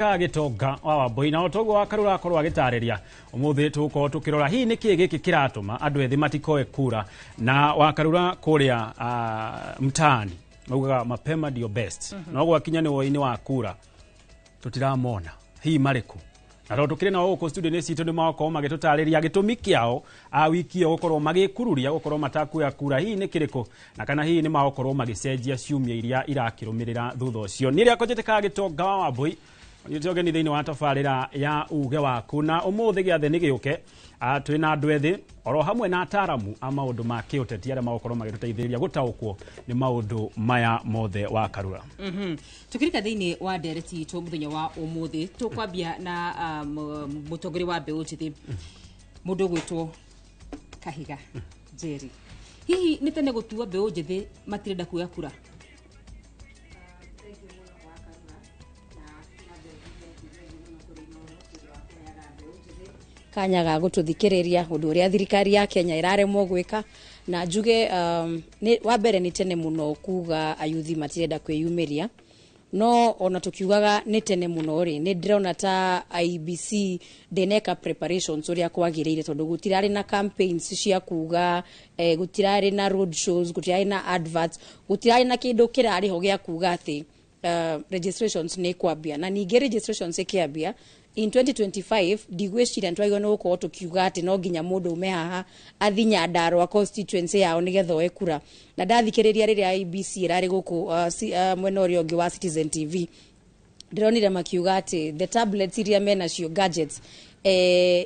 Gĩtonga wa Wambui na otoguo wa Karura akorwo agĩtarĩria, ũmũthĩ tũgũkorwo tũkĩrora hihi nĩkĩĩ gĩkĩ kĩratũma andũ ethĩ matikoe kura. Na wa Karura, kũrĩa mtaani maugaga mapema ndio best, no gwakinya nĩ woi-inĩ wa kura tũtiramona hihi marĩkũ. Na tondũ tũkĩrĩ nao gũkũ studio-inĩ citũ, nĩ magokorwo magĩtũtarĩria gĩtũmi kĩao a wiki ĩyo gũkorwo magĩkururia gũkorwo matakuoya kura hihi nĩ kĩrĩkũ, na kana hihi nĩ magũkorwo magĩcenjia ciumia iria irakĩrũmĩrĩra thutha ũcio. Nĩ rĩa kũnjĩtĩkaga Gĩtonga wa Wambui, nyite ũgeni thĩinĩ wa tabarĩra ya Uge Waku. Na ũmũthĩ gĩathĩ nĩ gĩũke, twĩna andũ ethĩ oro hamwe na ataramu a maũndũ ma kĩũteti arĩa magũkorwo magĩtũteithĩrĩria gũtaũkwo nĩ maũndũ maya mothe. Wa Karura. Tukirika thĩinĩ wa ndereti itũ mũthenya wa ũmũthĩ, tũkwambia na mũtongoria wa mbeũ njĩthĩ, mũndũ ũgwĩtwo Kahiga Njeri. Hihi nĩ tene gũtua mbeũ njĩthĩ matirenda kuoya kura? Thank you mũno wa Karura, na na kanya ga gũtũthikĩrĩria ũndũ ũrĩa thirikari ya Kenya ĩraremwo gwĩka. Na njuge wa mbere, nĩ tene mũno kuga ayuthi matirenda kwĩyumĩria, no ona tukiugaga nĩ tene mũno rĩ, nĩ ndĩrona ta IEBC ndĩneka preparations ũrĩa kwagĩrĩire, tondũ gũtirarĩ na campaigns cia kuga, gũtirarĩ na road shows, gũtirarĩ na adverts, gũtirarĩ na kĩndũ kĩrarĩ ho gĩa kuga atĩ registrations nĩ kwambia. Na ningĩ registrations ĩkĩambia in 2025, ndigwĩciria nĩtwagĩrĩirwo nĩ gũkorwo tũkiuga atĩ no nginya mũndũ ume haha athi Nyandarua constituency yao nĩgetha oe kura. Na ndathikĩrĩria rĩrĩa IEBC ĩrarĩ gũkũ mwena ũrĩa ũngĩ wa Citizen TV, ndĩronire makiuga atĩ the tablets iria menacio, gadgets,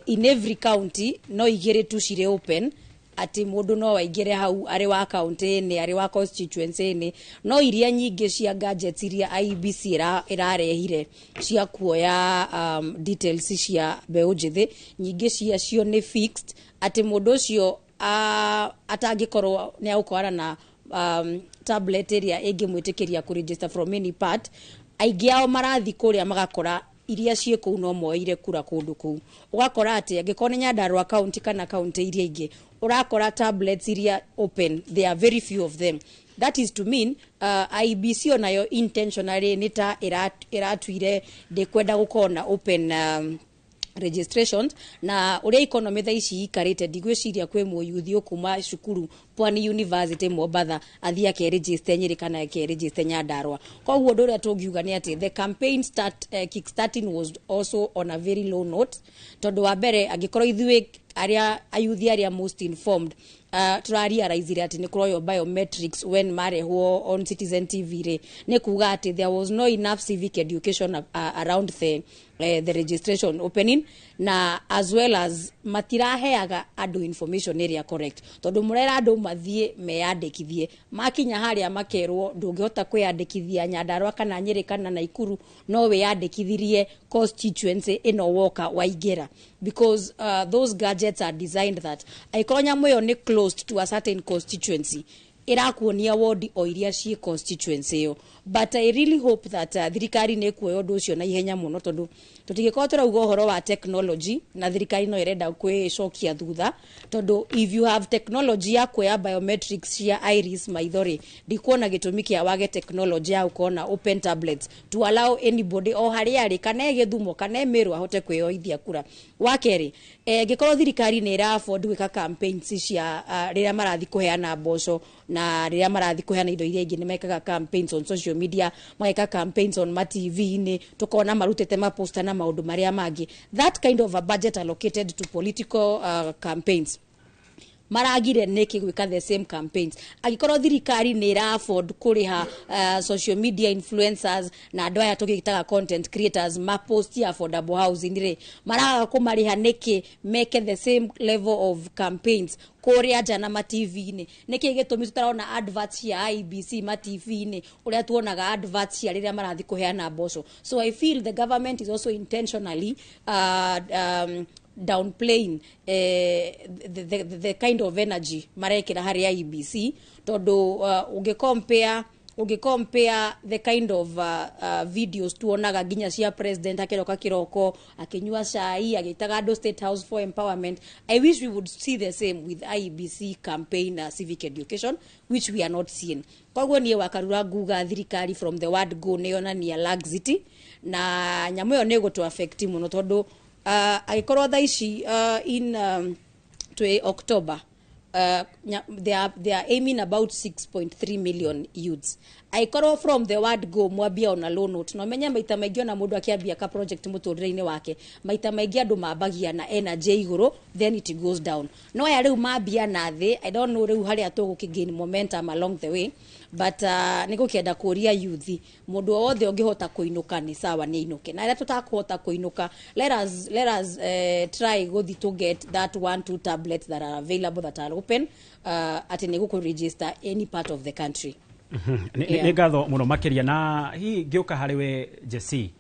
in every county no igĩrĩ tu cirĩ open, atĩ mũndũ no aingĩre hau arĩ wa county ĩnĩ, arĩ wa constituency ĩnĩ. No iria nyingĩ cia gadgets iria IEBC ĩrarehire cia kuoya details cia mbeũ njĩthĩ, nyingĩ ciacio nĩ fixed, atĩ mũndũ ũcio atangĩkorwo nĩ agũkorana na tablet ĩrĩa ĩngĩmwĩtĩkĩria kũ register from any part. Aingĩ ao marathi kũrĩa magakora iria ciĩ kũu no moeire kura kũndũ kũu. Ũgakora atĩ angĩkorwo nĩ Nyandarua county kana county iria ingĩ, ũrakora tablets iria open, there are very few of them. That is to mean IEBC onayo intentionally nĩ ta ĩratuire ndĩkwenda gũkorwo na open registrations. Na ũrĩa economy thaa ici ikarĩte, ndigwĩciria kwĩ mũyuthi ũkuma cukuru Pwani University Mombatha athiĩ akeregister Nyĩrĩ kana akeregister Nyandarua. Koguo ũndũ ũrĩa tũngiuga nĩ atĩ the campaign start, kickstarting was also on a very low note, tondũ wa mbere, angĩkorwo ithuĩ arĩa ayuthi arĩa most informed tũrarealizire atĩ nĩ kũroywo biometrics when marehwo on Citizen TV rĩ, nĩ kuga atĩ there was no enough civic education around the registration opening, na as well as matiraheaga andũ information ĩrĩa correct, tondũ mũrera andũ mathiĩ meyandĩkithie, makinya harĩa makerwo ndũngĩhota kwĩyandĩkithia Nyandarua kana Nyĩrĩ kana Naikuru, no wĩyandĩkithirie constituency ĩno woka waingĩra, because those gadgets are designed that angĩkorwo nyamũ ĩyo nĩ closed to a certain constituency, ĩrakuonia wodi o iria ciĩ constituency ĩyo. But I really hope that thirikari nĩ ĩkuoya ũndũ ũcio na ihenya mũno, tondũ tũtingĩkorwo tũrauga ũhoro wa technology na thirikari no ĩrenda kwĩcokia thutha, tondũ if you have technology ya kuoya biometrics cia iris, maitho rĩ, ndikuona gĩtũmi kĩa wage technology ya gũkorwo na open tablets to allow anybody o harĩa arĩ, kana e Gĩthumo kana e Mĩrũ, ahote kwĩyoithia kura. Wa kerĩ, ngĩkorwo thirikari nĩ ĩra afford gwĩka campaigns cia rĩrĩa marathi kũheana mboco na rĩrĩa marathi kũheana indo iria ingĩ, nĩ mekaga campaigns on social media, mageka campaigns on ma TV-inĩ, tũkona marutĩte maposta na maũndũ marĩa mangĩ, that kind of a budget allocated to political campaigns, maragire nĩkĩ gwĩka the same campaigns? Angĩkorwo thirikari nĩ ĩra afford kũrĩha social media influencers na andũ aya tũgĩtaga content creators maposti affordable housing rĩ, maraga kũmarĩha nĩkĩ meke the same level of campaigns kũrĩa nja na ma TV-inĩ? Nĩkĩ gĩtũmi tũtarona adverts cia IEBC ma TV-inĩ ũrĩa tuonaga adverts cia rĩrĩa marathi kũheana mboco? So I feel the government is also intentionally downplaying the kind of energy marekĩra harĩ IEBC, tondũ ũngĩcompare the kind of videos tuonaga nginya cia president akĩroka kĩroko akĩnyua cai, agĩtaga andũ State House for empowerment, I wish we would see the same with IEBC campaign, civic education, which we are not seeing. Koguo niĩ Wakarura nguga thirikari from the word go nĩ yonania laxity. Na nyamũ ĩyo nĩ ĩgũtũ affect mũno, tondũ angĩkorwo thaa ici in twĩ October, they are aiming about 6.3 million youths. Aikorwo from the word go mwambia ona low note, na ũmenye maita maingĩ ona mũndũ akĩambia ka project mũtũrĩre-inĩ wake, maita maingĩ andũ mambagia na energy igũrũ, then it goes down. No aya rĩu mambia na thĩ, I don't know rĩu harĩa tũgũkĩ gain momentum along the way, but nĩ gũkĩenda kũria youth, mũndũ o wothe ũngĩhota kũinũka nĩ sawa, nĩ ainũke, na arĩa tũtakũhota kũinũka, let us try gũthi to get that one two tablets that are available, that are open, atĩ nĩ gũkũ register any part of the country. Nĩ ngatho mũno makĩria. Na hihi ngĩũka harĩ we Jesse,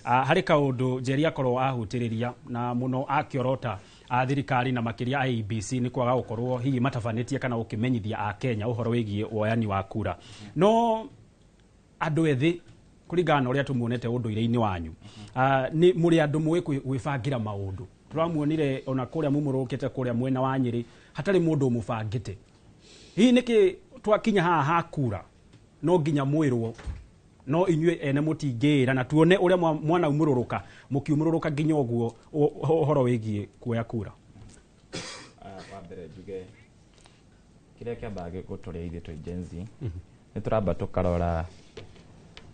harĩ kaũndũ Njeri akorwo ahutĩrĩria na mũno akĩorota a thirikari na makĩria IEBC nĩ kwaga gũkorwo hihi matabanĩtie kana gũkĩmenyithia a Kenya ũhoro wĩgiĩ woyani wa kura. No andũ ethĩ, kũringana na ũrĩa tũmuonete ũndũire-inĩ wanyu, nĩ mũrĩ andũ mũĩ gwĩbangĩra maũndũ. Tũramuonire ona kũrĩa mumũrũkĩte kũrĩa mwena wa Nyĩrĩ hatarĩ mũndũ ũmũbangĩte. Hihi nĩkĩ twakinya haha ha kura no nginya mwĩrwo, no inyuĩ ene mũtingĩĩra, na tuone ũrĩa mwanaumũrũrũka mũkiumũrũrũka nginya ũguo ũhoro wĩgiĩ kuoya kura? Wa mbere njuge kĩrĩa kĩambaga gũtũrĩa ithuĩ twĩ Gen Z nĩ tũramba tũkarora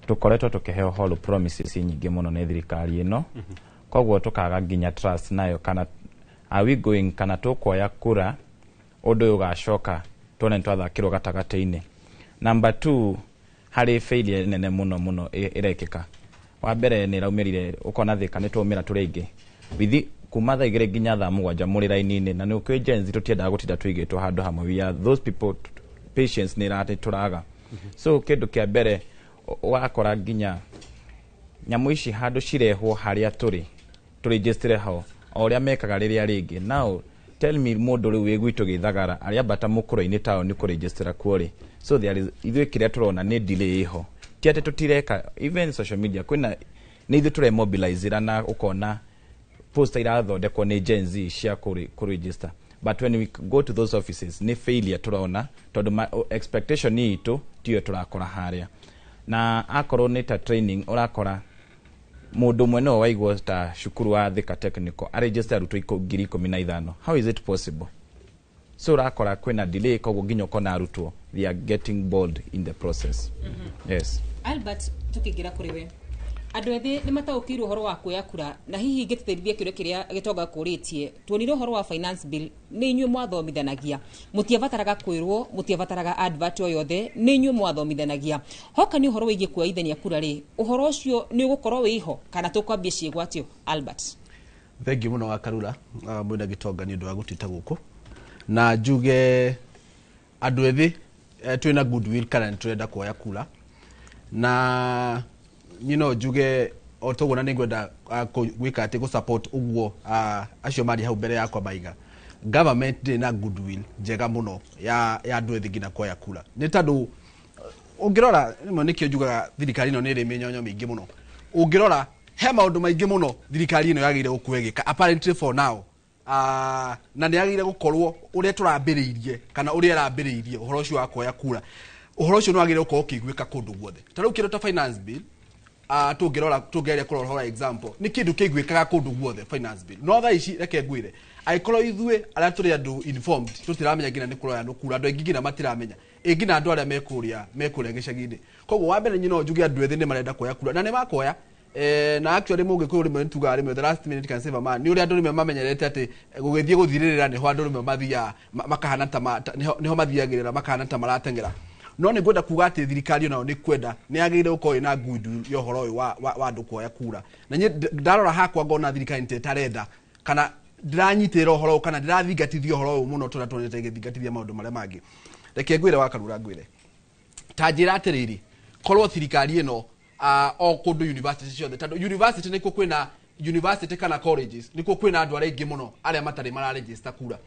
tũkoretwo tũkĩheo hollow promises nyingĩ mũno nĩ thirikari ĩno, koguo tũkaga nginya trust nayo, kana are we going, kana tũkuoya kura ũndũ ũyũ ũgacoka tuone nĩ twathakĩrwo gatagatĩ-inĩ. Number two, harĩ failure nene mũno mũno ĩrekĩka. Wa mbere nĩ ĩraumĩrire ũkona Thĩka nĩ twaumĩra tũrĩ aingĩ withi kuma thaa 2 nginya thaa 7 mũrĩ raini-inĩ, na nĩ ũkĩũĩ Gen Z tũtiendaga gũtinda tũigĩtwo handũ hamwe. We are those people, patience nĩ tũraga. So kĩndũ kĩa mbere ũgakora nginya nyamũ ici handũ cirehwo harĩa tũrĩ tũrĩnjĩstire ho o ũrĩa mekaga rĩrĩa rĩngĩ. Now tell me, mũndũ rĩu wĩ gwitũ Gĩthagara arĩambata mũkũrũ-inĩ taũni kũrĩnjĩstĩra kuo rĩ? So there is, ithuĩ kĩrĩa tũrona nĩ delay ĩho, ti atĩ tũtireka. Even social media kwĩna nĩ ithuĩ tũremobilizĩra na ũkona poster irathondekwo nĩ Gen Z cia kũregister, but when we go to those offices nĩ failure tũrona, tondũ expectation itũ tiyo tũrakora harĩa. Na akorwo nĩ ta training, ũrakora mũndũ ũmwe no waigwo ta cukuru wa Thika Technical aregister arutwo 15,000. How is it possible? So ũrakora kwĩna delay, koguo nginya ũkona arutwo they are getting bored in the process. Yes. Albert, tukĩingĩra kũrĩ we, andũ ethĩ nĩ mataũkĩirwo ũhoro wa kuoya kura, na hihi ngĩtĩtĩrithia kĩũria kĩrĩa gĩtonga kũrĩtie, tuonire ũhoro wa finance bill nĩ inyuĩ mwathomithanagia, mũtiabataraga kwĩrwo, mũtiabataraga advert o yothe, nĩ inyuĩ mwathomithanagia. Hoka nĩ ũhoro wĩgiĩ kuoithania kura rĩ, ũhoro ũcio nĩ ũgũkorwo wĩho kana tũkwambia ciĩgwatio, Albert? Thengiũ mũno wa Karura, mwĩna Gĩtonga, nĩ ũndũ wa gũtwĩta gũkũ. Na njuge andũ ethĩ, twĩna goodwill kana nĩ tũrenda kuoya kura, na niĩ no njuge o toguo, na nĩ ngwenda gwĩka atĩ gũ support ũguo acio marĩ hau mbere yakwa maiga government ndĩrĩ na goodwill njega mũno ya andũ ethĩ nginya kuoya kura, nĩ tondũ ũngĩrora rĩmwe nĩkĩo njugaga thirikari ĩno nĩ ĩrĩ mĩnyonyo mĩingĩ mũno. Ũngĩrora he maũndũ maingĩ mũno thirikari ĩno yagĩrĩire gũkorwo ĩgĩka apparently for now, na nĩ yagĩrĩire gũkorwo ũrĩa tũrambĩrĩirie kana ũrĩa ĩrambĩrĩirie ũhoro ũcio wa kuoya kura, ũhoro ũcio nĩ wagĩrĩire gũkorwo ũkĩiguĩka kũndũ guothe. Ta rĩu kĩndũ ta finance bill, tũngĩrora tũngĩgeria kũrora ũhoro wa example, nĩ kĩndũ kĩiguĩkaga kũndũ guothe finance bill. No thaa ici reke ngwĩre, angĩkorwo ithuĩ arĩa tũrĩ andũ informed tũtiramenya nginya nĩ kũroya kura, andũ aingĩ nginya matiramenya, ĩ nginya andũ arĩa mekũrĩa gĩcagi-inĩ. Koguo wa mbere niĩ no njuge andũ ethĩ nĩ marenda kuoya kura na nĩ makoya. Na actually mũgĩkũyũ rĩmwe nĩtugaga rĩmwe the last minute can save a man. Nĩ ũrĩa andũ rĩmwe mamenyerete atĩ gũgĩthiĩ gũthirĩrĩra nĩho andũ rĩmwe mathiaga makahana ta nĩho mathiagĩrĩra makahana ta marateng'era. No nĩ ngwenda kuga atĩ thirikari onayo nĩ kwenda nĩ yagĩrĩire gũkorwo ĩna goodwill ya ũhoro ũyũ wa andũ kuoya kura. Na niĩ ndarora hakwa ngona thirikari nĩ ta ĩtarenda kana ndĩranyitĩrĩra ũhoro ũyũ kana ndĩrathingatithia ũhoro ũyũ mũno tũrĩa tuonete ĩgĩthingatithia maũndũ marĩa mangĩ. Reke ngwĩre wa Karura, ngwĩre ta njĩra atĩrĩrĩ, korwo thirikari ĩno o kũndũ university ciothe, tondũ university nĩkuo kwĩna university kana colleges nĩkuo kwĩna andũ arĩa aingĩ mũno arĩa matarĩ mararegister kura.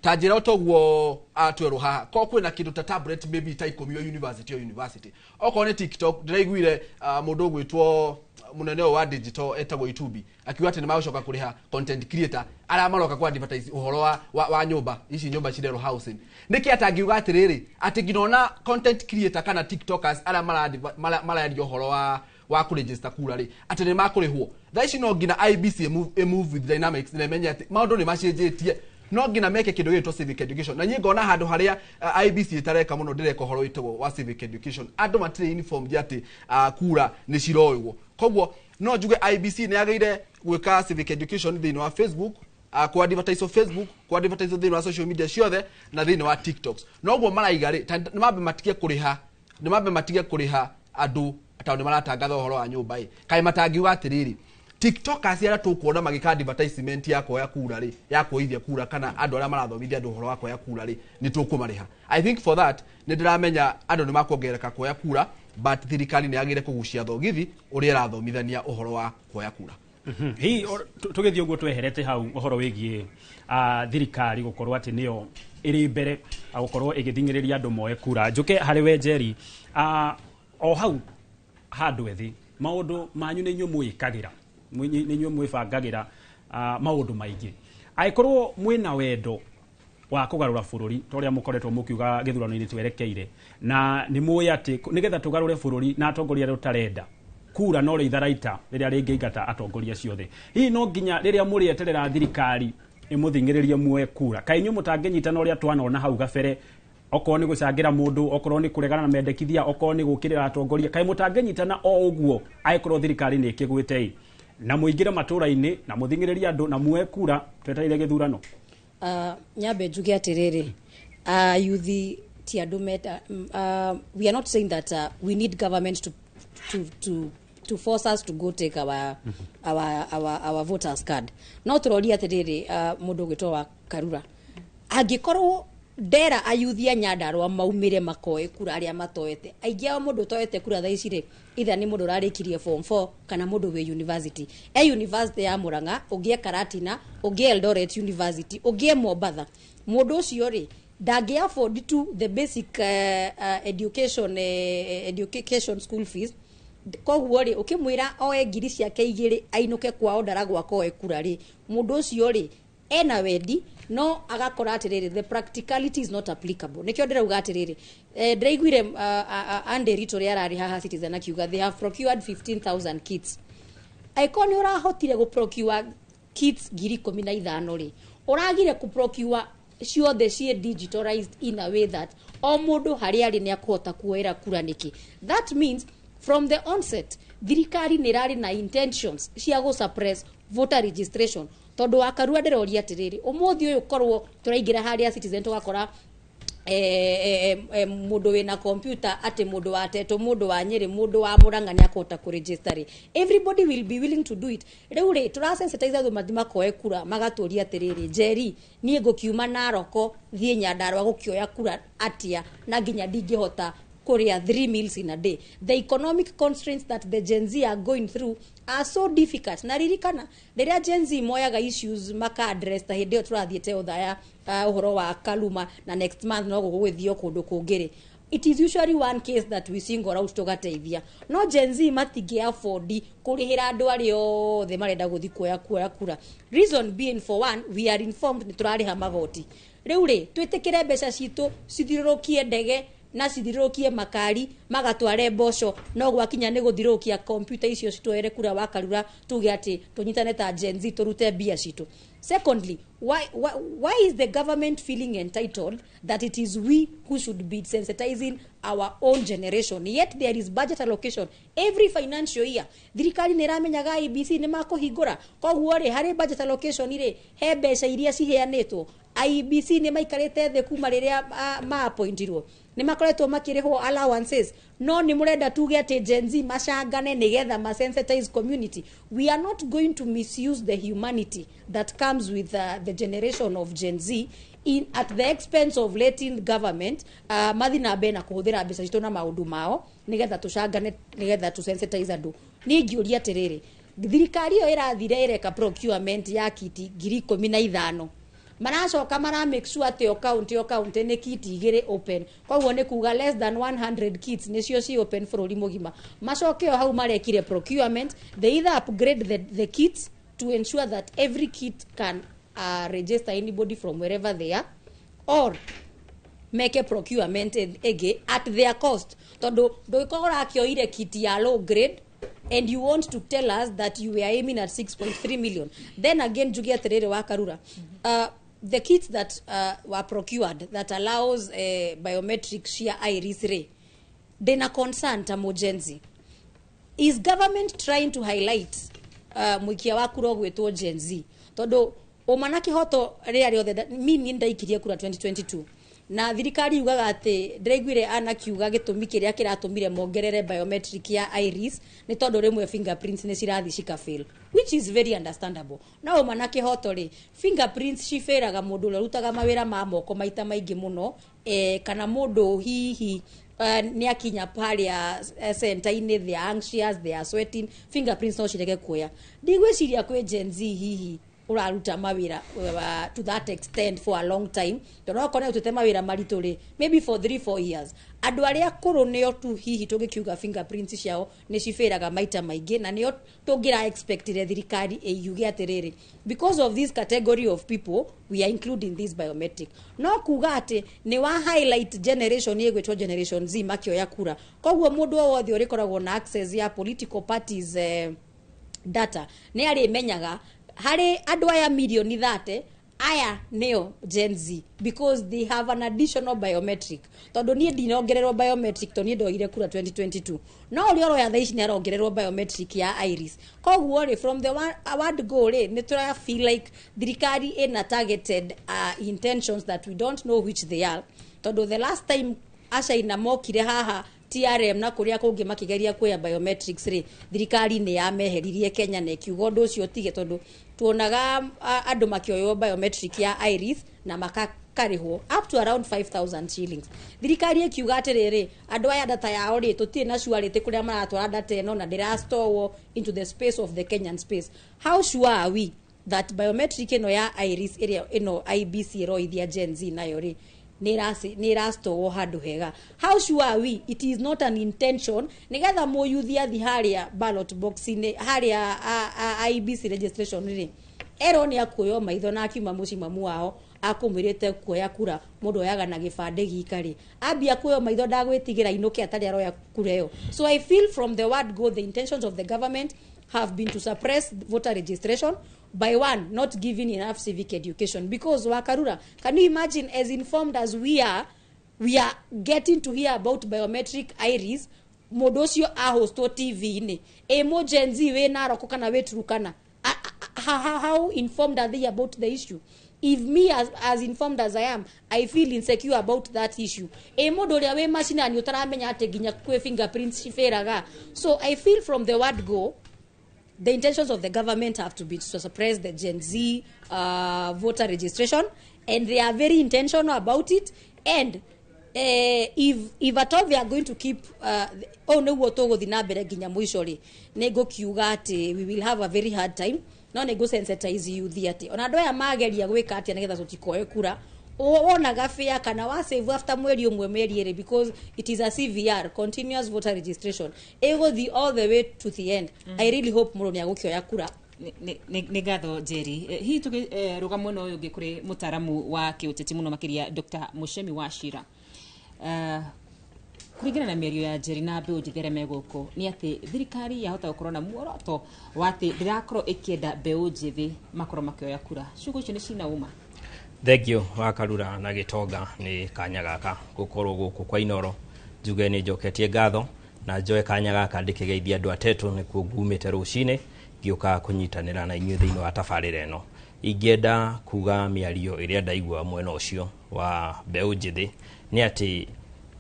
Ta njĩra toguo twerwo haha korwo kwĩna kĩndũ ta tablet maybe ta 10 o university o university, okorwo nĩ TikTok. Ndĩraiguire mũndũ ũgwĩtwo mũnene ũyũ wa digital etagwo Itubi akiuga atĩ nĩ magũcoka kũrĩha content creator arĩa maroka ku advertise ũhoro wa nyũmba ici, nyũmba cirerwo housing. Nĩkĩ atangiuga atĩrĩrĩ atĩ nginya ona content creator kana tiktokers arĩa mararia ũhoro wa Wa kũregister kura rĩ, atĩ nĩ makũrĩhwo. Thaa ici no nginya IEBC ĩ move with dynamics na ĩmenye atĩ maũndũ nĩ macenjetie. No nginya meke kĩndũ gĩgwĩtwo civic education, na niĩ ngona handũ harĩa IEBC ĩtareka mũno, ndĩreka ũhoro wĩtagwo wa civic education. Andũ matirĩ informed atĩ kura nĩ ciroywo. Koguo no njuge IEBC nĩ yagĩrĩire gwĩka civic education thĩinĩ wa Facebook, ku advertise Facebook, ku advertise thĩinĩ wa social media ciothe na thĩinĩ wa TikToks. Noguo maraiga rĩ, nĩ mambe matige kũrĩha, nĩ mambe matige kũrĩha andũ tondũ nĩ maratangatha ũhoro wa nyũmba ĩ. Kaĩ matangiuga atĩrĩrĩ, TikTokers arĩa tũkuona magĩka advertisement ya kuoya kura rĩ, ya kuoithia kura, kana andũ arĩa marathomithia andũ ũhoro wa kuoya kura rĩ, nĩ tũkũmarĩha? I think for that nĩ ndĩramenya andũ nĩ makuongerereka kuoya kura, but thirikari nĩ yagĩrĩire kũgucia thogithi ũrĩa ĩrathomithania ũhoro wa kuoya kura. Hihi tũgĩthiĩ ũguo tweherete hau ũhoro wĩgiĩ thirikari gũkorwo atĩ nĩyo ĩrĩ mbere gũkorwo ĩgĩthing'ĩrĩria andũ moe kura, njũke harĩ we Njeri, o hau handũ ethĩ maũndũ manyu nĩ inyuĩ mwĩkagĩra, nĩ inyuĩ mwĩbangagĩra maũndũ maingĩ. Angĩkorwo mwĩna wendo wa kũgarũra bũrũri ta ũrĩa mũkoretwo mũkiuga gĩthurano-inĩ twerekeire, na nĩ mũĩ atĩ nĩgetha tũgarũre bũrũri na atongoria arĩa tũtarenda, kura no rĩ itharaita rĩrĩa rĩngĩingata atongoria ciothe, hihi no nginya rĩrĩa mũrĩeterera thirikari ĩmũthing'ĩrĩrie muoe kura? Kaĩ inyuĩ mũtangĩnyitana ũrĩa twanona hau gabere, okorwo nĩ gũcangĩra mũndũ, okorwo nĩ kũregana na mendekithia, okorwo nĩ gũkĩrĩra atongoria, kaĩ mũtangĩnyitana o ũguo angĩkorwo thirikari nĩ ĩkĩgwĩte ĩ, na mũingĩre matũra-inĩ na mũthing'ĩrĩrie andũ na muoe kura twetereire gĩthurano? Nyambe njuge atiriri, yuthi ti andũ meta we are not saying that we need government to force us to go take our voters card. No tũroria atĩrĩrĩ, mũndũ ũgwĩtwo wa Karura, angĩkorwo ndera ayuthi a Nyandarua maumire makoe kura, arĩa matoete, aingĩ ao mũndũ ũtoete kura thaa ici rĩ, either nĩ mũndũ ũrarĩkirie form 4 kana mũndũ wĩ university, e university ya Murang'a, ũngĩ e Karatina, ũngĩ Eldoret University, ũngĩ e Mombatha. Mũndũ ũcio rĩ, ndangĩ afford to the basic education school fees. Koguo rĩ, ũkĩmwĩra oe ngiri ciake 2 ainũke kwao Ndaragwa akoe kura rĩ, mũndũ ũcio rĩ, ena wendi no agakora atĩrĩrĩ, the practicality is not applicable. Nĩkĩo ndĩrauga atĩrĩrĩ, ndĩraiguire Andy Ruto ũrĩa ararĩ haha Citizen akiuga they have procured 15,000 kits. Angĩkorwo nĩ ũrahotire gũ procure kits 15,000 rĩ, ũragire kũ procure ciothe ciĩ digitalized in a way that o mũndũ harĩa arĩ nĩ akũhota kuoera kura nĩkĩ? That means from the onset thirikari nĩ ĩrarĩ na intentions cia gũ suppress voter registration. Tondũ wa Karua, ndĩroria atĩrĩrĩ, ũmũthĩ ũyũ korwo tũraingĩra harĩa Citizen tũgakora mũndũ wĩna computer, atĩ mũndũ wa Teto, mũndũ wa Nyĩrĩ, mũndũ wa Murang'a nĩ akũhota kũregister rĩ, everybody will be willing to do it. Rĩu rĩ, tũrasensitize andũ mathi makoe kura, magatũria atĩrĩrĩ, Njeri, niĩ ngũkiuma Naroko thiĩ Nyandarua gũkĩoya kura atia na nginya ndingĩhota kũrĩa three meals in a day? The economic constraints that the Gen Z are going through are so difficult. Na ririkana rĩrĩa Gen Z moyaga issues maka address, ta hĩndĩ ĩyo tũrathiĩte ũthaya, ũhoro wa Kaluma, na next month no gũgũgĩthio kũndũ kũngĩ rĩ, it is usually one case that we single out tũgateithia. No Gen Z matingĩ afford kũrĩhĩra andũ arĩa othe marenda gũthiĩ kuoya kura, reason being, for one, we are informed nĩ tũrarĩha magoti. Rĩu rĩ, twĩtĩkĩre mbeca citũ cithiũrũrũkie ndege na cithiũrũrũkie makari magatware mboco, no gwakinya nĩ gũthiũrũrũkia kompiuta icio citwere kura wa Karura, tuge atĩ tũnyitane ta Gen Z tũrute mbia citũ? Secondly, why is the government feeling entitled that it is we who should be sensitizing our own generation, yet there is budget allocation every financial year? Thirikari nĩ ĩramenyaga IEBC nĩ makũhingũra, koguo rĩ, harĩ budget allocation rĩ, he mbeca iria ciheanĩtwo. IEBC nĩ maikarĩte thĩ kuma rĩrĩa ma-appointirwo, nĩ makoretwo makĩrĩhwo allowances, no nĩ mũrenda tuge atĩ Gen Z macangane nĩgetha masensitize community. We are not going to misuse the humanity that comes with the generation of Gen Z at the expense of letting government mathi na mbere na kũhũthĩra mbeca citũ na maũndũ mao nĩgetha tũcangane nĩgetha tũsensitize andũ. Niĩ ingĩũria atĩrĩrĩ, thirikari ĩyo ĩrathire ĩreka procurement ya kiti 15,000, maracoka mara make sure atĩ o county nĩ kiti 2 open, koguo nĩ kuga less than 100 kits nĩcio ci open bũrũri mũgima. Macoke o hau marekire procurement, they either upgrade the kits to ensure that every kit can register anybody from wherever they are, or meke procurement ĩngĩ at their cost, tondũ ndũgĩkorwo ũrakĩoire kit ya low grade. And you want to tell us that you were aiming at 6.3 million. Then again, njuge atiriri, wa Karura, the kits that were procured that allows biometric cia iris ri, ndina concern ta mu-Gen Z. Is government trying to highlight muikia wa kura gwitwo Gen Z? Tondu uma na kihoto rĩrĩa rĩothe mi niĩ ndaikirie kura 2022, na thirikari yugaga atĩ, ndĩraiguire anakiuga gĩtũmi kĩrĩa kĩratũmire mongerere biometric ya iris nĩ tondũ rĩmwe fingerprints nĩ cirathiĩ cikafail, which is very understandable. No uma na kĩhoto rĩ, fingerprints cibaĩraga mũndũ ũrĩa ũrutaga mawĩra ma moko maita maingĩ mũno, kana mũndũ hihi nĩ akinya harĩa center-inĩ, they are anxious, they are sweating, fingerprints no cirege kuoya. Ndigwĩciria kwĩ Gen Z hihi ũraruta mawĩra to that extent for a long time, tondũ okorwo nĩ ũtũte mawĩra maritũ rĩ, maybe for 3 4 years. Andũ arĩa akũrũ nĩo tu hihi tũngĩkiuga fingerprints ciao nĩ cibĩraga maita maingĩ, na nĩo tũngĩra expectire thirikari ĩyuge atĩrĩrĩ, because of this category of people, we are including this biometric. No kuga atĩ nĩ wa highlight generation ĩgwĩtwo Generation Z makĩoya kura, koguo mũndũ o wothe ũrĩkoragwo na access ya political parties data nĩ arĩmenyaga harĩ andũ aya mirioni 30 aya nĩo Gen Z, because they have an additional biometric. Tondũ niĩ ndinongererwo biometric, tondũ niĩ ndoire kura 2022, no ũrĩa ũroya thaa ici nĩ arongererwo biometric ya iris. Koguo rĩ, from the word go rĩ, nĩ tũra feel like thirikari ĩna targeted intentions that we don't know which they are, tondũ the last time acaina mokire haha TRM na kuria kũngĩ makĩgeria kuoya biometrics rĩ, thirikari nĩ yameheririe Kenya na ĩkiuga ũndũ ũcio ũtige, tondũ tuonaga andũ makĩoywo biometric ya iris na makakarĩhwo up to around 5000 shillings. Thirikari ĩkiuga atĩrĩrĩ, andũ aya data yao rĩ, tũtirĩ na surety kũrĩa maratwara data ĩno na ndĩrastorwo into the space of the Kenyan space. How sure are we that biometric ĩno ya iris ĩrĩa ĩno IEBC ĩroithia Gen Z nayo rĩ, nĩ ĩrastorwo handũ hega? How sure are we it is not an intention nĩgetha mũyuthi athi harĩa ballot box-inĩ, harĩa IEBC registration rĩ, erwo nĩ akuoywo maitho na akiuma mũciĩ mamu wao akũmwĩrĩte kuoya kura mũndũ oyaga na gĩbandĩ gika rĩ, ambia kuoywo maitho ndagwĩtigĩra inũke atarĩ aroya kura ĩyo. So I feel from the word go, the intentions of the government have been to suppress voter registration by, one, not giving enough civic education, because, Wakarura, can you imagine, as informed as we are, we are getting to hear about biometric iris mũndũ ũcio ahostwo TV-inĩ ĩ mũ Gen Z wĩ Narok kana wĩ Turkana? How informed are they about the issue? If me, as informed as I am, I feel insecure about that issue, ĩ mũndũ ũrĩa wĩ macinani ũtaramenya atĩ nginya kwĩ fingerprints cibĩraga? So I feel from the word go, the intentions of the government have to be to suppress the Gen Z voter registration, and they are very intentional about it. And if at all they are going to keep oh nĩguo tũgũthiĩ na mbere nginya mũico rĩ, nĩ ngũkiuga atĩ we will have a very hard time. No nĩ ngũ-sensitize youth atĩ ona andũ aya mageria gwĩka atĩa nĩgetha tũtikoe kura, wonaga fair kana wa save after mweri ũmwe, mĩeri ĩrĩ, because it is a CVR, continuous voter registration, ĩgũthiĩ all the way to the end. I really hope mũndũ nĩ agũkĩoya kura. Nĩ ngatho, Njeri. Hihi tũgĩ rũga mwena ũyũ ũngĩ kũrĩ mũtaramu wa kĩũteti mũno makĩria, Dr. Mushemi wa Shira. Kũringana na mĩario ya Njeri na mbeũ njĩthĩ arĩa me gũkũ, nĩ atĩ thirikari yahota gũkorwo na muoroto wa atĩ ndĩrakorwo ĩkĩenda mbeũ njĩthĩ makorwo makĩoya kura. Ciugo icio nĩ cina uma? Thengio, Wakarura na Gĩtonga, nĩ kanya gaka gũkorwo gũkũ kwa Inoro. Njuge nĩ njoketie ngatho na njoe kanya gaka ndĩkĩgeithia andũ atetũ nĩkuo ngumĩte rũcinĩ ngĩũka kũnyitanĩra na inyuĩ thĩinĩ wa tabarĩra ĩno. Ingĩenda kuga mĩario ĩrĩa ndaigua mwena ũcio wa mbeũ njĩthĩ nĩ atĩ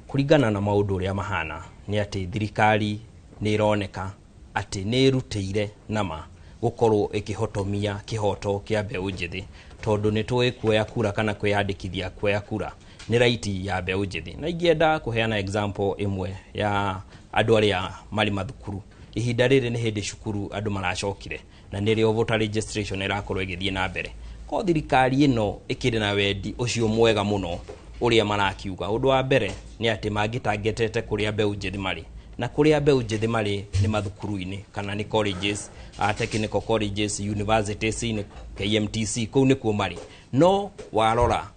kũringana na maũndũ ũrĩa mahana nĩ atĩ thirikari nĩ ĩroneka atĩ nĩ ĩrutĩire nama gũkorwo ĩkĩhotomia kĩhoto kĩa mbeũ njĩthĩ, tondũ nĩ tũĩ kuoya kura kana kwĩyandĩkithia kuoya kura nĩ right ya mbeũ njĩthĩ. Na ingĩenda kũheana example ĩmwe ya andũ arĩa marĩ mathukuru. Ihinda rĩrĩ nĩ hĩndĩ cukuru andũ maracokire na nĩrĩo voter registration ĩrakorwo ĩgĩthiĩ na mbere. Ko thirikari ĩno ĩkĩrĩ na wendi ũcio mwega mũno ũrĩa marakiuga, ũndũ wa mbere nĩ atĩ mangĩtangetete kũrĩa mbeũ njĩthĩ marĩ, na kũrĩa mbeũ njĩthĩ marĩ nĩ mathukuru-inĩ kana nĩ colleges, technical colleges, universities nĩ KMTC, kũu nĩkuo marĩ. No warora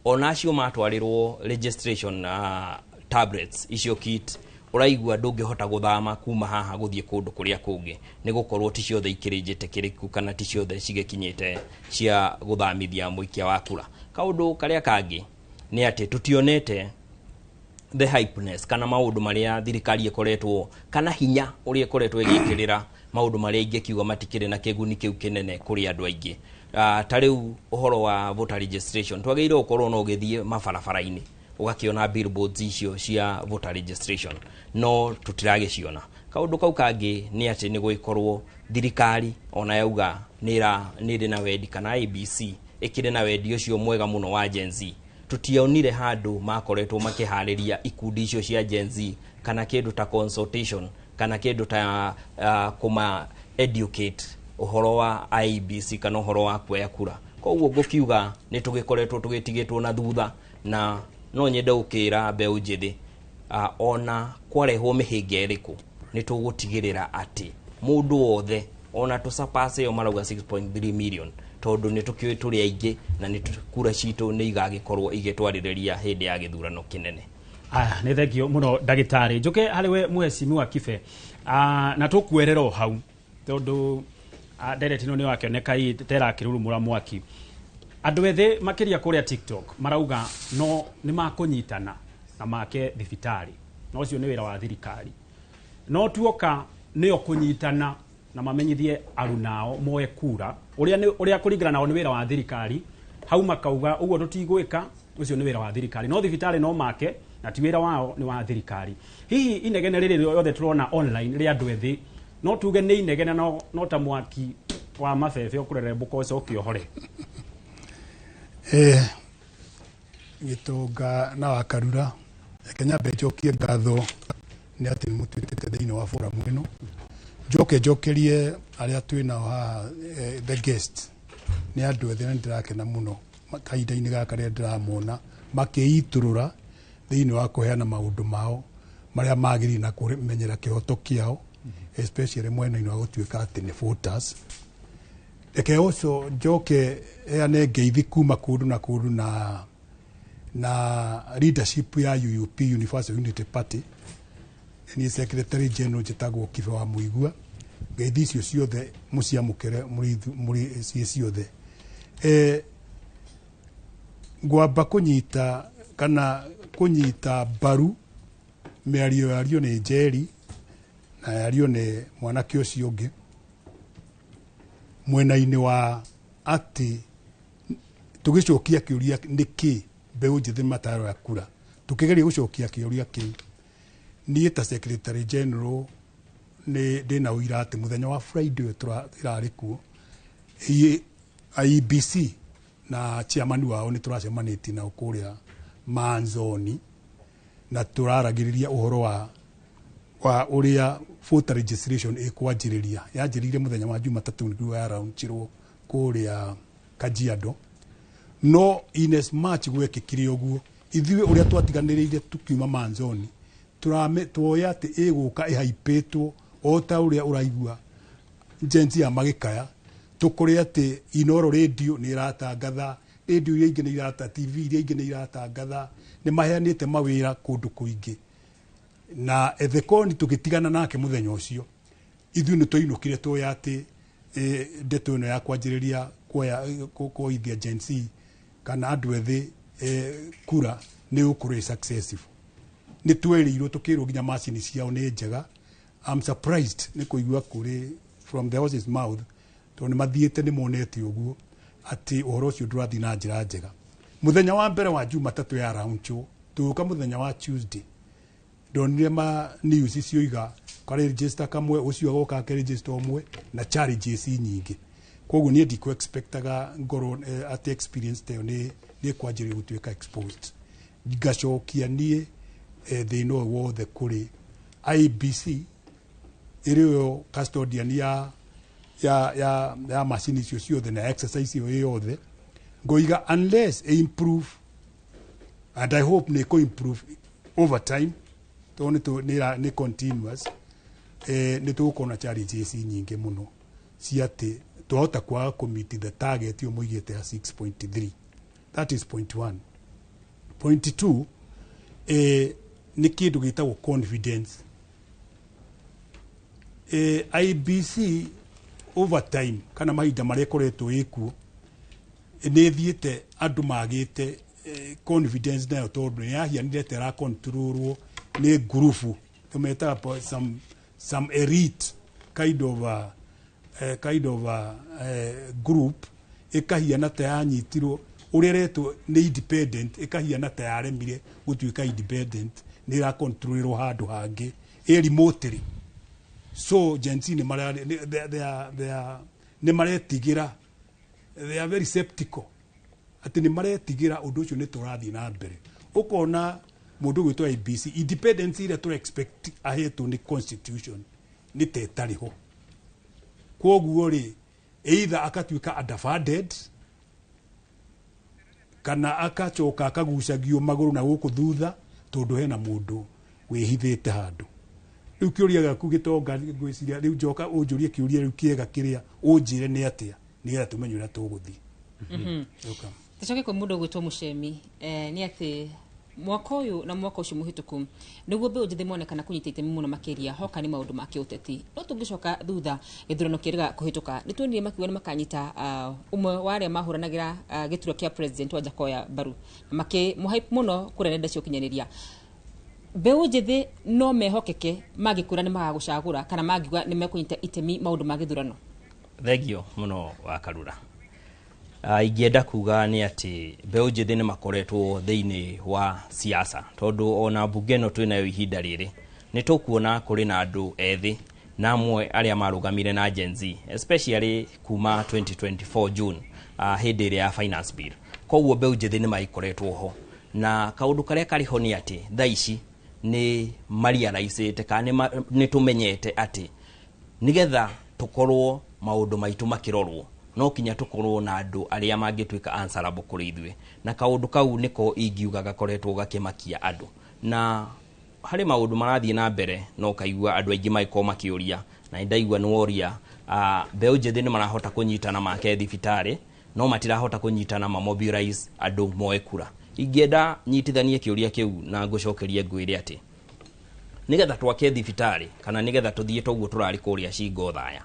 ona acio matwarĩrwo registration tablets icio kit, Ũraigua ndũngĩhota gũthama kuma haha gũthiĩ kũndũ kũrĩa kũngĩ, nĩ gũkorwo ti ciothe ikĩrĩ njĩtĩkĩrĩku kana ti ciothe cigĩkinyĩte cia gũthamithia mũikia wa kura. Kaũndũ karĩa kangĩ nĩ atĩ tũtionete the hypeness kana maũndũ marĩa thirikari ĩkoretwo kana hinya ũrĩa ĩkoretwo ĩgĩkĩrĩra maũndũ marĩa ingĩkiuga matikĩrĩ na kĩguni kĩu kĩnene kũrĩ andũ aingĩ. Ta rĩu ũhoro wa voter registration, twagĩrĩirwo gũkorwo no ũgĩthiĩ mabarabara-inĩ ũgakĩona billboards icio cia voter registration, no tũtiragĩciona. Kaũndũ kau kangĩ nĩ atĩ nĩ gũgĩkorwo thirikari ona yauga nĩ ĩrĩ na wendi kana IEBC ĩkĩrĩ na wendi ũcio mwega mũno wa Gen Z, tutionire handũ makoretwo makĩharĩria ikundi icio cia Gen Z kana kĩndũ ta consultation kana kĩndũ ta kũma educate ũhoro wa IEBC kana ũhoro wa kuoya kura. Koguo ngũkiuga nĩ tũgĩkoretwo tũgĩtigĩtwo na thutha, na no nyende gũkĩra mbeũ njĩthĩ ona kwarehwo mĩhĩnga ĩrĩkũ nĩ tũgũtigĩrĩra atĩ mũndũ wothe ona tũsurpass ĩyo marauga 6.3 million, tondũ nĩ tũkĩũĩ tũrĩ aingĩ na nĩ kura citũ nĩ igagĩkorwo igĩtwarĩrĩria hĩndĩ ya gĩthurano kĩnene. Aya, nĩ thengio mũno ndagĩtarĩ. Njoke harĩ we mheshimiwa Kibe, na tũkuerera o hau tondũ ndereti ĩno nĩ wakĩoneka terakĩrurumũra mwaki. Andũ ethĩ makĩria kũrĩa TikTok marauga no nĩ makũnyitana na make thibitarĩ, na ũcio nĩ wĩra wa thirikari, no tuoka nĩo kũnyitana na mamenyithie arunao moe kura ũrĩa kũringana nao nĩ wĩra wa thirikari. Hau makauga ũguo tũtigwĩka, ũcio nĩ wĩra wa thirikari, no thibitarĩ no make na ti wĩra wao, nĩ wa thirikari. Hihi inegene rĩrĩ rĩothe tũrona online rĩa andũ ethĩ no tuge nĩ inegene no ta mwaki wa mabebe ũkũrerembũka ũcoke ũhore? Gĩtonga na Wakarura, reke nyambe njokie ngatho nĩ atĩ nĩ mũtwĩtĩte thĩinĩ wa forum ĩno. Njoke njokerie arĩa twĩ nao haha, the guest nĩ andũ ethĩ, na nĩ ndĩrakena mũno kahinda-inĩ gaka rĩrĩa ndĩramona makĩitũrũra thĩinĩ wa kũheana maũndũ mao marĩa magĩrĩire na kũmenyera kĩhoto kĩao, especially mwena-inĩ wa gũtuĩka atĩ nĩ voters. Reke ũcio njoke heane ngeithi kuma kũndũ na kũndũ na leadership ya UUP, Universal Unity Party. Ni secretary general njĩtagwo Kibe wa Mũigua. Ngeithi icio ciothe mũciamũkĩre mũrĩ ciĩ ciothe. Ngwamba kũnyita kana kũnyita mbaru mĩario yario nĩ Njeri na yario nĩ mwanake ũcio ũngĩ mwena-inĩ wa atĩ tũgĩcokia kĩũria nĩkĩ mbeũ njĩthĩ mataroya kura. Tũkĩgeria gũcokia kĩũria kĩu, niĩ ta secretary general nĩ ndĩna ũira atĩ mũthenya wa Friday ũyũ ĩrarĩ kuo IEBC na chairman wao nĩ tũracemanĩtie nao kũrĩa Manzoni, na tũraragĩrĩria ũhoro wa ũrĩa voter registration ĩkwanjĩrĩria. Yanjĩrĩirie mũthenya wa Jumatatũ nĩguo yaraunchirwo kũrĩa Kajiado, no in as much gwekĩkire ũguo, ithuĩ ũrĩa twatiganĩrĩire tukiuma Manzoni tuoya atĩ ĩgũka ĩhaipĩtwo o ta ũrĩa ũraigua Gen Z ya magĩkaya. Tũkore atĩ Inoro radio nĩ ĩratangatha, radio iria ingĩ nĩ irata, TV iria ingĩ nĩ iratangatha, nĩ maheanĩte mawĩra kũndũ kũingĩ. Na Ethekoni tũgĩtigana nake mũthenya ũcio, ithuĩ nĩ twainũkire tuoya atĩ ndeto ĩno ya kwanjĩrĩria kuoithia Gen Z kana andũ ethĩ kura nĩ gũkorwo ĩ successful. Nĩ twerĩirwo tũkĩrwo nginya macini ciao nĩ njega. I'm surprised nĩ kũigua kũrĩ from the horse's mouth, tondũ nĩ mathiĩte nĩ monete ũguo atĩ ũhoro ũcio ndũrathiĩ na njĩra njega. Mũthenya wa mbere wa Jumatatũ ya launchwo, tũgĩũka mũthenya wa Tuesday, ndonire ma news cioiga karĩ register kamwe, ũcio agoka akĩregister ũmwe na challenges nyingĩ. Koguo niĩ ndikũ expectaga ngorwo atĩ experience ta ĩyo nĩ ĩkwanjĩrĩria gũtuĩka exposed. Ngacokia niĩ thĩna ũyũ wothe kũrĩ IEBC ĩrĩ yo custodian ya macini icio ciothe na exercise ĩyo yothe. Ngoiga unless improve, and I hope nĩ ĩkũ improve over time, tondũ nĩ continuous, nĩ tũgũkorwo na challenges nyingĩ mũno cia atĩ twahota kwaga kũ meet the target ĩyo mũigĩte ya 6.3. That is point one. Point two, nĩ kĩndũ gĩtagwo confidence. IEBC over time kana mahinda marĩa ĩkoretwo ĩkuo, nĩ ĩthiĩte andũ magĩte confidence nayo, tondũ nĩ yahianire ta ĩrakontrolwo nĩ ngurubu tũmetaga some elite kind of a group, ĩkahiana ta yanyitirwo ũrĩa ĩretwo nĩ independent, ĩkahiana ta yaremire gũtuĩka independent, nĩ ĩrakontrolĩrwo handũ hangĩ ĩ remotely. So Gen Z nĩ nĩ maretigĩra, they are very skeptical atĩ nĩ maretigĩra ũndũ ũcio nĩ tũrathiĩ na mbere. Ũkona mũndũ ũgwĩtwo IEBC, independence ĩrĩa tũra expect ahetwo nĩ constitution nĩ ta ĩtarĩ ho. Kwoguo rĩ, either akatuĩka underfunded kana akacoka akagucagio magũrũ na gũkũ thutha, tondũ hena mũndũ wĩhithĩte handũ. Rĩu kĩũria gĩaku, Gĩtonga, ngwĩciria rĩu njoka ũnjũrie kĩũria rĩu kĩega kĩrĩa ũnjĩre nĩ atĩa, nĩgetha tũmenye ũrĩa tũgũthiĩ. Welcome. Tũcoke kwĩ mũndũ ũgwĩtwo Mũcemi. Nĩ atĩ mwaka ũyũ na mwaka ũcio mũhĩtũku nĩguo mbeũ njĩthĩ monekana kũnyita itemi mũno makĩria hoka nĩ maũndũ ma kĩũteti. No tũngĩcoka thutha gĩthurano kĩrĩga kũhĩtũka, nĩ tuonire makiuga nĩ makanyita ũmwe wa arĩa mahũranagĩra gĩturwa kĩa president wa Jakoya mbaru na makĩmũhype mũno kũrĩa nenda cia ũkinyanĩria. Mbeũ njĩthĩ no mehokeke mangĩkwĩra nĩ magagũcagũra kana mangiuga nĩ mekũnyita itemi maũndũ ma gĩthurano? Thengio mũno wa Karura. Ingĩenda kuga nĩ atĩ mbeũ njĩthĩ nĩ makoretwo thĩinĩ wa siasa, tondũ ona mbunge ĩno twĩnayo ihinda rĩrĩ nĩ tũkuona kũrĩ na andũ ethĩ na amwe arĩa marũgamire na Gen Z, especially kuma 2024 June, hĩndĩ ĩrĩa ya finance bill. Koguo mbeũ njĩthĩ nĩ magĩkoretwo ho, na kaũndũ karĩa karĩ ho nĩ atĩ thaa ici nĩ marealize kana nĩ tũmenyete atĩ nigetha tũkorwo maũndũ maitũ makĩrorwo, no kinya tũkorwo na andũ arĩa mangĩtuĩka answerable kũrĩ ithuĩ. Na kaũndũ kau nĩko ingiuga gakoretwo gakĩmakia andũ, na harĩ maũndũ marathiĩ na mbere no kaigua andũ aingĩ magĩkorwo makĩũria, na nĩndaigua nĩ woria mbeũ njĩthĩ nĩ marahota kũnyitana make thibitarĩ, no matirahota kũnyitana mamobilize andũ moe kura. Ingĩenda nyitithanie kĩũria kĩu na ngũcokerie ngwĩre atĩ nigetha twake thibitarĩ kana nigetha tũthiĩ toguo tũrarĩ kũrĩa Cingo Thaya,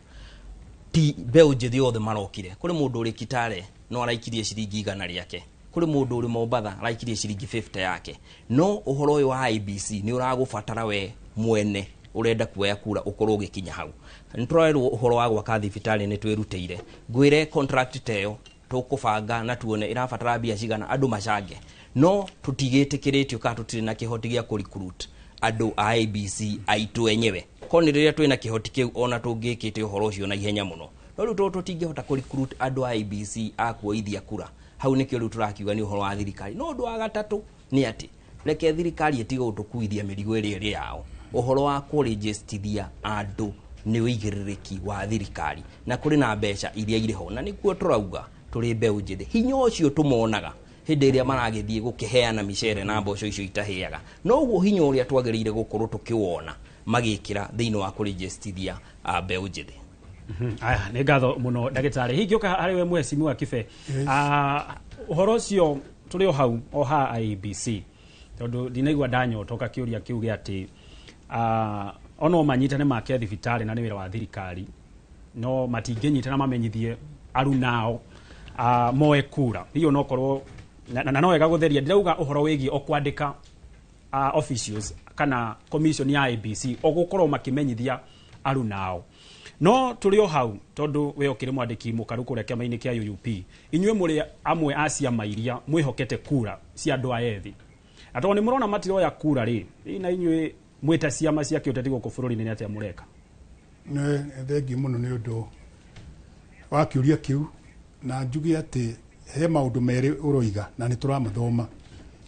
ti mbeũ njĩthĩ othe marokire. Kũrĩ mũndũ ũrĩ Kitale no araikirie ciringi 100 rĩake, kũrĩ mũndũ ũrĩ Mombatha araikirie ciringi 50 yake. No ũhoro ũyũ wa IEBC nĩ ũragũbatara we mwene ũrenda kuoya kura ũkorwo ũgĩkinya hau. Nĩ tũrerwo ũhoro wa gwaka thibitarĩ, nĩ twĩrutĩire. Ngwĩre contract ta ĩyo tũkũbanga na tuone ĩrabatara mbia cigana, andũ macange, no tũtigĩtĩkĩrĩtio kana tũtirĩ na kĩhoti gĩa kũ recruit andũ a IEBC aitũ enyewe. Ko nĩ rĩrĩa twĩna kĩhoti kĩu, ona tũngĩkĩte ũhoro ũcio na ihenya mũno, no rĩu tondũ tũtingĩhota kũ recruit andũ a IEBC a kuoithia kura hau, nĩkĩo rĩu tũrakiuga nĩ ũhoro wa thirikari. No ũndũ wa gatatũ nĩ atĩ reke thirikari ĩtige gũtũkuithia mĩrigo ĩrĩa ĩrĩ yao. Ũhoro wa kũrĩnjĩstithia andũ nĩ ũigĩrĩrĩki wa thirikari, na kũrĩ na mbeca iria irĩ ho, na nĩkuo tũrauga tũrĩ mbeũ njĩthĩ hinya ũcio tũmonaga hĩndĩ ĩrĩa maragĩthiĩ gũkĩheana mĩcere na mboco icio itahĩaga, noguo hinya ũrĩa twagĩrĩire gũkorwo tũkĩwona magĩkĩra thĩinĩ wa kũrĩnjĩstithia mbeũ njĩthĩ. Aya, nĩ ngatho mũno ndagĩtarĩ. Hihi ngĩũka harĩ we mheshimiwa Kibe, ũhoro ũcio tũrĩ o hau o ha IEBC, tondũ ndinaigua ndanyotoka kĩũria kĩu gĩa atĩ ono manyitane make thibitarĩ na nĩ wĩra wa thirikari, no matingĩnyitana mamenyithie arunao moe kura. Hiyo onokorwo na no wega gũtheria, ndirauga ũhoro wĩgiĩ o kwandĩka officials kana commission ya IEBC o gũkorwo makĩmenyithia arunao. No tũrĩ o hau, tondũ we ũkĩrĩ mwandĩki mũkaru kũrĩa kĩama-inĩ kĩa UUP, inyuĩ mũrĩ amwe a ciama iria mwĩhokete kura cia andũ aya ethĩ, na tondũ nĩ mũrona matiroya kura rĩ, na inyuĩ mwĩta ciama cia kĩũteti gũkũ bũrũri-inĩ, nĩ atĩa mũreka? Nĩ thengiũ mũno nĩ ũndũ wa kĩũria kĩu, na njuge atĩ he maũndũ merĩ ũroiga na nĩ tũramathoma.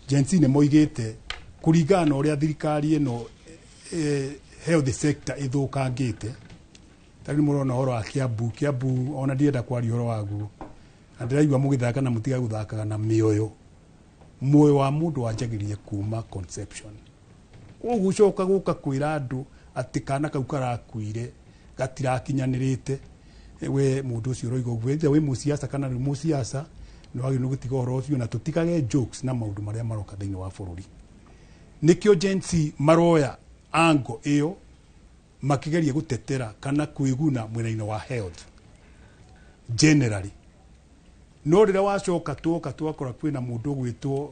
Gen Z nĩ moigĩte kũringana na ũrĩa thirikari ĩno health sector ĩthũkangĩte. Ta rĩu mũrona ũhoro wa Kiambu. Kiambu ona ndirenda kwaria ũhoro waguo, na ndĩraigua mũgĩthaka na mũtiga gũthakaga na mĩoyo. Muoyo wa mũndũ wanjagĩrĩria kuma conception. Koguo ũcoka gũka kwĩra andũ atĩ kana kau karakuire gatirakinyanĩrĩte, we mũndũ ũcio ũroiga ũguo, either wĩ mũciaca kana ndũrĩ mũciaca, nĩ wagĩrĩirwo gũtiga ũhoro ũcio na tũtigage jokes na maũndũ marĩa maroka thĩinĩ wa bũrũri. Nĩkĩo Gen Z maroya ango ĩyo. Makigeria gutetera kana kwiguna mwena-inĩ wa health generally. No rĩrĩa wacoka tuoka twakora kwĩna mũndũ ũgwĩtwo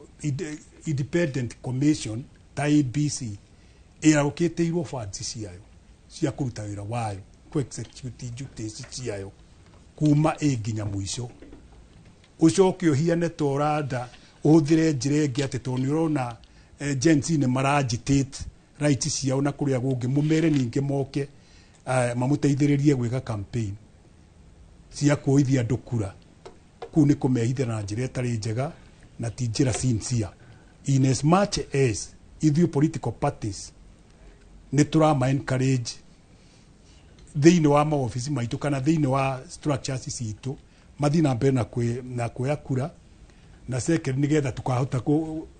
independent commission ta ABC ĩrarũkĩtĩirwo funds ciayo cia kũruta wĩra wayo, kũ execute duties ciayo kuma ĩ nginya mũico, ũcoke ũhiane ta ũranda ũhũthĩre njĩra ĩngĩ atĩ tondũ nĩ ũrona Gen Z nĩ mara-agitate rights ciao na kũrĩa kũngĩ, mũmere ningĩ moke mamũteithĩrĩrie gwĩka campaign cia kuoithia andũ kura. Kũu nĩ kũmehithĩra na njĩra ĩtarĩ njega na ti njĩra sincere, in as much as ithuĩ political parties nĩ tũrama encourage thĩinĩ wa maobici maitũ kana thĩinĩ wa structures citũ mathiĩ na mbere na kuoya kura na second, nĩgetha tukahota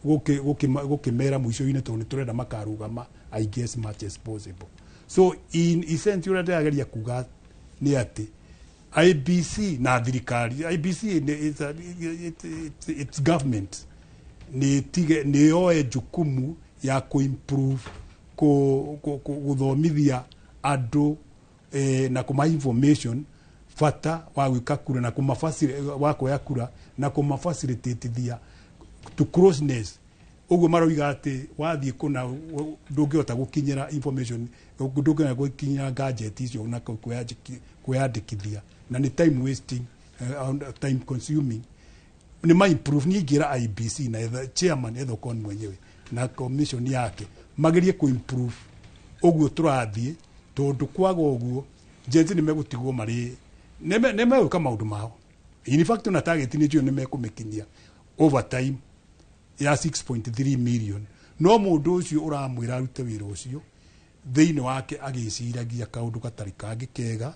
gũkĩmera mũico-inĩ, tondũ nĩ tũrenda makarũgama aingĩ as much as possible. So in essence, ũrĩa ndĩrageria kuga nĩ atĩ IBC na thirikari, IBC it's government, nĩ tige nĩ yoe jukumu ya kũ-improve gũthomithia andũ na kũma information bata wa gwĩka kura na wa kuoya kura na kũmafacilitatithia to closeness. Ũguo maroiga atĩ wathiĩ kũna ndũngĩhota gũkinyĩra information, ndũngĩhota gũkinyĩra gadget icio na kwĩyandĩkithia, na nĩ time wasting, time consuming. Nĩ ma improve. Niĩ ingĩra IBC na chairman Ethekon mwenyewe na commission yake magerie ku improve ũguo tũrathiĩ, tondũ kwaga ũguo Gen Z nĩ megũtigwo marĩ nĩ megwĩka maũndũ mao. In fact, ona target nĩ njũĩ nĩ mekũmĩkinyia over time ya 6.3 million, no mũndũ ũcio ũramwĩra arute wĩra ũcio thĩinĩ wake agĩciragia kaũndũ gatarĩ kangĩ kega,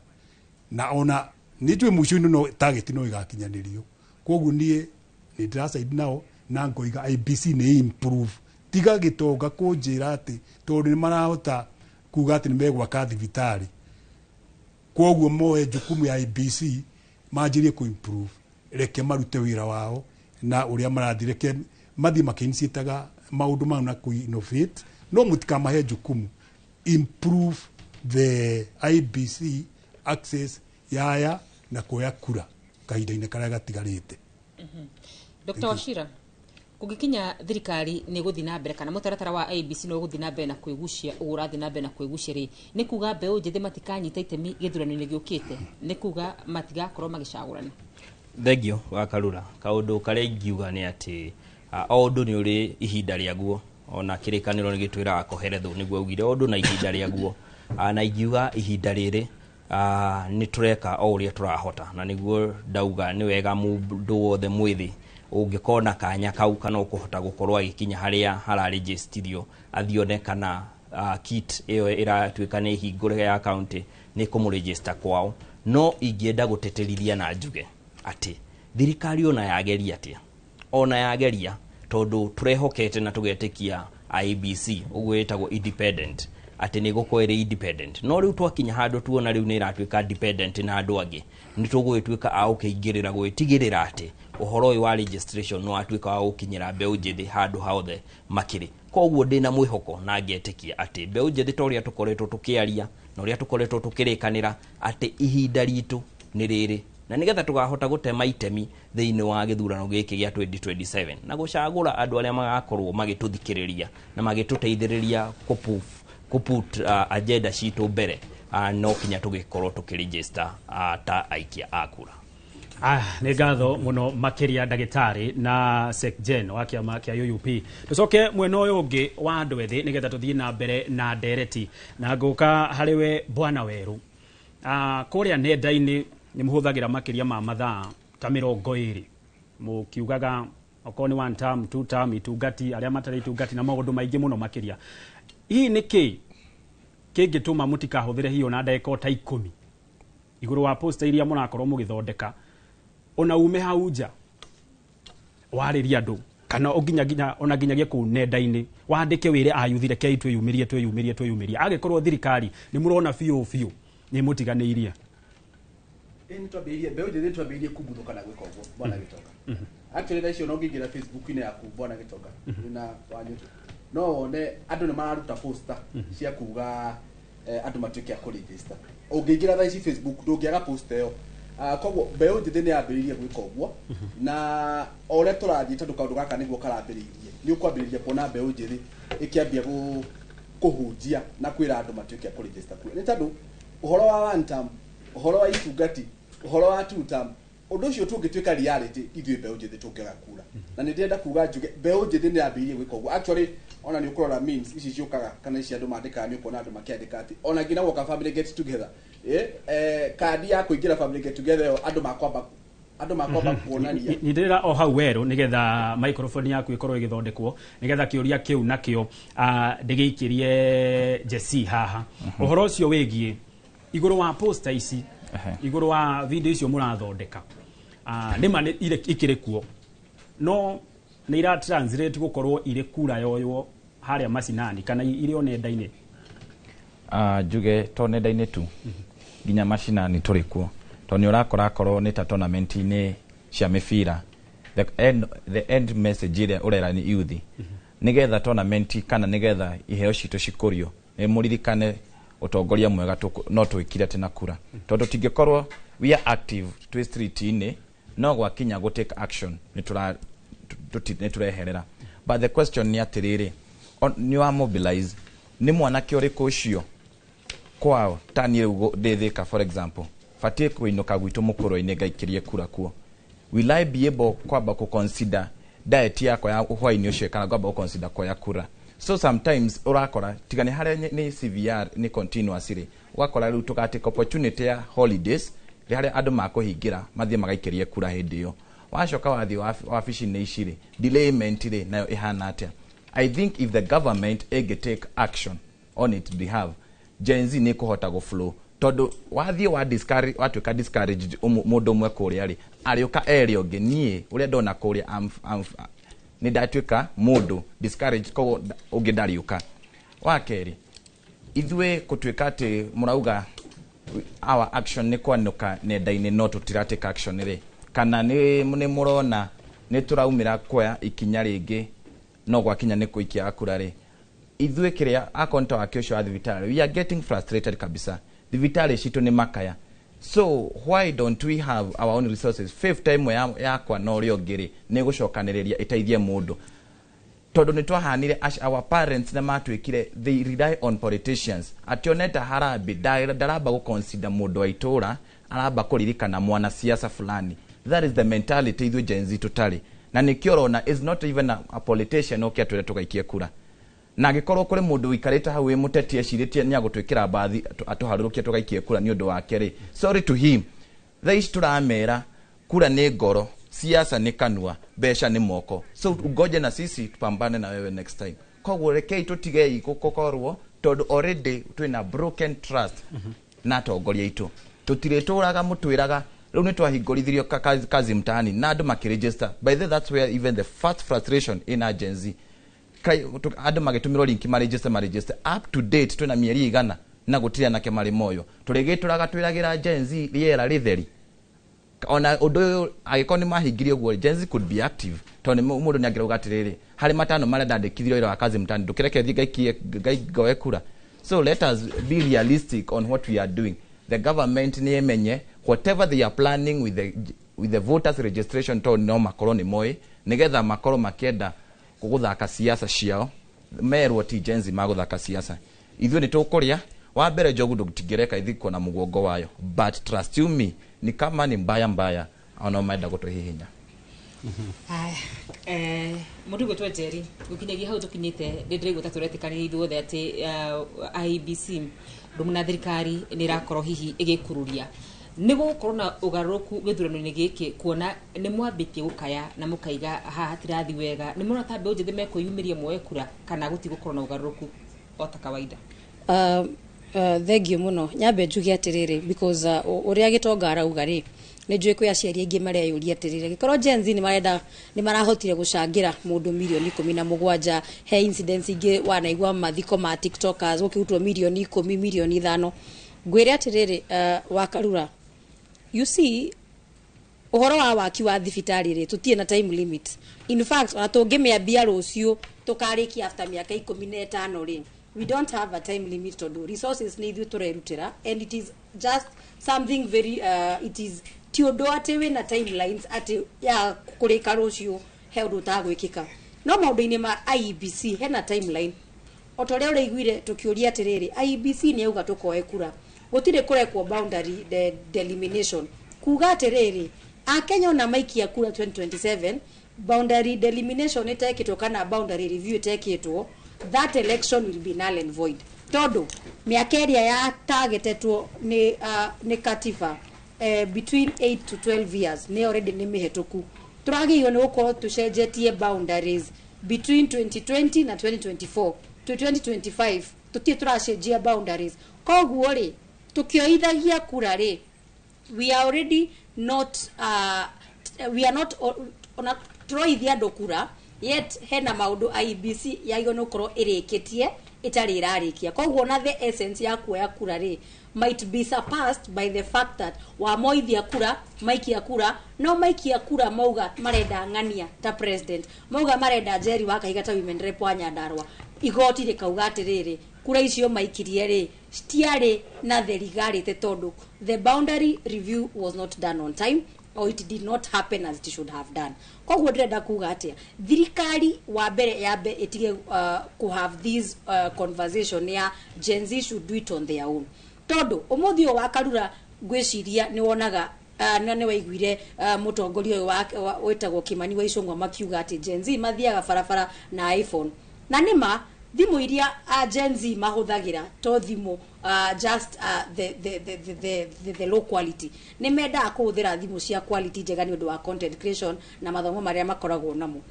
na ona nĩ njũĩ mũico-inĩ no target no ĩgakinyanĩrio. Koguo niĩ nĩ ndĩracaidi nao na ngoiga IBC nĩ improve. Tiga gĩtonga kũnjĩra atĩ tondũ nĩ marahota kuga atĩ nĩ megwaka thibitarĩ, koguo moe jukumu ya IBC manjĩrie kũ improve. Reke marute wĩra wao na ũrĩa marathiĩ, reke mathiĩ makĩinitiataga maũndũ mau na kũ innovate, no mũtikamahe jukumu. Improve the IBC access yaya na kuoya kura kahinda-inĩ karĩa gatigarĩte. Dr. Wachira, kũngĩkinya thirikari nĩ gũthiĩ na mbere kana mũtaratara wa IEBC nĩ ũgũthiĩ na mbere na kwĩgucia ũguo ũrathiĩ na mbere na kwĩgucia rĩ, nĩ kuga mbeũ njĩthĩ matikanyita itemi gĩthurano-inĩ gĩũkĩte? Nĩ kuga matigakorwo magĩcagũrana? Thengio wa Karura. Kaũndũ karĩa ingiuga nĩ atĩ o ũndũ nĩ ũrĩ ihinda rĩaguo. Ona kĩrĩkanĩro nĩ gĩtwĩraga koherethũ nĩguo augire o ũndũ na ihinda rĩaguo. Na ingiuga ihinda rĩrĩ nĩ tũreka o ũrĩa tũrahota, na nĩguo ndauga nĩ wega mũndũ wothe mwĩthĩ ũngĩkona kanya kau kana ũkũhota gũkorwo agĩkinya harĩa hararĩnjĩstithio athione kana kit ĩyo ĩratuĩka nĩ hingũre ya county nĩ kũmũregister kwao. No ingĩenda gũtĩtĩrithia na njuge atĩ thirikari ona yageria atĩa, ona yageria, tondũ tũrehokete na tũgetĩkia IEBC ũguo ĩtagwo independent, atĩ nĩ gũkorwo ĩrĩ independent, no rĩu twakinya handũ tuona rĩu nĩ ĩratuĩka dependent na andũ angĩ, nĩ tũgũgĩtuĩka a gũkĩingĩrĩra gwĩtigĩrĩra atĩ ũhoro ũyũ wa registration nĩ watuĩka wa gũkinyĩra mbeũ njĩthĩ handũ hothe makĩrĩ. Koguo ndĩna mwĩhoko na ngetĩkia atĩ mbeũ njĩthĩ, ta ũrĩa tũkoretwo tũkĩaria na ũrĩa tũkoretwo tũkĩrĩkanĩra, atĩ ihinda ritũ nĩ rĩrĩ na nĩgetha tũkahota gũtema itemi thĩinĩ wa gĩthurano gĩkĩ gĩa 2027 na gũcagũra andũ arĩa magakorwo magĩtũthikĩrĩria na magĩtũteithĩrĩria kũput agenda citũ mbere, no kinya tũgĩkorwo tũkĩregister ta aikia a kura. Nĩ ngatho mũno makĩria ndagĩtarĩ na Secgen wa kĩama kĩa UUP. Tũcoke mwena ũyũ ũngĩ wa andũ ethĩ nĩgetha tũthiĩ na mbere na ndereti, na ngũka harĩ we bwana Werũ. Kũrĩa nenda-inĩ nĩ mũhũthagĩra makĩria ma mathaa ta 20 mũkiugaga okorwo nĩ one term, two term, itungati, arĩa matarĩ itungati na maũndũ maingĩ mũno makĩria. Hihi nĩ kĩ kĩngĩtũma mũtikahũthĩre hiyo na ndagĩka o ta 10 igũrũ wa poster iria mũrakorwo mũgĩthondeka, ona ume hau nja warĩrie andũ, kana nginya ona nginyagia kũu nenda-inĩ wandĩke wĩre ayuthi, rekei twĩyumĩrie, twĩyumĩrie, twĩyumĩrie, angĩkorwo thirikari nĩ mũrona biũ biũ nĩ mũtiganĩirie? Ĩ, nĩ twambĩrĩirie, mbeũ njĩthĩ twambĩrĩirie kumbuthũka na gwĩka ũguo, bwana Gĩtonga. Actually, thaa icio no ũngĩingĩra Facebook-inĩ yaku, bwana Gĩtonga na Wanyũ, no wone andũ nĩ mararuta poster cia kuga Andũ matuĩke a kũregister. Ũngĩingĩra thaa ici Facebook, ndũngĩaga post ĩyo. Koguo mbeũ njĩthĩ nĩ yambĩrĩirie gwĩka ũguo, na o ũrĩa tũrathiĩ, tondũ kaũndũ gaka nĩguo karambĩrĩirie, nĩ ũkwambĩrĩria kuona mbeũ njĩthĩ ĩkĩambia kũhunjia na kwĩra andũ matuĩke a kũregister kura, nĩ tondũ ũhoro wa one term, ũhoro wa itungati, ũhoro wa two term, ũndũ ũcio tũngĩtuĩka reality, ithuĩ mbeũ njĩthĩ tũngĩaga kura. Na nĩ ndĩrenda kuga njuge mbeũ njĩthĩ nĩ yambĩrĩirie gwĩka ũguo. Actually, ona nĩ ũkũrora memes ici ciũkaga kana ici andũ mandĩkaga, nĩ ũkuona andũ makĩandĩka atĩ ona nginya woka family get together, kandi ya kũingĩra family get together ĩyo, andũ makwamba kuonania. Nyitĩrĩra o hau werũ nĩgetha microphone yaku ĩkorwo ĩgĩthondekwo, nĩgetha kĩũria kĩu nakĩo ndĩgĩikĩrie Jesse haha, ũhoro ũcio wĩgiĩ igũrũ wa poster ici, igũrũ wa video icio mũrathondeka. Nĩma nĩ ikĩrĩ kuo, no nĩ ira translate gũkorwo irĩ kura yoywo harĩa macinani kana irĩ o nenda-inĩ? Njuge to nenda-inĩ tu, nginya macinani tũrĩ kuo, tondũ nĩ ũrakora akorwo nĩ ta tournament-inĩ cia mĩbira, the end message ĩrĩa ũrera nĩ youth, nĩgetha tournament kana nĩgetha iheo citũ cikũrio, nĩ mũririkane ũtongoria mwega no twĩkire atĩ na kura, tondũ tingĩkorwo we are active twĩ street-inĩ, no gwakinya gũ take action nĩ tũra nĩ tũreherera. But the question nĩ atĩrĩrĩ, nĩ wa mobilize nĩ mwanake ũrĩkũ ũcio kwao? Ta niĩ rĩu ndĩ Thĩka, for example, batiĩ kũinũka gwitũ mũkũrũ-inĩ ngaikĩrie kura kuo. Will I be able kwamba kũ-consider diet yakwa ya hwaĩ-inĩ ũcio, kana kwamba gũ-consider kuoya kura? So sometimes ũrakora tiga nĩ harĩa nĩ CVR nĩ continuous rĩ, ũgakora rĩu tũgatake opportunity ya holidays rĩ, harĩa andũ makũhingĩra mathiĩ magaikĩrie kura hĩndĩ ĩyo. Wacoka wathiĩ wabici-inĩ ici rĩ, delayment rĩ nayo ĩhana atĩa? I think if the government ĩngĩ take action on its behalf, Gen Z nĩ kũhota gũ flow, tondũ wathiĩ wa discourage, watuĩka discouraged mũndũ ũmwe kũrĩa rĩ, arĩũka ere ũngĩ. Niĩ ũrĩa ndona kũrĩa, nĩ ndatuĩka mũndũ discouraged, koguo ũngĩ ndariũka. Wa kerĩ, ithuĩ gũtuĩka atĩ mũrauga our action nĩ kwanũka nenda-inĩ, no tũtira take action rĩ, kana nĩ mũrona nĩ tũraumĩra kuoya ikinya rĩngĩ, no gwakinya nĩ kũikia kura rĩ, ithuĩ kĩrĩa akonta wake ũcio wa thibitarĩ, we are getting frustrated kabisa. Thibitarĩ citũ nĩ makaya, so why don't we have our own resources? Fifth ĩmwe yakwa na ũrĩa ũngĩ rĩ, nĩ gũcokanĩrĩria ĩteithie mũndũ, tondũ nĩ twahanire as our parents nĩ matuĩkire they rely on politicians, atĩ oneta harambĩ ndaramba gũ-consider mũndũ wa itũra, aramba kũririkana mwanasiasa fulani. That is the mentality ithuĩ Gen Z tũtarĩ na nĩkĩo ũrona is not even a politician oke atwĩre tũgaikie kura. Na angĩkorwo kũrĩ mũndũ ũikarĩte hau wĩ mũteti ecirĩtie nĩ agũtwĩkĩra mbathi atũharũrũkie tũgaikie kura nĩ ũndũ wake rĩ, sorry to him. Thaa ici tũramera kura nĩ ngoro, siasa nĩ kanua, mbeca nĩ moko, so ngoje na sisi tupambane na wewe next time. Koguo rekei tũtigei gũkorwo, tondũ already twĩna broken trust na atongoria aitũ. Tũtirĩtũraga mũtwĩraga rĩu nĩ twahingũrithirio kazi mtaani na andũ makĩregister. By the way, that's where even the first frustration in our Gen Z, andũ magĩtũmĩrwo link maregister, maregister, up to date twĩna mĩeri 100 na gũtirĩ anake marĩ moyo. Tũrĩgĩtũraga twĩragĩra Gen Z rĩera rĩtheri. Ona ũndũ ũyũ angĩkorwo nĩ mahingirie ũguo, Gen Z could be active, tondũ nĩ mũndũ nĩ angĩrauga atĩrĩrĩ, harĩ matano marĩa ndandĩkithirio wĩra wa kazi mtaani, ndũkĩreke thiĩ ngaikie ngoe kura. So let us be realistic on what we are doing. The government nĩ ĩmenye whatever they are planning with the voters registration, tondũ no makorwo nĩ moĩ nĩgetha makorwo makĩenda gũthaka siasa ciao, merwo ti Gen Z magũthaka siasa. Ithuĩ nĩ tũkũrĩa wa mbere njogu ndũtingĩreka ithikwo na mũgongo wayo, but trust you me, ni kama ni mbaya mbaya ona menda gũtũhihinya. Haya, mũndũ gwĩtwo Njeri, gũkinyagia hau tũkinyĩte, nĩ ndĩraigua ta tũretĩkanĩria ithuothe atĩ IEBC ndũmu na thirikari nĩ ĩrakorwo hihi ĩgĩkururia nĩ gũgũkorwo na ũgarũrũku gĩthurano-inĩ gĩkĩ, kuona nĩ mwambĩtie gũkaya na mũkaiga haha hatirathi wega. Nĩ mũrona ta mbeũ njĩthĩ mekwĩyumĩria moe kura, kana gũtigũkorwo na ũgarũrũku o ta kawaida? Thengiũ mũno. Nyambe njuge atĩrĩrĩ, because ũrĩa gĩtonga arauga rĩ, nĩ njũĩ kwĩ aciari aingĩ mareyũria atĩrĩrĩ, gĩkorwo Gen Z nĩ marenda, nĩ marahotire gũcangĩra mũndũ mirioni 17, he incidents ingĩ wanaigua mathiko ma tiktokers gũkĩrutwo mirioni 10, mirioni 5. Ngwĩre atĩrĩrĩ, wakarura, you see, ũhoro wa waki wa thibitarĩ rĩ, tũtirĩ na time limit. In fact, ona tũngĩmĩambia rũciũ tũkarĩkia after mĩaka 15 rĩ, We don't have a time limit tondũ resources nĩ ithuĩ tũrerutĩra, and it is just something very it is ti ũndũ atĩ wĩna timelines atĩ ya kũrĩka rũciũ he ũndũ ũtagwĩkĩka. No maũndũ-inĩ ma IEBC hena timeline, o ta ũrĩa ũraiguire tũkĩũria atĩrĩrĩ, IEBC nĩ yauga tũkoe kura, gũtirĩ kũrekwo boundary delimitation, kuga atĩrĩrĩ, Akenya ona maikia kura 2027, boundary delimitation ĩtekĩtwo kana boundary review ĩtekĩtwo, that election will be null and void, tondũ mĩaka ĩrĩa ya targetetwo nĩ katiba, between 8 to 12 years, nĩ already nĩ mĩhetũku. Tũragĩrĩirwo nĩ gũkorwo tũcenjetie boundaries between 2020 na 2024 to 2025. Tũtirĩ tũracenjia boundaries. Koguo rĩ, tũkĩoithagia kura rĩ, we are already not we are not ona tũroithia andũ kura, yet hena maũndũ IEBC yagĩrĩirwo nĩ gũkorwo ĩrĩkĩtie ĩtarĩ ĩrarĩkia. Koguo na the essence ya kuoya kura rĩ might be surpassed by the fact that wamoithia kura, maikia kura, no maikia kura mauga marenda ng'ania ta president, mauga marenda Njeri wa Kahiga ta women rep wa Nyandarua, igoti rĩkauga atĩrĩrĩ, kura icio maikirie rĩ citiarĩ na the legality, tondũ the boundary review was not done on time or it did not happen as it should have done. Koguo ndĩrenda kuga atĩa, thirikari wa mbere yambe ĩtige ku have this conversation ya Gen Z should do it on their own, tondũ ũmũthĩ ũyũ wa Karura ngwĩciria nĩ wonaga na nĩ waiguire mũtongoria ũyũ wĩtagwo Kimani wa Ichung'wa makiuga atĩ Gen Z mathiaga barabara na iPhone. Na nĩma thimũ iria Gen Z mahũthagĩra to thimũ just the low quality. Nĩ mendaga kũhũthĩra thimũ cia quality njega nĩ ũndũ wa content creation na mathomo marĩa makoragwo namo.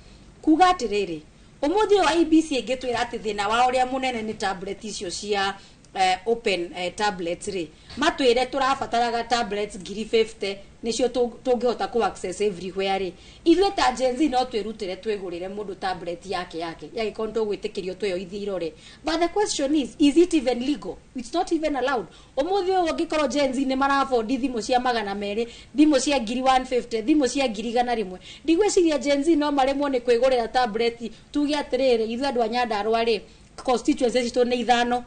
Kuga atĩrĩrĩ, ũmũthĩ ũyũ IEBC ĩngĩtwĩra atĩ thĩna wao ũrĩa mũnene nĩ tablet icio cia open tablets rĩ, matwĩre tũrabataraga tablets 50,000 nĩcio tũngĩhota kũ access everywhere rĩ, ithuĩ ta Gen Z no twĩrutĩre twĩgũrĩre mũndũ tablet yake yagĩkorwo nĩ tũgwĩtĩkĩrio twĩyoithie irore. But the question is it even legal? It's not even allowed. Ũmũthĩ ũyũ ũngĩkorwo Gen Z nĩ marabondi thimũ cia 200, thimũ cia 150,000, thimũ cia 100,000, ndigwĩciria Gen Z no maremwo nĩ kwĩgũrĩra tablet. Tuge atĩrĩrĩ, ithuĩ andũ a Nyandarua rĩ, constituencies citũ nĩ ithano,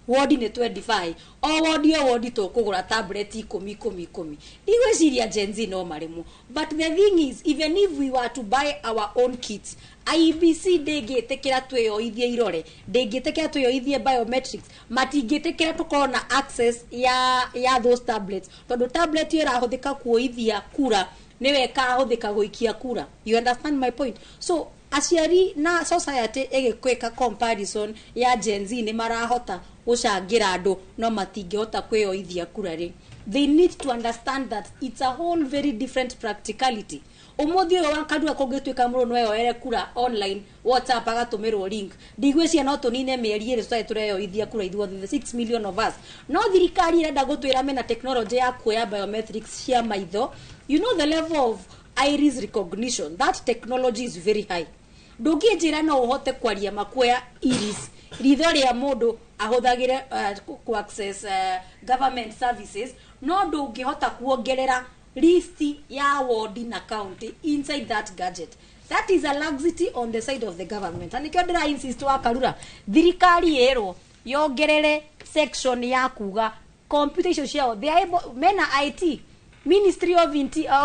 wodi nĩ 25, o wodi o wodi tũkũgũra tablet ikũmi ikũmi ikũmi. Ndigwĩciria Gen Z no maremwo. But the thing is, even if we were to buy our own kits, IEBC ndĩngĩtĩkĩra twĩyoithie irore, ndĩngĩtĩkĩra twĩyoithie biometrics, matingĩtĩkĩra tũkorwo na access ya those tablets, tondũ tablet ĩyo ĩrahũthĩka kuoithia kura nĩwe ĩkahũthĩka gũikia kura. You understand my point? So aciari na society ĩgĩkwĩka comparison ya Gen Z nĩ marahota gũcangĩra andũ no matingĩhota kwĩyoithia kura rĩ, they need to understand that it's a whole very different practicality. Ũmũthĩ ũyũ wa Karua, kũngĩtuĩka mũndũ no eyoere kura online, WhatsApp agatũmĩrwo link, ndigwĩciria no tũnine mĩeri 2 tũtarĩ tũreyoithia kura ithuothe, the 6 million of us. No thirikari ĩrenda gũtwĩra mena technology ya kuoya biometrics cia maitho. You know the level of iris recognition, that technology is very high. Ndũngĩnjĩra no ũhote kwaria makuoya iris, ritho rĩa mũndũ ahũthagĩre ku access government services, no ndũngĩhota kuongerera list ya wodi na county inside that gadget. That is a laxity on the side of the government, na nĩkĩo ndĩra insist wa Karura, thirikari ĩrwo yongerere section ya kuga computer icio ciao, they are able, mena IT Ministry of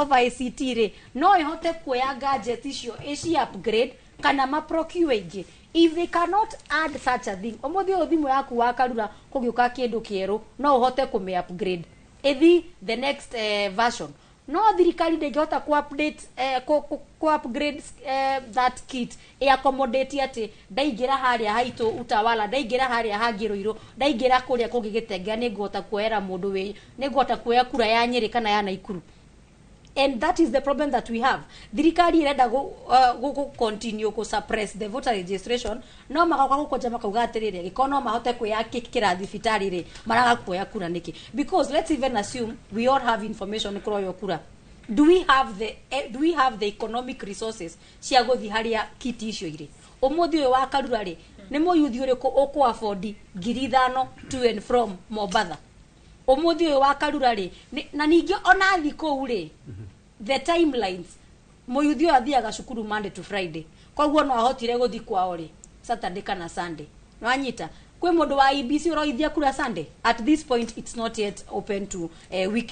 ICT rĩ, no ĩhote kuoya gadget icio ĩci upgrade kana ma procure ingĩ. If they cannot add such a thing, ũmũthĩ ũyũ thimũ yaku wa Karura kũgĩũka kĩndũ kĩerũ, no ũhote kũmĩ upgrade ĩthi the next version, no thirikari ndĩngĩhota ku update ku upgrade that kit ĩ accommodate atĩ ndaingĩra harĩa haitũ Utawala, ndaingĩra harĩa hangĩ Rũirũ, ndaingĩra kũrĩa kũngĩ Gĩtengea, nĩ ngũhota kuoera mũndũ wĩ nĩ ngũhota kuoya kura ya Nyĩrĩ kana ya Naikuru. And that is the problem that we have. Thirikari ĩrenda gu continue ku suppress the voter registration, no magoka gũkũnja makauga atĩrĩrĩ, gĩkorwo no mahote kwĩyakĩra thibitarĩ rĩ, maraga kuoya kura nĩkĩ? Because let's even assume we all have information kũroywo kura, do we have the economic resources cia gũthiĩ harĩa kiti icio irĩ? Ũmũthĩ ũyũ wa Karura rĩ, nĩ mũyuthi ũrĩkũ ũkũ afford 5,000 to and from Mombatha? Ũmũthĩ ũyũ wa Karura rĩ, na ningĩ ona thi kũu rĩ, the timelines, mũyuthi ũyũ athiaga cukuru Monday to Friday, koguo no ahotire gũthi kwao rĩ Saturday kana Sunday. Nwanyita Kwĩ mũndũ wa IEBC ũroithia kura Sunday? At this point it's not yet open to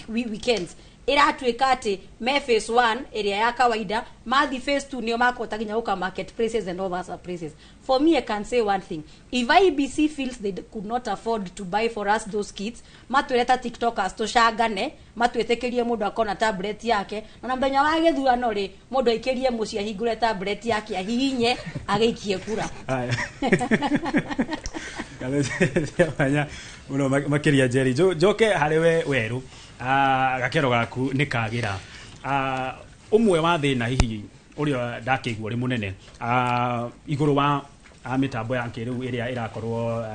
weekends. Ĩratuĩka atĩ me phase 1 ĩrĩa ya kawaida, mathi phase 2 nĩo makũhota nginya gũka market places and all other places. For me, I can say one thing: if IEBC feels they could not afford to buy for us those kits, matwĩre ta TikTokers tũcangane, matwĩtĩkĩrie mũndũ akona tablet yake, na mũthenya wa gĩthurano rĩ, mũndũ aikĩrie mũciĩ, ahingũre tablet yake, ahihinye, agĩikie kura. Haya. Mwanya muno makiria Jerry. Njoke harĩ we werũ. Gakero gaku nĩ kagĩra. Ũmwe wa thĩna hihi ũrĩa ndakĩigua ũrĩ mũnene igũrũ wa mĩtambo ya kĩrĩu ĩrĩa ĩrakorwo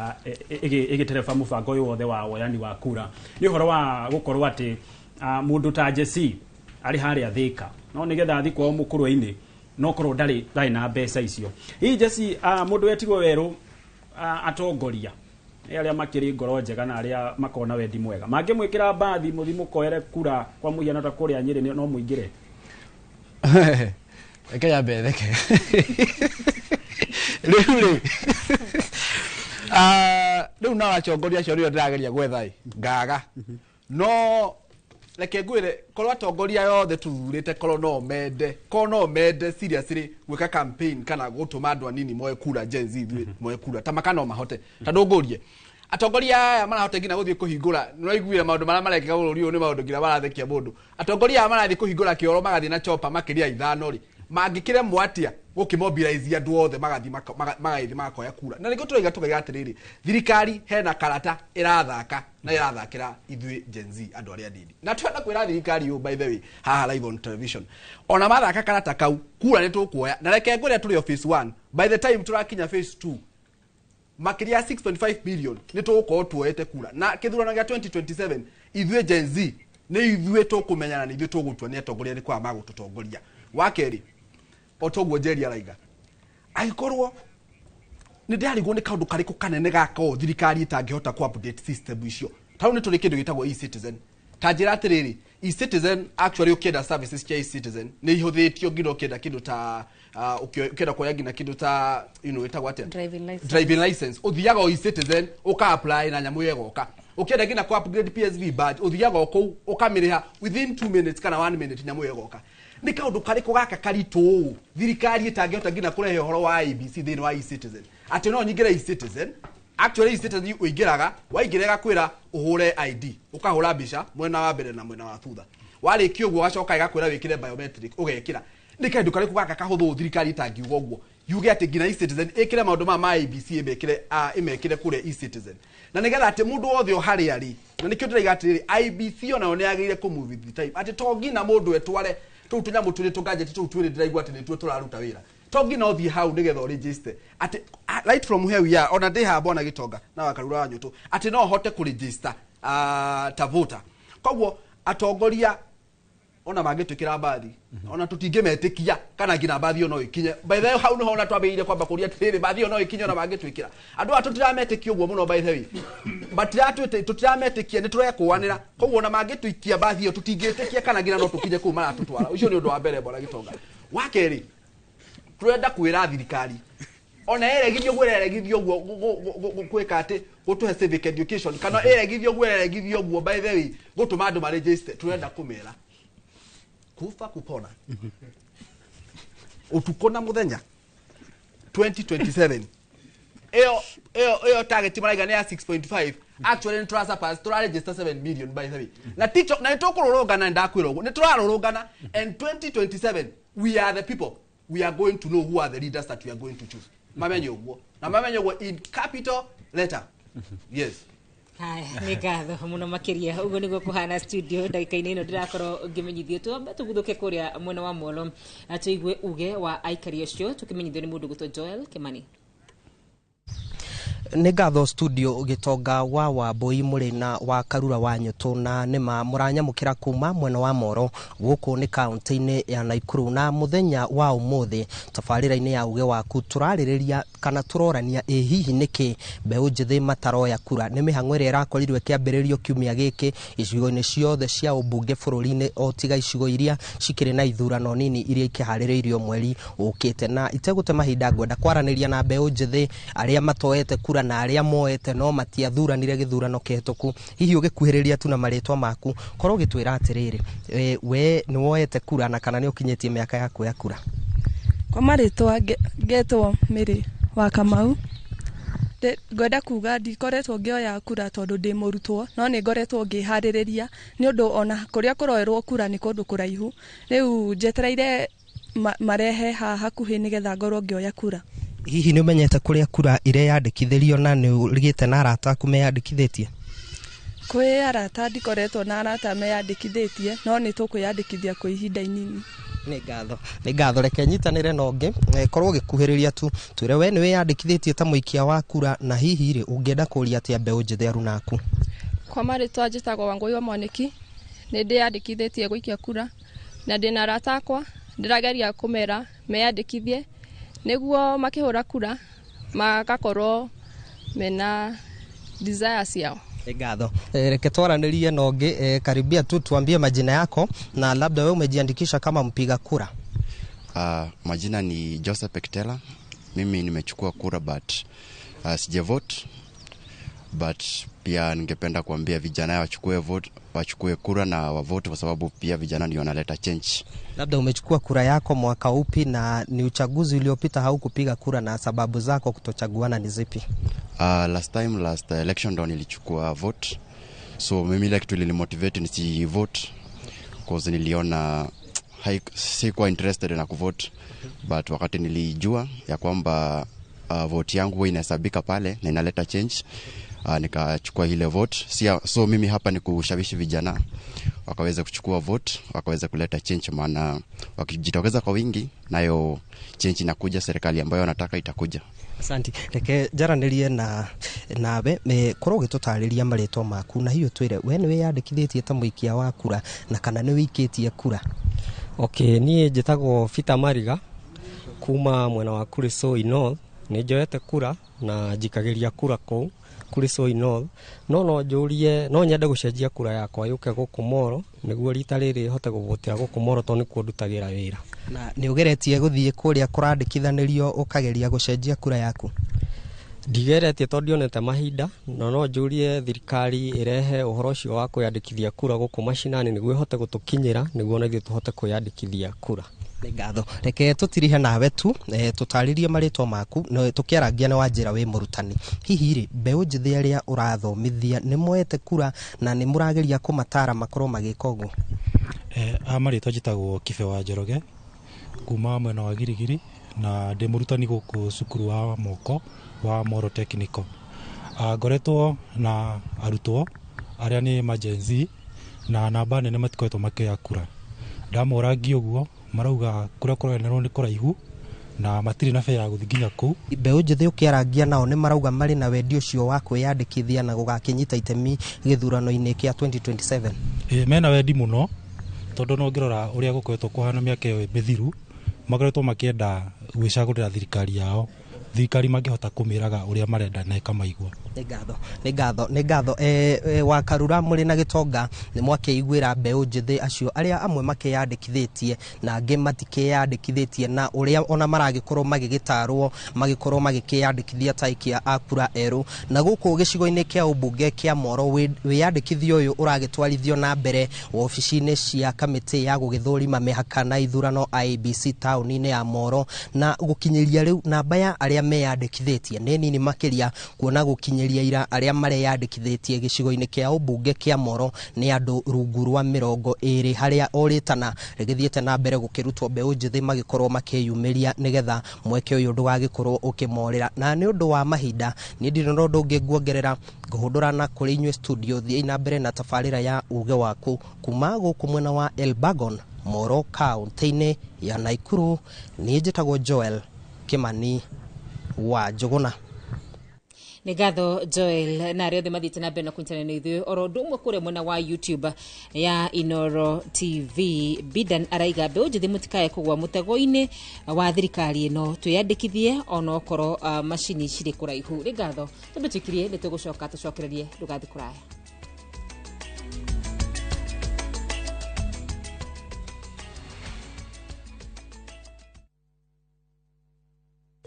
ĩgĩtereba mũbango ũyũ wothe wa woyani wa kura nĩ ũhoro wa gũkorwo atĩ mũndũ ta Jesse arĩ harĩa Thĩka, no nĩgetha athiĩ kwao mũkũrwe-inĩ no korwo ndarĩ na mbeca icio. Hihi Jesse, mũndũ wetigwo werũ, atongoria nĩ arĩa makĩrĩ ngoro njega na arĩa makorwo na wendi mwega mangĩmwĩkĩra mbathi mũthi mũkoere kura, kwa mũhiano ta kũrĩa Nyĩrĩ, no mũingĩre? Reke nyambe theke rĩu rĩ. Rĩu no atongoria acio nĩo ndĩrageria gwetha ĩ ngaga, no reke ngwĩre, korwo atongoria yothe tũthurĩte, korwo no mende seriously gwĩka campaign kana gũtũma andũ anini moe kura, Gen Z ithuĩ moe kura ta maka, no mahote. Tondũ ngũrie, atongoria aya marahota nginya gũthiĩ kũhingũra, nĩwaiguire maũndũ marĩa marekĩka bũrũri ũyũ, nĩ maũndũ nginya marathekia mũndũ. Atongoria aya marathiĩ kũhingũra kĩoro, magathiĩ na chopa makĩria 5 rĩ, mangĩkĩremwo atĩa gũkĩmobilize andũ othe magathiĩ magathiĩ magakoya kura? Na nĩkĩo tũraiga tũkaiga atĩrĩrĩ, thirikari hena karata ĩrathaka na ĩrathakĩra ithuĩ Gen Z, andũ arĩa anini. Na twenda kwĩra thirikari ũũ, by the way, haha live on television, ona mathaka karata kau, kura nĩ tũkuoya. Na reke ngwĩre, tũrĩ o phase 1. By the time tũrakinya phase 2, makĩria ya 6.5 billion nĩ tũgũkorwo tuoete kura. Na kĩthurano gĩa 2027, ithuĩ Gen Z nĩ ithuĩ tũkũmenyana, nĩ ithuĩ tũgũtua nĩ atongoria arĩkũ aya magũtũtongoria. Wa kerĩ, o toguo Njeri araiga, angĩkorwo nĩ ndĩrarigwo nĩ kaũndũ karĩkũ kanene gaka ũũ thirikari ĩtangĩhota ku update system icio. Ta rĩu nĩ tũrĩ kĩndũ gĩtagwo eCitizen. Ta njĩra atĩrĩrĩ, eCitizen actually, ũkĩenda services cia eCitizen nĩ ihũthĩtio, nginya ũkĩenda kĩndũ ta ũkĩenda kuoya nginya kĩndũ ta ĩtagwo atĩa? Driving license. Driving license, ũthiaga o eCitizen ũka apply na nyamũ ĩyo ĩgoka. Ũkĩenda nginya ku upgrade PSV badge, ũthiaga o kũu ũkamĩrĩha within 2 minutes kana 1 minute, nyamũ ĩyo ĩgoka. Nĩ kaũndũ karĩkũ gaka karitũ ũũ thirikari ĩtangĩhota nginya kũrehe ũhoro wa IEBC thĩinĩ wa eCitizen, atĩ no nyingĩre eCitizen? Actually, eCitizen ũingĩraga, waingĩra ĩgakwĩra ũhũre ID, ũkahũra mbica mwena wa mbere na mwena wa thutha. Warĩkia ũguo, gacoka ĩgakwĩra wĩkĩre biometric, ũgekĩra. Nĩ kaũndũ karĩkũ gaka kahũthũ thirikari ĩtangiuga ũguo, yuge atĩ nginya eCitizen ĩkĩre maũndũ maya ma IEBC, ĩmekĩre kũrĩa eCitizen, na nĩgetha atĩ mũndũ wothe o harĩa arĩ? Na nĩkĩo ndĩraiga atĩrĩrĩ, IEBC onayo nĩ yagĩrĩire kũ move with the time, atĩ to nginya mũndũ etware tũu tũnyamũ twĩrĩ, tũgadget tũu twĩrĩ ndĩraigua atĩ nĩtuo tũraruta wĩra. To nginya ũthiĩ hau nĩgetha ũregister, atĩ right from where we are, ona ndĩ haha bwana Gĩtonga na Wakarura wa Nyũtũ, atĩ no hote kũregister ta voter. Koguo atongoria ona mangĩtwĩkĩra mbathi, ona tũtingĩmetĩkia kana nginya mbathi ĩyo no ĩkinye. By the way, hau nĩho ona twambĩrĩirie kwamba kũria atĩrĩrĩ, mbathi ĩyo no ĩkinye ona mangĩtwĩkĩra? Andũ aya tũtirametĩkia ũguo mũno, by the way, matiratwĩte, tũtirametĩkia, nĩ tũrekũanĩra. Koguo ona mangĩtũikia mbathi ĩyo, tũtingĩtĩkia kana nginya no tũkinye kũu maratũtwara. Ũcio nĩ ũndũ wa mbere, bwana Gĩtonga. Wa kerĩ, tũrenda kwĩra thirikari, ona ĩregithio ũguo, ĩreregithio ũguo gwĩka atĩ gũtũhe civic education, kana ĩregithio ũguo, ĩreregithio ũguo, by the way, gũtũma andũ maregister, tũrenda kũmera kufa kupona, ũtukũ na mũthenya, 2027 ĩyo target maraiga nĩ ya 6.5, actually nĩ tũrasurpass, tũraregister 7 million, by the way. Na TikTok na nĩ tũkũrũrũngana, nĩ ndakwĩra ũguo, nĩ tũrarũrũngana. And 2027, we are the people, we are going to know who are the leaders that we are going to choose. Mamenye ũguo, na mamenye ũguo in capital letter, yes. Haya, nĩ ngatho mũno makĩria. Ũguo nĩguo kũhana studio ndagĩka-inĩ ĩno. Ndĩrakorwo ngĩmenyithio twambe tũguthũke kũrĩa mwena wa Molo na tũigue uge wa aikari acio, tũkĩmenyithio nĩ mũndũ gwĩtwo Joel Kimani. Nĩ ngatho studio, Gĩtonga wa Wambui mũrĩ na wa Karura wa Nyũtũ, na nĩma mũranyamũkĩra kuma mwena wa Moro gũkũ nĩ kaunti-inĩ ya Naikuru. Na mũthenya wa ũmũthĩ tabarĩra-inĩ ya uge waku tũrarĩrĩria Kana tũrorania ĩ hihi nĩkĩ mbeũ njĩthĩ mataroya kura. Nĩ mĩhang'o ĩrĩa ĩrakorirwo ĩkĩambĩrĩrio kiumia gĩkĩ icigo-inĩ ciothe cia ũmbunge bũrũri-inĩ, o tiga icigo iria cikĩrĩ na ithurano nini iria ikĩharĩrĩirio mweri ũkĩte. Na itegũte mahinda, ngwenda kwaranĩria na mbeũ njĩthĩ arĩa matoete kura na arĩa moete no matiathuranire gĩthurano kĩhĩtũku. Hihi ũgĩkuhĩrĩria tu na marĩtwa maku, korwo ũgĩtwĩra atĩrĩrĩ, we nĩ woete kura na kana nĩ ũkinyĩtie mĩaka ya kuoya kura? Kwa marĩtwa ngetwo Mĩrĩ wa Kamau. Ngwenda kuga ndikoretwo ngĩoya kura tondũ ndĩ mũrutwo, no nĩ ngoretwo ngĩharĩrĩria nĩ ũndũ ona kũrĩa kũroerwo kura nĩ kũndũ kũraihu. Rĩu njetereire marehe haha hakuhĩ nĩgetha ngorwo ngĩoya kura. Hihi nĩ ũmenyete kũrĩa kura ireyandĩkithĩrio na nĩ ũrigĩte na arata aku meyandĩkithĩtie? Kwĩ arata, ndikoretwo na arata meyandĩkithĩtie, no nĩ tũkwĩyandĩkithia kwa ihinda inini. Nĩ ngatho, nĩ ngatho. Reke nyitanĩre na ũngĩ. Korwo ũgĩkuhĩrĩria tu, twĩre we nĩ wĩyandĩkithĩtie ta mũikia wa kura, na hihi rĩ, ũngĩenda kũria atĩa mbeũ njĩthĩ aruna aku? Kwa marĩtwa njĩtagwo Wangũi wa Mwanĩki. Nĩ ndĩyandĩkithĩtie gũikia kura na ndĩna arata akwa ndĩrageria kũmera meyandĩkithie nĩguo makĩhũra kura magakorwo mena desire ciao. Nĩ ngatho. Reke twaranĩrie na ũngĩ. Karibia tu tuambie majina yako na labda wewe umejiandikisha kama mpiga kura. Majina ni Joseph Ektela. Mimi nimechukua kura but sijavote, but pia ningependa kuambia vijana wachukue vote, wachukue kura na wavote kwa sababu pia vijana ndio wanaleta change. Labda umechukua kura yako mwaka upi, na ni uchaguzi uliopita haukupiga kura, na sababu zako kutochaguana ni zipi? Last time, last election ndo nilichukua vote, so mimi ile kitu ilinimotivate nisi vote cause niliona sikuwa interested na kuvote, but wakati nilijua ya kwamba vote yangu huwa inahesabika pale na inaleta change, nikachukua ile vote. So mimi hapa ni kushawishi vijana wakaweza kuchukua vote, wakaweza kuleta change, maana wakijitokeza kwa wingi, nayo change inakuja, serikali ambayo wanataka itakuja. Asante. Reke njaranĩrie na nawe. Korwo ũgĩtũtarĩria marĩtwa maku na hiyo twĩre we nĩ wĩyandĩkithĩtie ta mũikia wa kura na kana nĩ wĩikĩtie kura. Okay, niĩ njĩtagwo Peter Mariga kuma mwena wa Kuresoi North. Nĩ njoete kura na njikagĩria kura kũu Kuresoi North, no njũrie, no nyende gũcenjia kura yakwa yũke gũkũ Moro nĩguo rita rĩrĩ hote gũvotera gũkũ Moro tondũ nĩkuo ndutagĩra wĩra. Na nĩ ũgeretie gũthiĩ kũrĩa kũrandĩkithanĩrio ũkageria gũcenjia kura yaku? Ndigeretie tondũ ndionete mahinda, no njũrie thirikari ĩrehe ũhoro ũcio wa kwĩyandĩkithia kura gũkũ macinani nĩguo ĩhote gũtũkinyĩra nĩguo ona ithuĩ tũhote kwĩyandĩkithia kura. Nĩ ngatho. Reke tũtirihe nawe tu, tũtarĩrie marĩtwa maku no tũkĩarangia nĩ wanjĩra wĩ mũrutani. Hihi rĩ, mbeũ njĩthĩ arĩa ũrathomithia nĩ moete kura na nĩ mũrageria kũmatara makorwo magĩka ũguo? A marĩtwa njĩtagwo Kibe wa Njoroge kuma mwena wa Girigiri na ndĩ mũrutani gũkũ cukuru wa moko wa Moro Technical. Ngoretwo na arutwo arĩa nĩ ma Gen Z na namba nene matikoretwo makĩoya kura. Ndamorangia ũguo marauga kũrĩa kũronerwo nĩ kũraihu na matirĩ na bea ya gũthiĩ nginya kũu. Mbeũ njĩthĩ ũkĩarangia nao nĩ marauga marĩ na wendi ũcio wa kwĩyandĩkithia na gũgakĩnyita itemi gĩthurano-inĩ kĩa 2027? Ĩ, mena wendi mũno tondũ no ngĩrora ũrĩa gũkoretwo kũhana mĩaka ĩyo mĩthiru, makoretwo makĩenda gwĩcagũrĩra thirikari yao, thirikari mangĩhota kũmĩraga ũrĩa marenda na ĩkamaigua. Nĩ ngatho, nĩ ngatho, nĩ ngatho. Wakarura mũrĩ na gĩtonga nĩ mwakĩiguĩra mbeũ njĩthĩ acio arĩa amwe makĩyandĩkithĩtie na angĩ matikĩyandĩkithĩtie, na ũrĩa ona maragĩkorwo magĩgĩtarwo magĩkorwo magĩkĩyandĩkithia ta aikia a kura erũ. Na gũkũ gĩcigo-inĩ kĩa ũmbunge kĩa Moro, wĩyandĩkithia ũyũ ũragĩtwarithio na mbere wabici-inĩ cia kamĩtĩ ya gũgĩthũrima mĩhaka na ithurano IEBC taũni-inĩ ya Moro, na gũkinyĩria rĩu namba ya arĩa meyandĩkithĩtie nĩ nini makĩria, kuona gũkinyĩria ira arĩa mareyandĩkithĩtie gĩcigo-inĩ kĩa ũmbunge kĩa Moro nĩ andũ rungu rwa 20, harĩa o rĩtana rĩgĩthiĩte na mbere gũkĩrutwo mbeũ njĩthĩ magĩkorwo makĩyumĩria nĩgetha mweke ũyũ ndũgagĩkorwo ũkĩmorĩra. Na nĩ ũndũ wa mahinda, niĩ ndirĩ na ũndũ ũngĩ nguongerera, ngũhũndũra na kũrĩ inyuĩ studio. Thiĩi na mbere na tabarĩra ya uge waku. Kuma gũkũ mwena wa Elbagon, Moro, kaũntĩ-inĩ ya Naikuru, niĩ njĩtagwo Joel Kimani wa Njũgũna. Nĩ ngatho Joel na arĩa othe mathiĩte na mbere na kũnyitanĩra na ithuĩ oro ũndũ ũmwe kũrĩa mwena wa YouTube ya Inoro TV. Bidan araiga mbeũ njĩthĩ mũtikae kũgwa mũtego-inĩ wa thirikari ĩno, twĩyandĩkithie onokorwo macini cirĩ kũraihu. Nĩ ngatho, tũmbe tũikirie, nĩ tũgũcoka tũcokererie, ndũgathiĩ kũraya.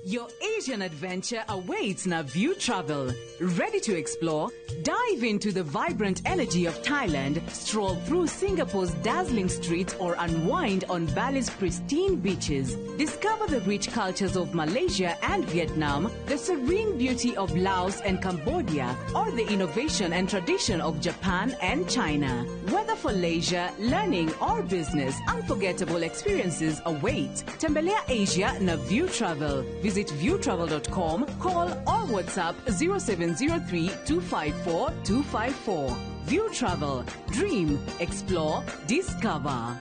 Your Asian adventure awaits Naview Travel. Ready to explore? Dive into the vibrant energy of Thailand, stroll through Singapore's dazzling streets, or unwind on Bali's pristine beaches. Discover the rich cultures of Malaysia and Vietnam, the serene beauty of Laos and Cambodia, or the innovation and tradition of Japan and China. Whether for leisure, learning, or business, unforgettable experiences await. Tembelea Asia Naview Travel. Visit viewtravel.com, call or WhatsApp 0703 254 254. View Travel. Dream, explore, discover.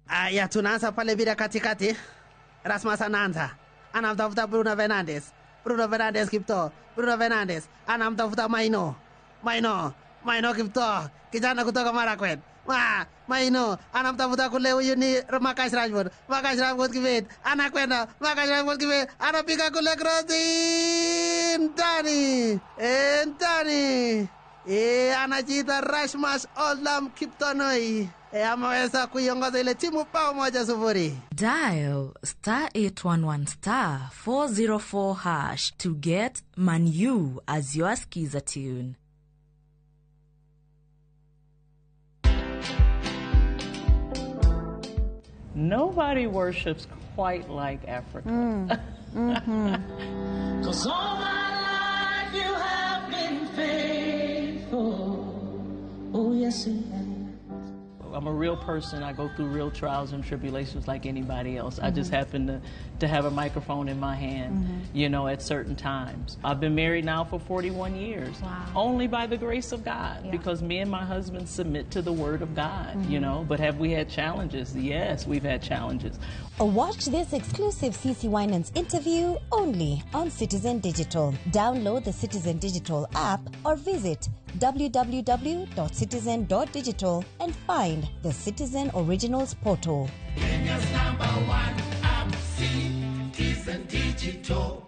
Aya, tunaanza pale bila katikati. Rasmus anaanza, anamtafuta Bruno Fernandes. Bruno Fernandes Kipto. Bruno Fernandes anamtafuta Maino. Maino, Maino Kipto, kijana kutoka Marakwet. Maino anamtafuta kule, huyu ni Marcus Rashford. Marcus Rashford Kibet anakwenda, Marcus Rashford Kibet anapiga kule krosi ndani, ndani. Anajiita Rasmus Olam Kiptonoi. Ameweza kuiongoza ile timu bao 1-0. Dial star 811 star 404 hash to get Manu as your skiza tune. Nobody worships quite like Africa. 'Cause all my life you have been faithful. Oh, yes, you have. I'm a real person. I go through real trials and tribulations like anybody else. I just happen to have a microphone in my hand, you know, at certain times. I've been married now for 41 years. Wow. Only by the grace of God, because me and my husband submit to the word of God, you know. But have we had challenges? Yes, we've had challenges. Watch this exclusive CC Winans interview only on Citizen Digital. Download the Citizen Digital app or visit www.citizen.digital and find the Citizen Originals portal. Kenya's number one app, Citizen Digital.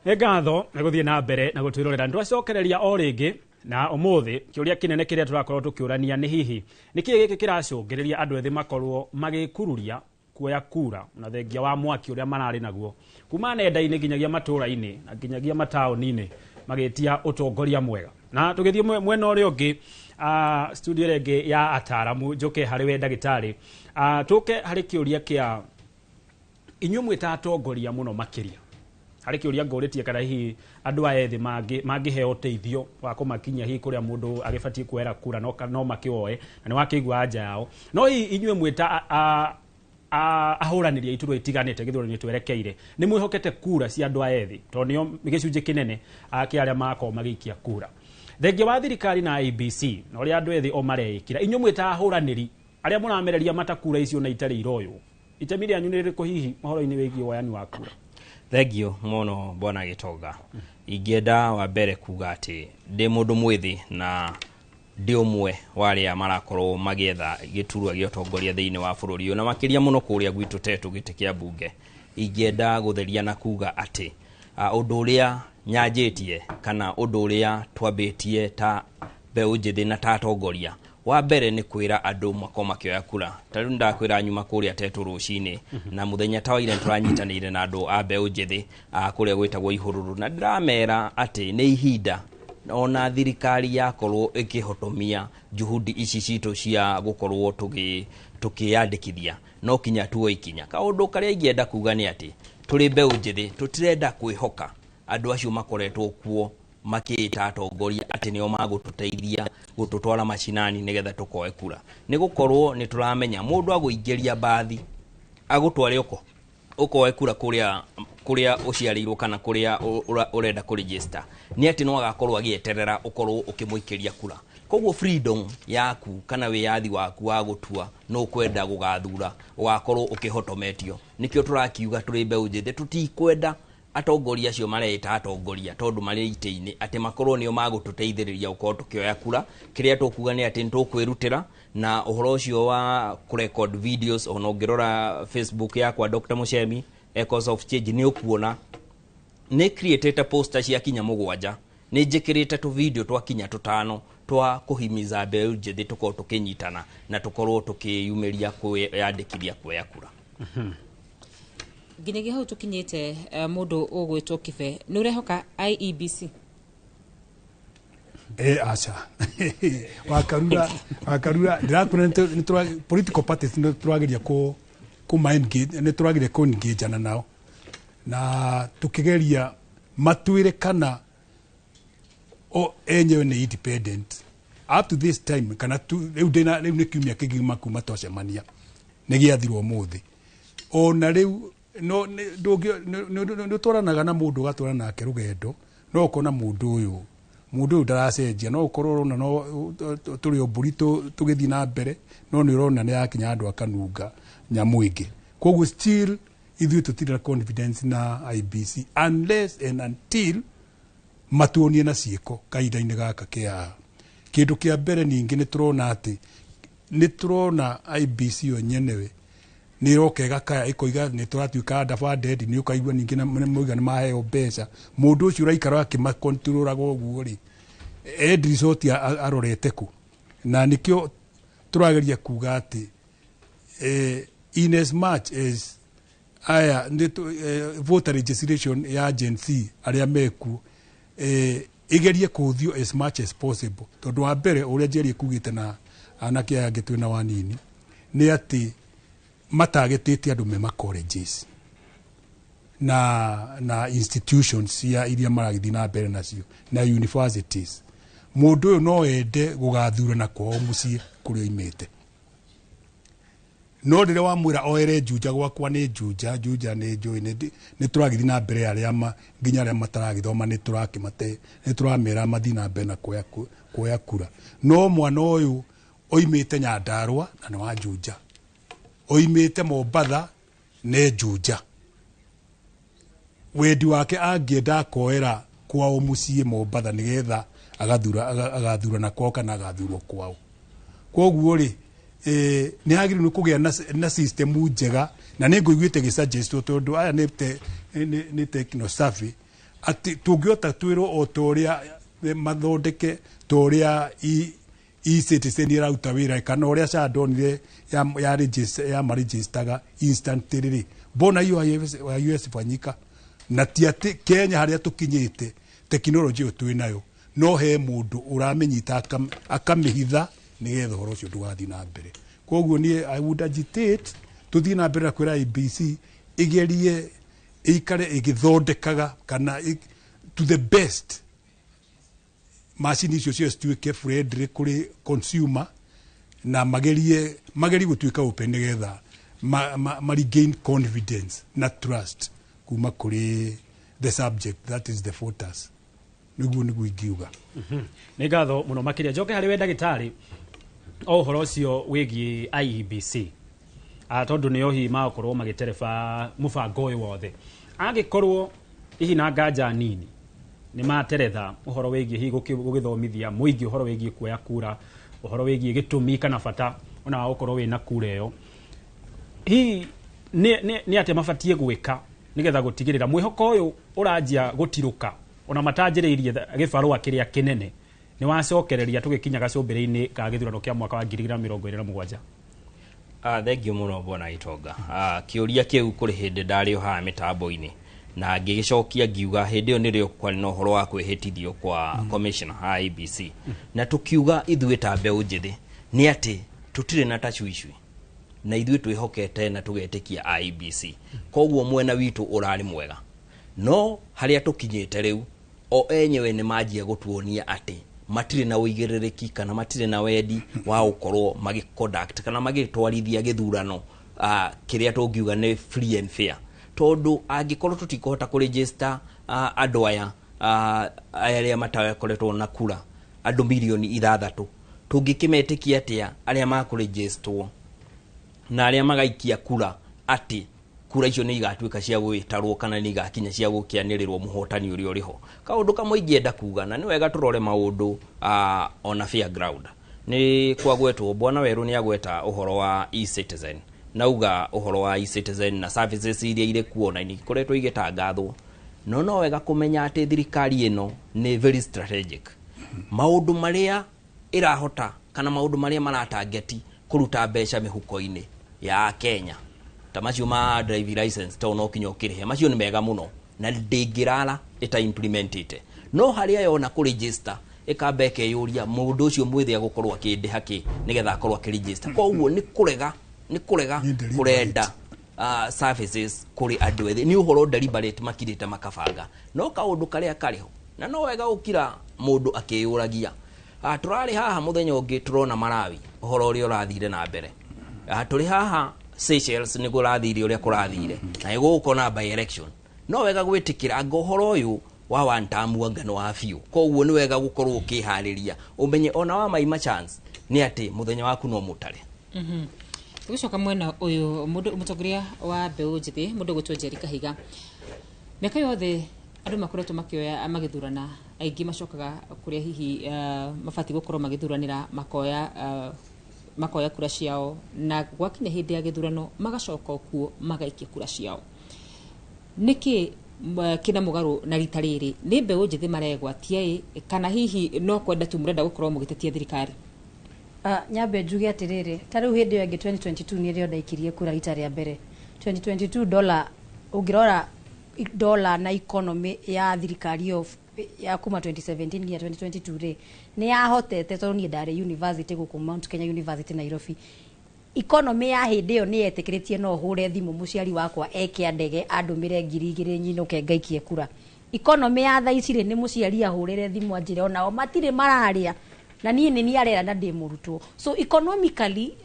Nĩ ngatho nĩ gũthiĩ na mbere na gũtwĩrorera. Nĩtwacokereria o rĩngĩ na ũmũthĩ kĩũria kĩnene kĩrĩa tũrakorwo tũkĩũrania nĩ hihi nĩkĩĩ gĩkĩ kĩracũngĩrĩria andũ ethĩ makorwo magĩkururia kuoya kura na thengia wa mwaki ũrĩa mararĩ naguo kuma nenda-inĩ nginyagia matũũra-inĩ na nginyagia mataũni-inĩ magĩtia ũtongoria mwega. Na tũgĩthiĩ mwena ũrĩa ũngĩ, studio ĩrĩa ĩngĩ ya ataramu, njũke harĩ we ndagĩtarĩ, tũke harĩ kĩũria kĩa inyuĩ mwĩta atongoria mũno makĩria. Harĩ kĩũria ngũrĩtie kana hihi andũ aya ethĩ mangĩheo ũteithio wa kũmakinyia hihi kũrĩa mũndũ agĩbatiĩ kuoera kura no makĩoe na nĩ wakĩigua anja yao. No hihi inyuĩ mwĩta ahũranĩri a iturwa itiganĩte gĩthurano-inĩ twerekeire, nĩ mwĩhokete kura cia andũ aya ethĩ tondũ nĩo gĩcunjĩ kĩnene kĩa arĩa magakorwo magĩikia kura. Thengia wa thirikari na IEBC na ũrĩa andũ ethĩ o mareĩkĩra, inyuĩ mwĩta ahũranĩri arĩa mũramereria mata kura icio na itarĩ iroywo, itemi rĩanyu nĩ rĩrĩkũ hihi ũhoro-inĩ wĩgiĩ woyani wa kura? Thengio mũno bwana Gĩtonga. Ingĩenda wa mbere kuga atĩ ndĩ mũndũ mwĩthĩ na ndĩ ũmwe wa arĩa marakorwo magĩetha gĩturwa gĩa ũtongoria thĩinĩ wa bũrũri ũyũ na makĩria mũno kũrĩa gwitũ Tetu gĩtĩ kĩa mbunge. Ingĩenda gũtheria na kuga atĩ ũndũ ũrĩa nyanjĩtie kana ũndũ ũrĩa twambĩtie ta mbeũ njĩthĩ na ta atongoria, wa mbere nĩ kwĩra andũ makorwo makĩoya kura. Ta rĩu nĩndakwĩra nyuma kũrĩa Tetu rũcinĩ na mũthenya ta wa ira nĩtũranyitanĩire na andũ a mbeũ njĩthĩ kũrĩa gwĩtagwo Ihũrũrũ, na ndĩramera atĩ nĩ ihinda ona thirikari yakorwo ĩkĩhotomia juhudi ici citũ cia gũkorwo tũkĩyandĩkithia, no kinya tuoe ikinya. Kaũndũ karĩa ingĩenda kuga nĩ atĩ tũrĩ mbeũ njĩthĩ tũtirenda kwĩhoka andũ acio makoretwo kuo makĩĩta atongoria atĩ nĩo magũtũteithia gũtũtwara macinani nĩgetha tũkoe kura, nĩ gũkorwo nĩ tũramenya mũndũ agũingĩria mbathi agũtware ũko ũkoe kura kũrĩa kũrĩa ũciarĩirwo kana kũrĩa ũrenda kũregister, nĩ atĩ no agakorwo agĩeterera ũkorwo ũkĩmũikĩria kura. Koguo freedom yaku kana wĩyathi waku wa gũtua no ũkwenda gũgathura ũgakorwo ũkĩhotometio. Nĩkĩo tũrakiuga tũrĩ mbeũ njĩthĩ tũtikwenda atongoria acio mareĩta atongoria tondũ marĩ itĩ-inĩ atĩ makorwo nĩo magũtũteithĩrĩria gũkorwo tũkĩoya kura. Kĩrĩa tũkuga nĩ atĩ nĩtũkwĩrutĩra na ũhoro ũcio wa kũrecord videos. Ona ũngĩrora Facebook yakwa Dr. Muchemi Echoes of Change, nĩ ũkuona nĩ creatĩte poster cia kinya 7, nĩ njĩkĩrĩte tũ video twa kinya 5 twa kũhimiza mbeũ njĩthĩ tũkorwo tũkĩnyitana na tũkorwo tũkĩyumĩria kwĩyandĩkithia kuoya kura. Nginyagia hau tũkinyĩte, mũndũ ũgwĩtwo Kibe, nĩ ũrehoka IEBC? Aca, Wakarura, Wakarura, ndĩrakwĩra political parties nĩ tũrageria kũ engage, nĩ tũrageria kũ engageana nao na tũkĩgeria matwĩre kana o enyewe nĩ independent up to this time kana rĩu ndĩna rĩu nĩ kiumia kĩgima kuma twacemania, nĩ gĩathirwo ũmũthĩ. Ona rĩu no nĩ ũtwaranaga na mũndũ, ũgatwara nake rũgendo, no ũkona mũndũ ũyũ ndaracenjia. No ũkorwo ũrona no tũrĩ o mbũri tũgĩthiĩ na mbere, no nĩ ũrona nĩ yakinya handũ akanunga nyamũ ĩngĩ. Koguo still ithuĩ tũtirĩ na confidence na IBC unless and until matuonie na ciĩko kahinda-inĩ gaka kĩa kĩndũ kĩa mbere. Ningĩ nĩ tũrona atĩ nĩ tũrona IBC yo nyenewe nĩ ĩroka ĩgakaya ĩkoiga nĩ tũratuĩka underfunded. Nĩ ũkaigua ningĩ moiga nĩ maheo mbeca. Mũndũ ũcio ũraikara akĩmakontrolaga ũguo rĩ, end result arorete kũ? Na nĩkĩo tũrageria kuga atĩ in as much as aya voter registration ya Gen Z arĩa mekuo igerie kũhũthio as much as possible, tondũ wa mbere ũrĩa Njeri kugĩte na anake aya angĩ twĩna wanini nĩ atĩ matagĩtĩte andũ me ma colleges na institutions cia iria maragĩthiĩ na mbere nacio na universities. Mũndũ ũyũ no ende gũgathurana kwao mũciĩ kũrĩa oimĩte, no rĩrĩa wamwĩra oere Juja, gwakwa nĩ Juja, Juja nĩ njũĩ nĩ tũragĩthiĩ na mbere, arĩa nginya arĩa mataragĩthoma nĩ tũrakĩmate, nĩ tũramera mathiĩ na mbere na kuoya kura. No mwana ũyũ oimĩte Nyandarũa na nĩ wa Juja, oimĩte Mombatha nĩ Juja, wendi wake angĩenda akoera kwao mũciĩ Mombatha nĩgetha agathurana kwao kana agathurwo kwao. Koguo rĩ, nĩ hagĩrĩirwo nĩ kũgĩa na system njega, na nĩ ngũiguĩte gĩsuggestwo tondũ aya nĩ techno savvy, atĩ tũngĩhota twĩrwo o ta ũrĩa mathondeke ta ũrĩa e-Citizen ĩraruta wĩra kana ũrĩa SHA ndonire ya maregistaga instantly rĩ, mbona hiyo haiwezi fanyika? Na ti atĩ Kenya harĩa tũkinyĩte tekinoronjĩ ĩyo twĩ nayo, no he mũndũ ũramĩnyita akamĩhitha nĩgetha ũhoro ũcio ndũgathiĩ na mbere. Koguo niĩ I would agitate tũthiĩ na mbere na kwĩra IBC ĩgerie ĩikare ĩgĩthondekaga kana to the best macini icio cio cituĩke friendly kũrĩ consumer na magerie gũtuĩka open nĩgetha ma regain confidence na trust kuma kũrĩ the subject, that is the voters. Nĩguo ingiuga. Nĩ ngatho mũno makĩria. Njoke harĩ we ndagĩtarĩ, o ũhoro ũcio wĩgiĩ IEBC, tondũ nĩo hihi magũkorwo magĩtereba mũbango ũyũ wothe, angĩkorwo hihi na nganja nini nĩ materetha ũhoro wĩgiĩ hihi gũgĩthomithia mũingĩ ũhoro wĩgiĩ kuoya kura, ũhoro wĩgiĩ gĩtũmi kana bata ona wa gũkorwo wĩna kura ĩyo, hihi nĩ atĩa mabatiĩ gwĩka nĩgetha gũtigĩrĩra mwĩhoko ũyũ ũranjia gũtirũka ona matanjĩrĩirie gĩbarũa kĩrĩa kĩnene nĩ wacokereria tũgĩkinya gacũmbĩrĩ-inĩ ka gĩthurano kĩa mwaka wa 2027? Thengiũ mũno bwana Gitonga. Kĩũria kĩu kũrĩ hĩndĩ ndarĩ o haha mĩtambo-inĩ na ngĩgĩcokia ngiuga hĩndĩ ĩyo nĩrĩo kwarĩ na ũhoro wa kwĩhĩtithio kwa commissioner ha IEBC, na tũkiuga ithuĩ ta mbeũ njĩthĩ nĩ atĩ tũtirĩ na tacwicwi na ithuĩ twĩhokete na tũgetĩkia IEBC, koguo mwena witũ ũrarĩ mwega. No harĩa tũkinyĩte rĩu O enyewe nĩ manjia gũtuonia atĩ matirĩ na ũigĩrĩrĩki kana matirĩ na wendi wa gũkorwo magĩ conduct kana magĩtwarithia gĩthurano kĩrĩa tũngiuga nĩ free and fair, tondũ angĩkorwo tũtikũhota kũregister andũ aya arĩa matakoretwo na kura, andũ 6 milioni, tũngĩkĩmetĩkia atĩa arĩa makũregistwo na arĩa magaikia kura atĩ kura icio nĩ igatuĩka cia gwĩtarwo kana nĩ igakinya cia gũkĩanĩrĩrwo mũhotani ũrĩa ũrĩ ho? Kaũndũ kamwe ingĩenda kuga, na nĩ wega tũrore maũndũ on a fair ground, nĩ kwagwetwo bwana Werũ nĩ agweta ũhoro wa eCitizen, nauga ũhoro wa eCitizen na services iria irĩ kuo na ikoretwo igĩtangathwo, no wega kũmenya atĩ thirikari ĩno nĩ very strategic. Maũndũ marĩa ĩrahota kana maũndũ marĩa maratangeti kũruta mbeca mĩhuko-inĩ ya Kenya ta macio ma driving license, to no kinya ũkĩrĩhe, macio nĩ mega mũno na ndĩngĩrara ĩta implementĩte. No harĩa yona kũregister, ĩkamba ĩkeyũria mũndũ ũcio mwĩthĩ agũkorwo akĩndĩha kĩ nĩgetha akorwo akĩregister. Koguo nĩ kũrega kũrenda services kũrĩ andũ ethĩ nĩ ũhoro deliberate makirĩte makabanga. No kaũndũ karĩa karĩ ho, na no wega gũkira mũndũ akĩyũragia, tũrarĩ haha mũthenya ũngĩ tũrona Malawi ũhoro ũrĩa ũrathire na mbere, tũrĩ haha Seychelles nĩ kũrathire ũrĩa kũrathire, na ĩgũgũkorwo na by election. No wega gwĩtĩkĩra anga ũhoro ũyũ wa one term anga nĩ wa biũ. Koguo nĩ wega gũkorwo ũkĩharĩria ũmenye ona wa maima chance nĩ atĩ mũthenya waku no mũtare. Tũgĩcoka mwena ũyũ, mũndũ mũtongoria wa mbeũ njĩthĩ, mũndũ ũgwĩtwo Njeri Kahiga, mĩaka yothe andũ makoretwo makĩoya magĩthurana, aingĩ macokaga kũrĩa hihi mabatiĩ gũkorwo magĩthuranĩra, makoya kura ciao, na gwakinya hĩndĩ ya gĩthurano magacoka o kuo magaikia kura ciao. Nĩkĩ kĩna mũgarũ na rita rĩrĩ nĩ mbeũ njĩthĩ maregwatia ĩ, kana hihi no kwenda tu mũrenda gũkorwo mũgĩtetia thirikari? Nyambe njuge atĩrĩrĩ, ta rĩu hĩndĩ ĩyo ĩngĩ 2022 nĩ rĩo ndaikirie kura rita rĩa mbere. 2022 dollar, ũngĩrora dollar na economy ya thirikari ĩyo ya kuma 2017 nginya 2022 rĩ, nĩ yahotete, tondũ niĩ ndarĩ university gũkũ Mount Kenya University Nairobi, economy ya hĩndĩ ĩyo nĩ yetĩkĩrĩtie no hũre thimũ mũciari wakwa eke ndege andũmĩre 2000 nyinũke ngaikie kura. Economy ya thaa ici rĩ, nĩ mũciari ahũrĩre thimũ anjĩre onao matirĩ mararĩa na niĩ nĩ niĩ arera na ndĩ mũrutwo. So economically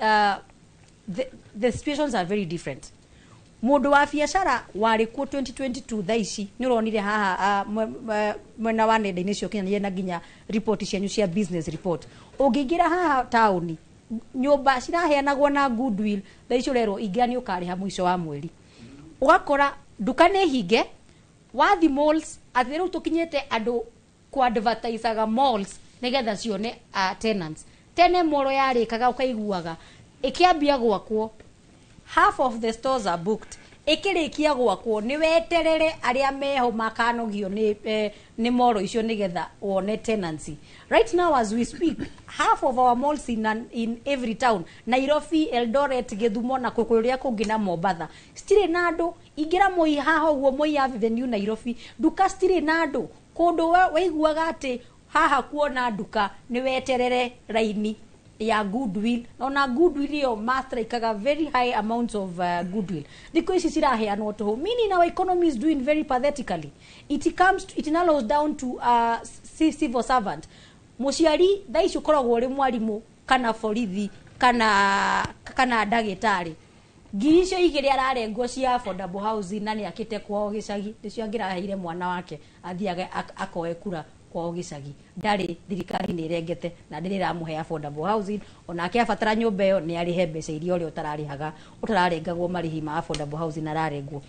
the situations are very different. Mũndũ wa biacara warĩ kuo 2022 thaa ici nĩ ũronire haha mwena wa nenda-inĩ cia ũkinyanĩria na nginya report cianyu cia business report, ũngĩingĩra haha taũni nyũmba ciraheanagwo na goodwill, thaa ici ũrerwo ingĩra nĩ ũkarĩha mũico wa mweri. Ũgakora nduka nĩ hinge, wathi malls atĩ rĩu tũkinyĩte andũ kũ-advertisaga malls nĩgetha cione tenants. Tene moro yarĩkaga ũkaiguaga ĩkĩambia gwakwo half of the stores are booked, ĩkĩrĩkia gwakwo nĩ weterere arĩa meho makanogio nĩ moro icio nĩgetha wone tenancy. Right now as we speak, half of our malls in every town, Nairobi, Eldoret, Gĩthumo na kũrĩa kũngĩ na Mombatha, citirĩ na andũ. Ingĩra Moi haha ũguo, Moi Avenue Nairobi, nduka citirĩ na andũ. Kũndũ waiguaga atĩ haha kuona nduka nĩ weterere raini ya goodwill, na ona goodwill ĩyo mastrikaga very high amounts of goodwill, thikũ ici ciraheanwo tũhũ, meaning our economy is doing very pathetically. It comes to, it narrows down to civil servant. Mũciari thaa ici ũkoragwo ũrĩ mwarimũ kana borithi kana ndagĩtarĩ, 2000 ararengwo cia affordable housing na nĩ akĩte kwao gĩcagi, nĩcio angĩraheire mwana wake athiage akoe kura kwao gĩcagi. Ndarĩ thirikari nĩ ĩrengete na ndĩrĩ ĩramũhe affordable housing, onake abatara nyũmba ĩyo nĩ arĩhe mbeca iria ũrĩa ũtararĩhaga, ũtararengagwo marĩhi ma affordable housing ararengwo.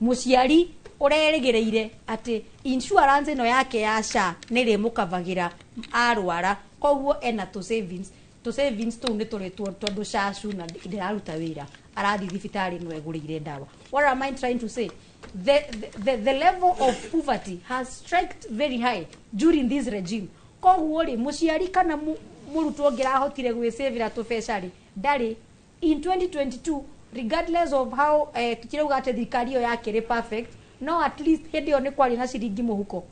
Mũciari ũrerĩgĩrĩire atĩ insurance ĩno yake ya SHA nĩ rĩmũkabagĩra arwara, koguo ena tũ savings, tũ savings tũu nĩ tũrĩtwo tondũ SHA na ndĩraruta wĩra, arathiĩ thibitarĩ no egũrĩire ndawa. What am I trying to say? The level of poverty has striked very high during this regime. Koguo rĩ, mũciari kana mũrutwo ũngĩrahotire gwĩcĩvĩra tũbeca rĩ, ndarĩ in 2022, regardless of how tukirauga atĩ thirikari ĩyo yakĩrĩ perfect, no at least hĩndĩ ĩyo nĩ kwarĩ na ciringi mũhuko,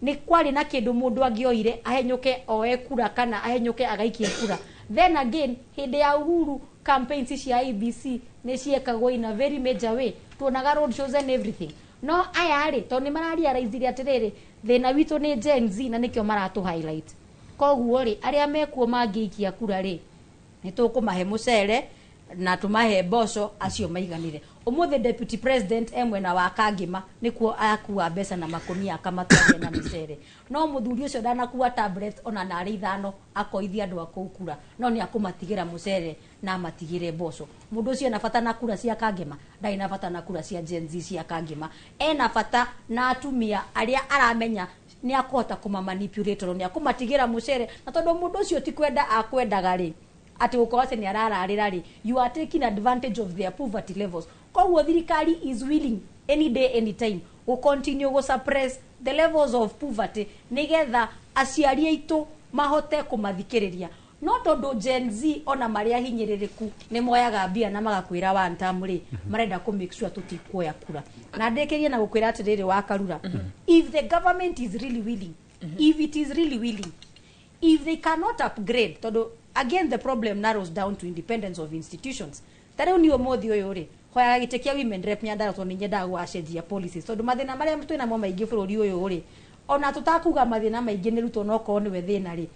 nĩ kwarĩ na kĩndũ mũndũ angĩoire ahenyũke oe kura kana ahenyũke agaikie kura. Then again, hĩndĩ ya Uhuru campaigns cia ABC nĩ ciekagwo in a very major way, tuonaga road shows and everything. No aya rĩ, tondũ nĩ mararealizire atĩrĩrĩ, thĩna witũ nĩ Gen Z na nĩkĩo maratũ highlight. Koguo rĩ, arĩa mekuo mangĩikia kura rĩ, nĩ tũkũmahe mũcere na tũmahe mboco, acio maiganĩre. Ũmũthĩ deputy president e mwena wa Kangĩma, nĩkuo akua mbeca na makũnia akamatwaria na mĩcere, no mũthuri ũcio ndanakua tablet ona narĩ 5 akoithia andũ a kũu kura, no nĩ akũmatigĩra mũcere na amatigĩre mboco. Mũndũ ũcio ena bata na kura cia Kangĩma? Ndarĩ na bata na kura cia Gen Z cia Kangĩma. Ena bata na atumia arĩa aramenya nĩ akũhota kũmamanipulate, tondũ nĩ akũmatigĩra mũcere, na tondũ mũndũ ũcio ti kwenda akwendaga rĩ, atĩ gũkorwo atĩ nĩ arararĩra rĩ, you are taking advantage of their poverty levels. Koguo thirikari is willing any day, anytime gũ continue gũ suppress the levels of poverty nĩgetha aciari aitũ mahote kũmathikĩrĩria. No tondũ Gen Z ona marĩa hinyĩrĩrĩku nĩ moyaga mbia na magakwĩra one term rĩ, marenda kũ make sure tũtikuoya kura. Na ndĩkĩrie na gũkwĩra atĩrĩrĩ, wa Karura, if the government is really willing, if it is really willing, if they cannot upgrade, tondũ again the problem narrows down to independence of institutions. Ta rĩu niĩ ũmũthĩ ũyũ rĩ, hoyaga gĩtĩ kĩa women rep Nyandarua tondũ nĩ nyendaga gũgacenjia policies, tondũ mathĩna marĩa twĩnamo maingĩ bũrũri ũyũ rĩ, ona tũtakuga mathĩna maingĩ nĩ Ruto, no korwo nĩwe thĩna rĩ,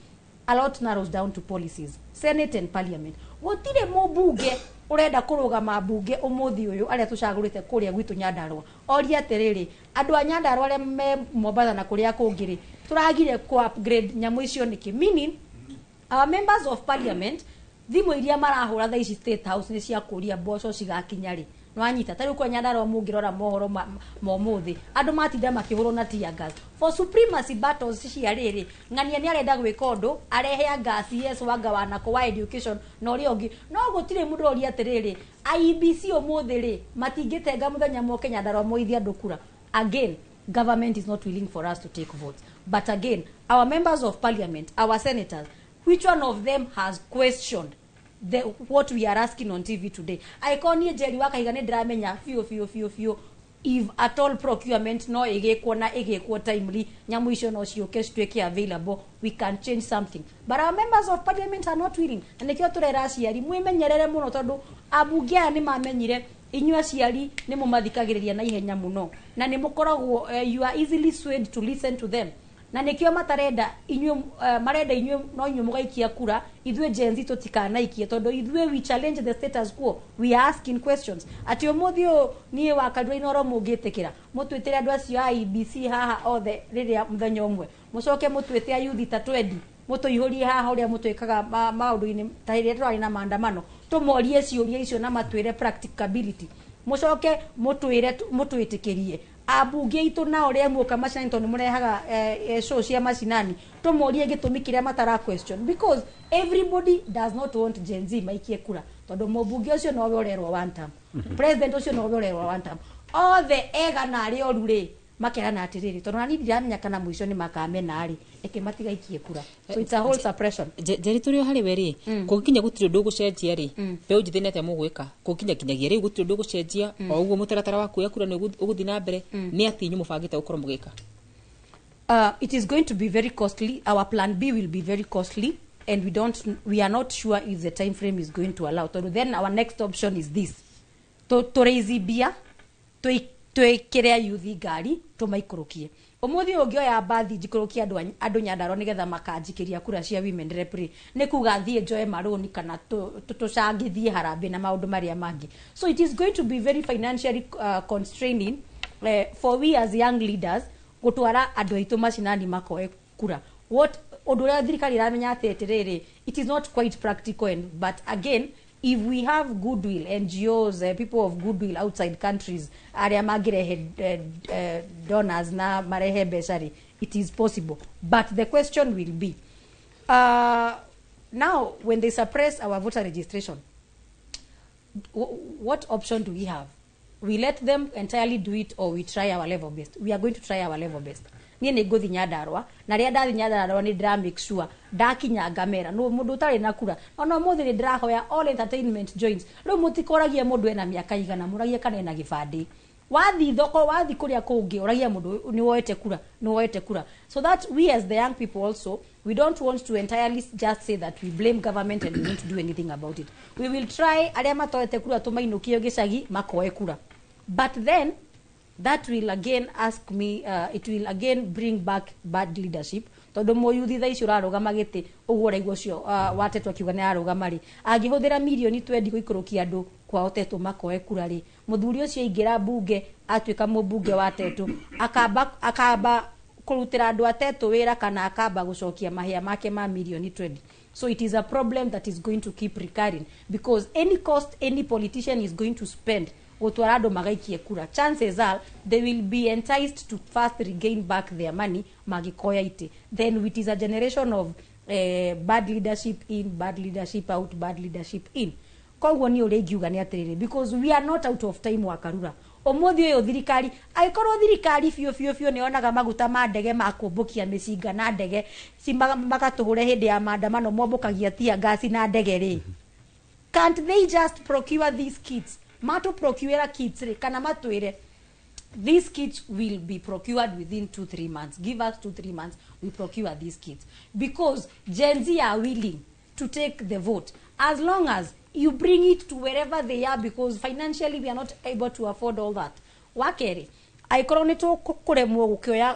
a lot narrows down to policies, senate and parliament. Gũtirĩ mũmbunge ũrenda kũrũgama mbunge ũmũthĩ ũyũ arĩa tũcagũrĩte kũrĩa gwitũ Nyandarua oria atĩrĩrĩ, andũ a Nyandarua arĩa me Mombatha na kũrĩa kũngĩ rĩ, tũragire kũ upgrade nyamũ icio nĩkĩ? Meaning our members of parliament, thimũ iria marahũra thaa ici State House nĩ cia kũria mboco cigakinya rĩ. Nwanyita, ta rĩu kwa Nyandarua mũngĩrora mohoro ma ũmũthĩ, andũ matinda makĩhũrwo na tear gas for supremacy battles cia rĩrĩ. Ng'ania nĩ arenda gwĩka ũndũ, arehe anga CS wanga wanako wa education na ũrĩa ũngĩ, no gũtirĩ mũndũ ũroria atĩrĩrĩ, IEBC ũmũthĩ rĩ, matingĩtenga mũthenya moke Nyandarua moithie andũ kura. Again, government is not willing for us to take votes, but again, our members of parliament, our senators, which one of them has questioned what we are asking on TV today? Angĩkorwo niĩ Njeri wa Kahiga nĩ ndĩramenya biũ biũ biũ biũ, if at all procurement no ĩgĩkwo na ĩgĩkwo timely, nyamũ icio no ciũke cituĩke available, we can change something, but our members of parliament are not willing. Na nĩkĩo tũrera aciari mwĩmenyerere mũno, tondũ ambunge aya nĩ mamenyire inyuĩ aciari nĩ mũmathikagĩrĩria na ihenya mũno, na nĩ mũkoragwo you are easily swayed to listen to them, na nĩkĩo matarenda inyuĩ, marenda inyuĩ no inyuĩ mũgaikia kura, ithuĩ Gen Z tũtikanaikie, tondũ ithuĩ we challenge the status quo. We are asking questions atĩ ũmũthĩ ũyũ niĩ wa Karura Inooro mũngĩtĩkĩra mũtwĩtĩre andũ acio a IEBC haha othe rĩrĩa mũthenya ũmwe, mũcoke mũtwĩte ayuthi ta 20, mũtũihũrie haha ũrĩa mũtwĩkaga maũndũ-inĩ ta rĩrĩa tũrarĩ na maandamano, tũmorie ciũria icio na matwĩre practicability, mũcoke mũtwĩre mũtwĩtĩkĩrie ambunge aitũ nao rĩa muoka macinani, tondũ nĩ mũrehaga show cia macinani, tũmorie gĩtũmi kĩrĩa matara question, because everybody does not want Gen Z maikie kura, tondũ mũmbunge ũcio nowe ũrerwo one term, president ũcio nowe ũrerwo one term, othe ega na arĩa oru rĩ, makerana atĩrĩrĩ, tondũ nani ndiramenya kana mũico nĩ makamena rĩ, eke matigaikie kura. So it's a whole suppression. Njeri, tũrĩ o harĩ we rĩ, kũngĩkinya gũtirĩ ũndũ ũgũcenjia rĩ, mbeũ njĩthĩ nĩ atĩa mũgwĩka kũnginya kinyagia rĩu gũtirĩ ũndũ ũgũcenjia, o ũguo mũtaratara wa kuoya kura nĩ ũgũthiĩ na mbere, nĩ atĩ inyuĩ mũbangĩte gũkorwo mũgĩka? It is going to be very costly. Our plan B will be very costly, and we are not sure if the time frame is going to allow. So then our next option is this: to raise mbia, twĩkĩre yuthi ngari tũmaikũrũkie. Ũmũthĩ ũyũ ũngĩoya mbathi njikũrũkie andũ Nyandarua nĩgetha makanjikĩria kura cia women rep rĩ, nĩ kuga thiĩ njoe marũni kana tũcangithie harambĩ na maũndũ marĩa mangĩ. So it is going to be very financially constraining for we as young leaders gũtwara andũ aitũ macinani makoe kura. What ũndũ ũrĩa thirikari ĩramenya atĩ atĩrĩrĩ, it is not quite practical but again, if we have goodwill, NGOs, people of goodwill outside countries arĩa mangĩrehe donors na marehe mbeca rĩ, it is possible. But the question will be, now when they suppress our voter registration, what option do we have? We let them entirely do it or we try our level best? We are going to try our level best. Niĩ nĩ ngũthi Nyandarua, na rĩrĩa ndathi Nyandarua nĩ ndĩra make sure ndakinya ngamera no mũndũ ũtarĩ na kura. Ona ũmũthĩ nĩ ndĩrahoya all entertainment joints, rĩu mũtikoragie mũndũ ena mĩaka igana, mũragie kana ena gĩbandĩ. Wathi thoko, wathi kũrĩa kũngĩ, ũragia mũndũ nĩ woete kura, nĩ woete kura, so that we as the young people also, we don't want to entirely just say that we blame government and we won't do anything about it. We will try arĩa matoete kura tũmainũkie gĩcagi makoe kura, but then That will again ask me, it will again bring back bad leadership, tondũ mũyuthi thaa ici ũrarũgama gĩtĩ ũguo ũraigua ũcio watetwo akiuga nĩ ararũgama rĩ, angĩhũthĩra mirioni 20 gũikũrũkia andũ kwao Tetũ makoe kura rĩ, mũthuri ũcio aingĩra mbunge, atuĩka mũmbunge wa Tetũ, akamba kũrutĩra andũ a Tetũ wĩra kana akamba gũcokia mahĩa make ma mirioni 20? So it is a problem that is going to keep recurring, because any cost any politician is going to spend gũtwara andũ magaikie kura, chances are they will be enticed to first regain back their money magĩkoya itĩ. Then it is a generation of bad leadership in, bad leadership out, bad leadership in. Koguo niĩ ũrĩa ingiuga nĩ atĩrĩrĩ, because we are not out of time, Wakarura, ũmũthĩ ũyũ thirikari, angĩkorwo thirikari biũ biũ biũ nĩ yonaga maguta ma ndege ma kũmbũkia mĩcinga na ndege ci magatũhũre hĩndĩ ya maandamano, mombũkagia tear gas na ndege rĩ, can't they just procure these kits? Matu procure kits rĩ, kana matwĩre these kits will be procured within 2-3 months. Give us 2-3 months, we procure these kits, because Gen Z are willing to take the vote as long as you bring it to wherever they are, because financially we are not able to afford all that. Wakerĩ, angĩkorwo nĩ tũkũremwo gũkĩoya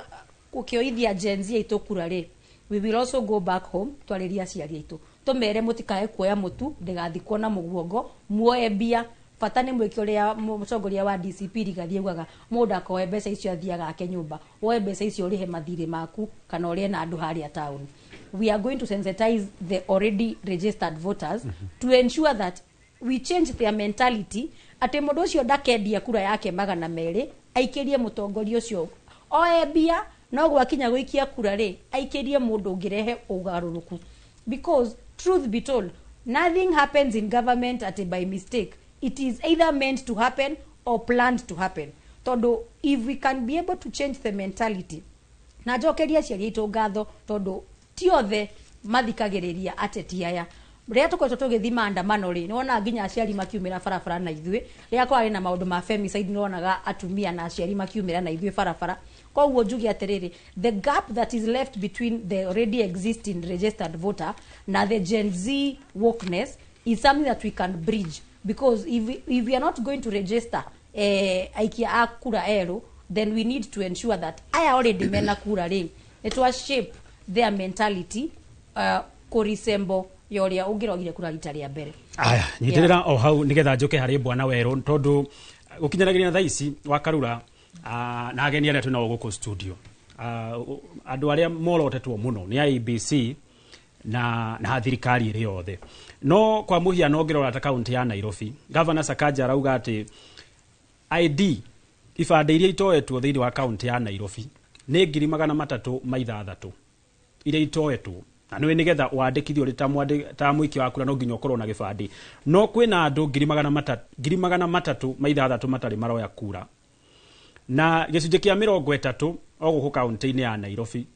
gũkĩoithia Gen Z aitũ kura rĩ, we will also go back home twarĩrie aciari aitũ, tũmere mũtikae kuoya mũtu ndĩgathikwo na mũguongo, muoe mbia, bata nĩ mwĩke ũrĩa mũtongoria wa DCP Rigathi augaga, mũndũ akoe mbeca icio athiaga ake nyũmba, woe mbeca icio ũrĩhe mathirĩ maku kana ũrĩe na andũ harĩa town. We are going to sensitize the already registered voters to ensure that we change their mentality atĩ mũndũ ũcio ndakendia kura yake 200 aikĩrie mũtongoria ũcio, oe mbia no gwakinya gũikia kura rĩ, aikĩrie mũndũ ũngĩrehe ũgarũrũku, because truth be told, nothing happens in government at by mistake. It is either meant to happen or planned to happen. Tondũ if we can be able to change the mentality, na njokeria aciari aitũ ngatho, tondũ ti othe mathikagĩrĩria ateti aya. Rĩrĩa tũkoretwo tũgĩthiĩ maandamano rĩ, nĩwonaga nginya aciari makiumĩra barabara na ithuĩ. Rĩrĩa kwarĩ na maũndũ ma femicide, nĩwonaga atumia na aciari makiumĩra na ithuĩ barabara. Koguo njuge atĩrĩrĩ, the gap that is left between the already existing registered voter na the Gen Z wokeness is something that we can bridge, because if we are not going to register aikia a kura erũ, then we need to ensure that aya already mena kura rĩ, nĩ twa shape their mentality kũresemble ya ũrĩa ũngĩrogire kura rita rĩa mbere. Aya, nyitĩrĩra o hau nĩgetha njũke harĩ bwana Werũ, tondũ gũkinyanagĩria na thaa ici, Wakarura na ageni arĩa twĩnao gũkũ studio, andũ arĩa morotetwo mũno nĩ IEBC na thirikari ĩrĩ yothe. No kwa mũhiano, ũngĩrora ta kaunti ya Nairobi, Governor Sakaja arauga atĩ ID, ibandĩ iria itoetwo thĩinĩ wa kaunti ya Nairobi nĩ 306,000 iria itoetwo, na nĩ nĩgetha wandĩkithio ũrĩ ta mũikia wa kura no nginya ũkorwo na gĩbandĩ. No kwĩna andũ 306,000 matarĩ maroya kura, na gĩcunjĩ kĩa 30 o gũkũ kaunti-inĩ ya Nairobi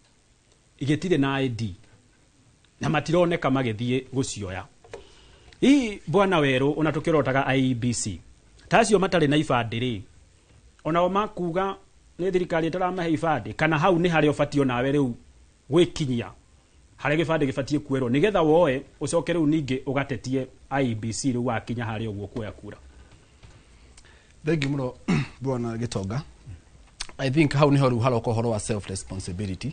gĩtirĩ na ID na matironeka magĩthiĩ gũcioya. Hihi bwana Werũ, ona tũkĩrotaga IEBC, ta acio matarĩ na ibandĩ rĩ, onao makuga nĩ thirikari ĩtaramahe ibandĩ, kana hau nĩ harĩa ũbatiĩ onawe rĩu gwĩkinyia harĩa gĩbandĩ gĩbatiĩ kuoerwo nĩgetha woe, ũcoke rĩu ningĩ ũgatetie IEBC rĩu wakinya harĩa ũguo kuoya kura? Thank you mũno, bwana Gĩtonga. I think hau niho rĩu haroka ũhoro wa self responsibility,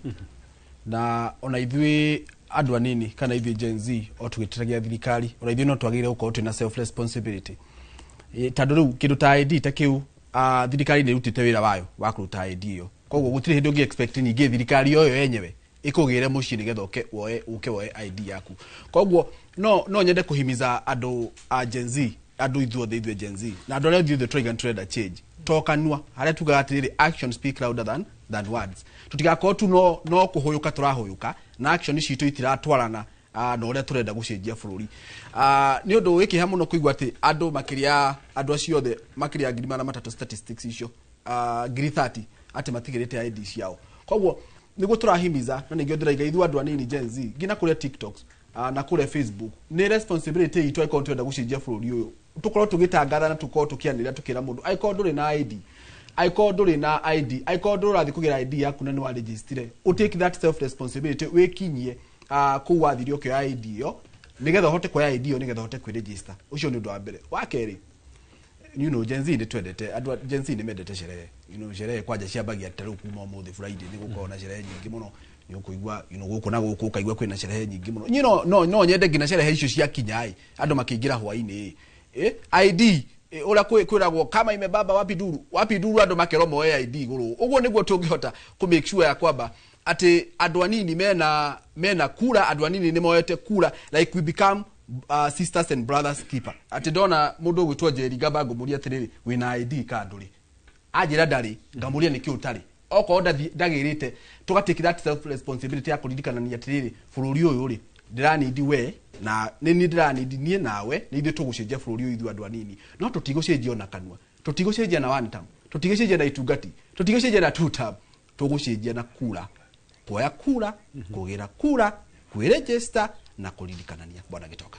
na ona ithuĩ andũ anini kana ithuĩ Gen Z o tũgĩtetagia thirikari, ona ithuĩ no twagĩrĩire gũkorwo twĩna self responsibility. Tondũ rĩu kĩndũ ta ID ta kĩu, thirikari nĩ ĩrutĩte wĩra wayo wa kũruta ID ĩyo, koguo gũtirĩ hĩndĩ ũngĩ expect ningĩ thirikari yoyo yenyewe ĩkũgĩre mũciĩ nĩgetha ũke woe ID yaku. Koguo no nyende kũhimiza andũ a Gen Z, andũ ithuothe, ithuĩ Gen Z na andũ arĩa ithuothe tũraiga nĩ tũrenda change, tokanua harĩa tugaga atĩrĩrĩ, action speak louder than words. Tũtigakorwo tu no kũhũyũka tũrahũyũka na action citũ itiratwarana na ũrĩa tũrenda gũcenjia bũrũri. Nĩ ũndũ wĩ kĩeha mũno kũigua atĩ andũ makĩria, andũ acio othe makĩria ya 300,000, statistics icio, 30,000 atĩ matigĩrĩte ID ciao. Koguo nĩguo tũrahimiza, na nĩngĩo ndĩraiga ithuĩ andũ anini Gen Z nginya kũrĩa TikTok na kũrĩa Facebook, nĩ responsibility itũ angĩkorwo tũrenda gũcenjia bũrũri ũyũ, tũkorwo tũgĩtangatha na tũkorwo tũkĩanĩrĩra tũkĩra mũndũ, angĩkorwo ndũrĩ na ID, angĩkorwo ndũrĩ na ID, angĩkorwo ndũrathiĩ kũgĩra ID yaku na nĩ warejistire, ũ take that self responsibility, wĩkinyie kũu wathire ũkĩoya ID ĩyo nĩgetha ũhote kuoya ID ĩyo, nĩgetha ũhote kwĩregister. Ũcio nĩ ũndũ wa mbere. Wa kerĩ, Gen Z nĩ twendete, andũ a Gen Z nĩ mendete sherehe. Sherehe kwanja ciambagia ta rĩu kuma ũmũthĩ Friday nĩ gũkorwo na sherehe nyingĩ mũno, nĩ ũkũigua gũkũ na gũkũ, ũkaigua kwĩna sherehe nyingĩ mũno. Niĩ no nyende nginya sherehe icio ciakinya ĩ, andũ makĩingĩra hwainĩ ĩ, ID ũrĩa kwĩragwo kama imebamba wapi nduru wapi nduru, andũ makerwo moe ID igũrũ. Ũguo nĩguo tũngĩhota kũ make sure ya kwamba atĩ andũ anini mena kura, andũ anini nĩ moete kura, like we become sisters and brothers keeper. Atĩ ndona mũndũ ũgwĩtwo Njeri ngamba ngũmũria atĩrĩrĩ, wĩna ID ka ndũrĩ? Anjĩra ndarĩ, ngamũria nĩkĩ ũtarĩ. Okorwo ndagĩrĩte, tũga take that self responsibility ya kũririkanania atĩrĩrĩ, bũrũri ũyũ rĩ, ndĩranindi we na nĩ niĩ ndĩranindi niĩ nawe, nĩ ithuĩ tũgũcenjia bũrũri ũyũ ithuĩ andũ anini. No tũtigũcenjia ona kanua, tũtigũcenjia na one term, tũtigũcenjia na itungati, tũtigũcenjia na two term, tũgũcenjia na kura, kuoya kura, kũgĩra kura, kwĩregister na kũririkanania. Bwana Gĩtoka.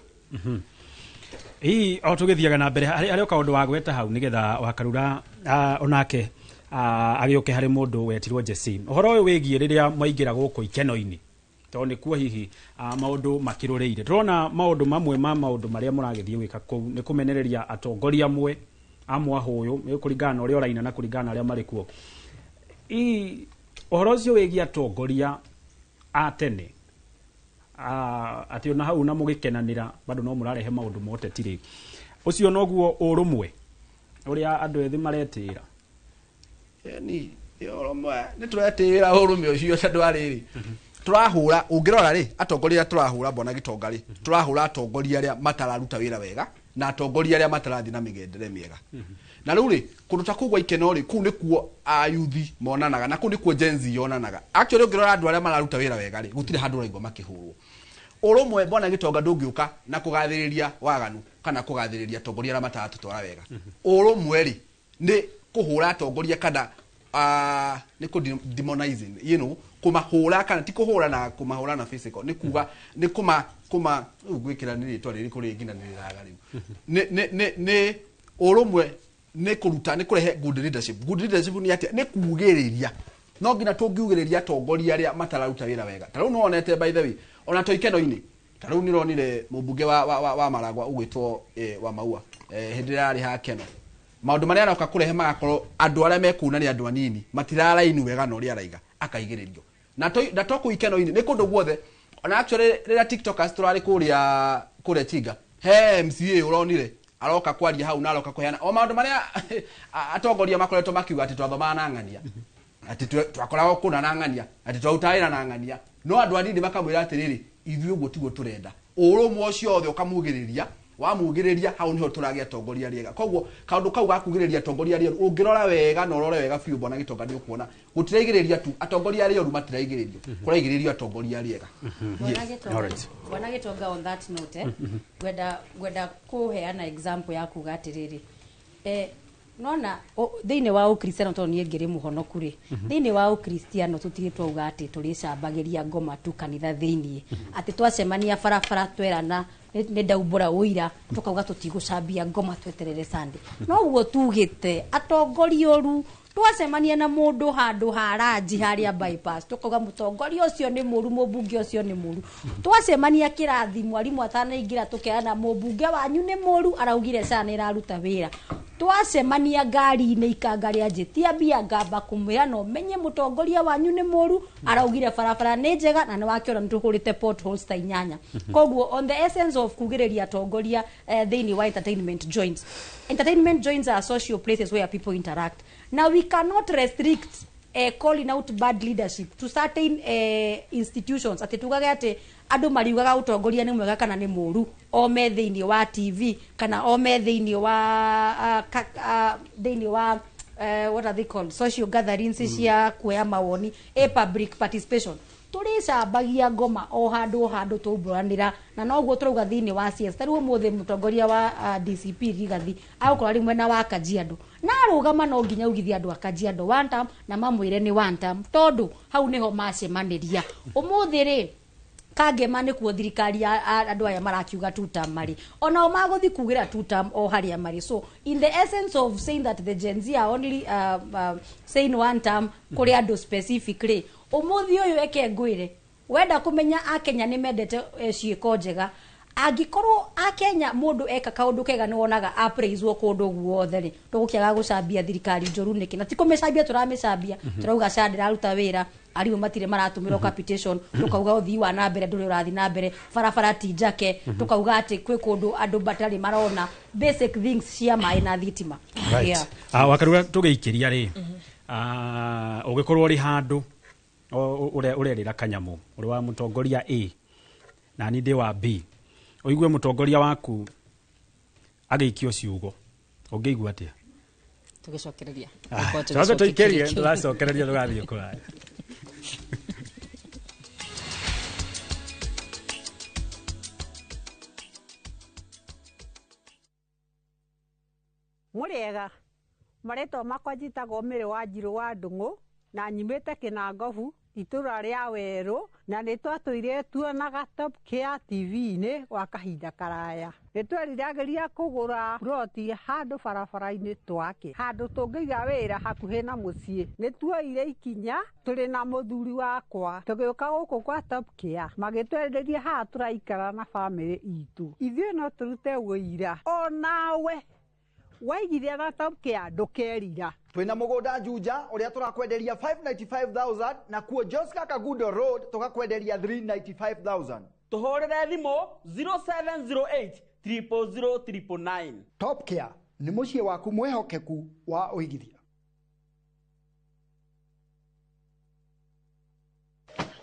Hihi o tũgĩthiaga na mbere, harĩ o kaũndũ wagweta hau nĩgetha Wakarura onake agĩũke harĩ mũndũ wetirwo Jesse, ũhoro ũyũ wĩgiĩ rĩrĩa mwaingĩra gũkũ ikeno-inĩ, tondũ nĩkuo hihi maũndũ makĩrũrĩire. Tũrona maũndũ mamwe ma maũndũ marĩa mũragĩthiĩ gwĩka kũu nĩ kũmenereria atongoria amwe a mwahũyũ, nĩ kũringana na ũrĩa ũraina na kũringana na arĩa marĩ kuo. Hihi ũhoro ũcio wĩgiĩ atongoria a tene, atĩ ona hau na mũgĩkenanĩra bado no mũrarehe maũndũ ma ũteti rĩ, ũcio noguo ũrũmwe ũrĩa andũ ethĩ maretĩĩra? Ni ũrũmwe nĩ tũretĩĩra ũrũmwe ũcio, tondũ arĩrĩ tũrahũra, ũngĩrora rĩ, atongoria arĩa tũrahũra, Bwana Gĩtonga rĩ, tũrahũra atongoria arĩa matararuta wĩra wega na atongoria arĩa matarathiĩ na mĩgendere mĩega. Na rĩu rĩ, kũndũ ta kũu gwa ikeno rĩ, kũu nĩkuo ayuthi monanaga na kũu nĩkuo Gen Z yonanaga. Actually ũngĩrora andũ arĩa mararuta wĩra wega rĩ, gũtirĩ handũ ũraigua makĩhũrwo. Ũrũmwe, Bwana Gĩtonga, ndũngĩũka na kũgathĩrĩria waganu kana kũgathĩrĩria atongoria arĩa mataratũtwara wega. Ũrũmwe rĩ, nĩ kũhũra atongoria kana nĩ kũ demonizing, kũmahũra, kana ti kũhũra na kũmahũra na physical, nĩ kuga nĩ kũma rĩu ngwĩkĩra nĩ rĩtwa rĩrĩkũ rĩngĩ na nĩ rĩraga rĩu. Nĩ ũrũmwe nĩ kũruta, nĩ kũrehe good leadership. Good leadership nĩ atĩa? Nĩ kugĩrĩria. No nginya tũngiugĩrĩria atongoria arĩa matararuta wĩra wega. Ta rĩu nĩwonete, by the way, ona to ikeno-inĩ, ta rĩu nĩronire mũmbunge wa Maragwa ũgwĩtwo wa Maua, hĩndĩ ĩrĩa arĩ ha Keno, maũndũ marĩa aroka kũrehe magakorwo andũ arĩa mekuna nĩ andũ anini, matiraraini wega na ũrĩa araiga, akaigĩrĩrio. Na to kũu ikeno-inĩ, nĩ kũndũ guothe. Ona actually rĩrĩa tiktokers tũrarĩ kũrĩa Chinga, he MCA ũronire aroka kwaria hau na aroka kũheana o maũndũ marĩa atongoria makoretwo makiuga atĩ twathomaga na ng'ania, atĩ twakoragwo kũna na ng'ania, atĩ twarutaga wĩra na ng'ania, no andũ anini makamwĩra atĩrĩrĩ, ithuĩ ũguo tiguo tũrenda. Ũrũmwe ũcio othe ũkamugĩrĩria, wamugĩrĩria, hau niho tũragĩa atongoria rĩega. Koguo kaũndũ kau gakugĩrĩria atongoria arĩa oru, ũngĩrora wega na ũrore wega biũ, Bwana Gĩtonga, nĩ ũkuona gũtiraigĩrĩria tu atongoria arĩa oru, matiraigĩrĩrio, kũraigĩrĩrio atongoria arĩa ega. Bwana Yes. Gĩtonga, Alright. Bwana Gĩtonga, on that note, ngwenda kũheana example ya kuga atĩrĩrĩ, nona thĩinĩ wa ũkristiano, tondũ niĩ ngĩrĩ mũhonoku rĩ, thĩinĩ wa ũkristiano tũtirĩ twauga atĩ tũrĩcambagĩria ngoma tu kanitha thĩiniĩ, atĩ twacemania barabara twerana nĩ ndaumbũra ũira, tũkauga tũtigũcambia ngoma tweterere Sunday. Noguo tugĩte atongoria oru, twacemania na mũndũ handũ ha ranji harĩa bypass, tũkauga mũtongoria ũcio nĩ mũru, mũmbunge ũcio nĩ mũru. Twacemania kĩrathi mwarimũ atanaingĩra, tũkerana mũmbunge wanyu nĩ mũru, araugire SHA nĩ ĩraruta wĩra. Twacemania ngari-inĩ ikanga rĩa njĩtia mbia, ngamba kũmwĩra no menye mũtongoria wanyu nĩ mũru, araugire barabara nĩ njega na nĩ wakĩona nĩ tũhũrĩte potholes ta 8. Koguo on the essence of kugĩrĩria atongoria, thĩinĩ wa entertainment joints, entertainment joints are social places where people interact. Now we cannot restrict calling out bad leadership to certain institutions, atĩ tugage atĩ andũ mariugaga ũtongoria nĩ mwega kana nĩ mũru o me thĩinĩ wa TV kana o me thĩinĩ wa thĩinĩ wa what are they called, social gatherings cia kuoya mawoni, a public participation. Tũrĩcambagia ngoma o handũ o handũ tũmbũranĩra, na noguo tũrauga thĩinĩ wa CS. Ta rĩu ũmũthĩ mũtongoria wa DCP Rigathi agũkorwo arĩ mwena wa Kajiado, na arũgama no nginya ugithie andũ a Kajiado one term na mamwĩre nĩ one term, tondũ hau nĩho macemanĩria. Ũmũthĩ rĩ, Kangema nĩkuo thirikari ya andũ aya marakiuga two term marĩ, onao magũthi kugĩra two term o harĩa marĩ. So in the essence of saying that the Gen Z are only saying one term kũrĩ andũ specific rĩ, ũmũthĩ ũyũ eke ngwĩre, wenda kũmenya akenya nĩ mendete ciĩko njega, Angĩkorwo akenya mũndũ eka kaũndũ kega nĩ wonaga appraiswo kũndũ guothe rĩ, tũgũkĩaga gũcambia thirikari njũru nĩkĩ? Na ti kũmĩcambia tũramĩcambia, tũrauga SHA ndĩraruta wĩra, arimũ matirĩ maratũmĩrwo capitation, tũkauga ũthii wa na mbere ndũrĩ ũrathiĩ na mbere, barabara ti njake, tũkauga atĩ kwĩ kũndũ andũ matarĩ marona basic things cia maĩ na thitima. Right. Yeah. Wakarura tũgĩikĩria rĩ, ũgĩkorwo ũrĩ handũ ũrerĩra kanyamũ, ũrĩ wa mũtongoria A na niĩ ndĩ wa B, ũigue mũtongoria waku agĩikio ciugo, ũngĩigua atĩa? Tũgĩcokereria. Twambe tũikĩrie, tũracokereria tũgathiĩ kũraya. Mũrĩega, marĩtwa makwa njĩtagwo Mĩrĩ wa Njirũ wa Ndung'u na nyumĩte Kĩnangobu itũra rĩa Werũ, na nĩ twatũire tuonaga Top Care TV-inĩ gwa kahinda karaya. Nĩ tweriragĩria kũgũra ploti handũ barabara-inĩ twake, handũ tũngĩiga wĩra hakuhĩ na mũciĩ. Nĩ tuoire ikinya tũrĩ na mũthuri wakwa tũgĩũka gũkũ kwa Top Care, magĩtwenderia haha tũraikara na bamĩrĩ itũ. Ithuĩ no tũrute wũira onawe waigithia na Top Care ndũkerira. Twina mugunda Juja uria turakwenderia 595,000 na kuo Joska Kagudo Road tukakwenderia 395,000. Tuhurire thimu 0708 000 999. Top Care ni muciĩ waku mwihokeku wa uigithia.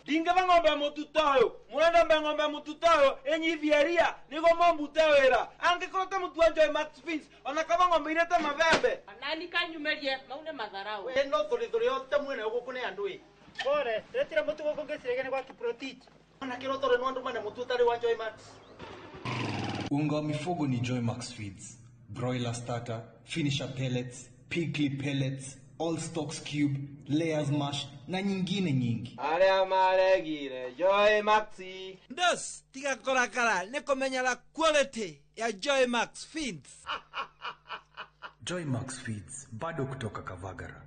Ndingeva ng'ombe mututa uyu, murenda ng'ombe mututa uyu enyithia nigo mombute wira. Angikorwo ta mutu wa Joy Max Fins, ona kaba ng'ombe irete mabembe. Nani kanyumerie maune matharau. We no thuri thuri yote mwene guku ni andu i. Pore, retira mutu guku ngicirege ni gwa Kiprotich. Ona kiro tore no andu mane mutu utari wa Joy Max. Unga wa mifugo ni Joy Max Feeds, broiler starter, finisher pellets, pigly pellets, all stocks cube, layers mash na nyingine nyingi. Aria maregire Joy Maxi. Ndos tiga korakara ni kumenyera quality ya Joy Max Feeds. Joy Max Feeds bado kutoka Kavagara.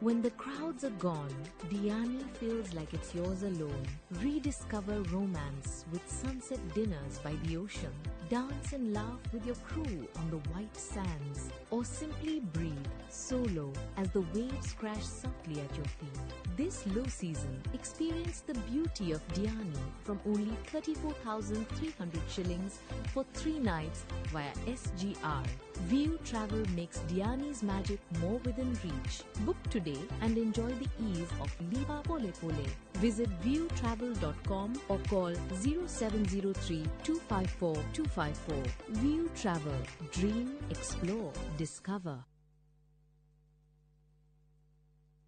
When the crowds are gone, Diani feels like it's yours alone. Rediscover romance with sunset dinners by the ocean. Dance and laugh with your crew on the white sands. Or simply breathe solo as the waves crash softly at your feet. This low season, experience the beauty of Diani from only 34,300 shillings for 3 nights via SGR. View Travel makes Diani's magic more within reach. Book today and enjoy the ease of Lipa Pole Pole. Visit viewtravel.com or call 0703 254 254. View Travel. Dream, explore, discover.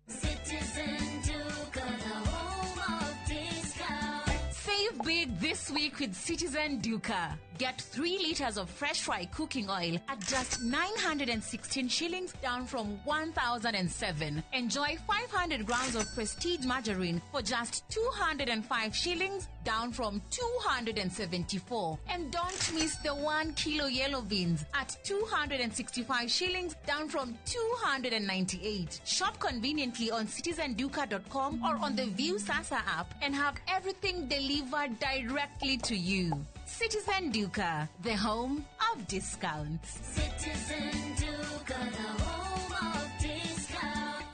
Citizen Duka, the home of discount. Save big this week with Citizen Duka. Get 3 liters of fresh fry cooking oil at just 916 shillings, down from 1,007. Enjoy 500 grams of Prestige margarine for just 205 shillings, down from 274. And don't miss the 1 kilo yellow beans at 265 shillings, down from 298. Shop conveniently on citizenduka.com or on the View Sasa app and have everything delivered directly to you. Citizen Duka, the home of discounts. Citizen Duka, the home of discounts.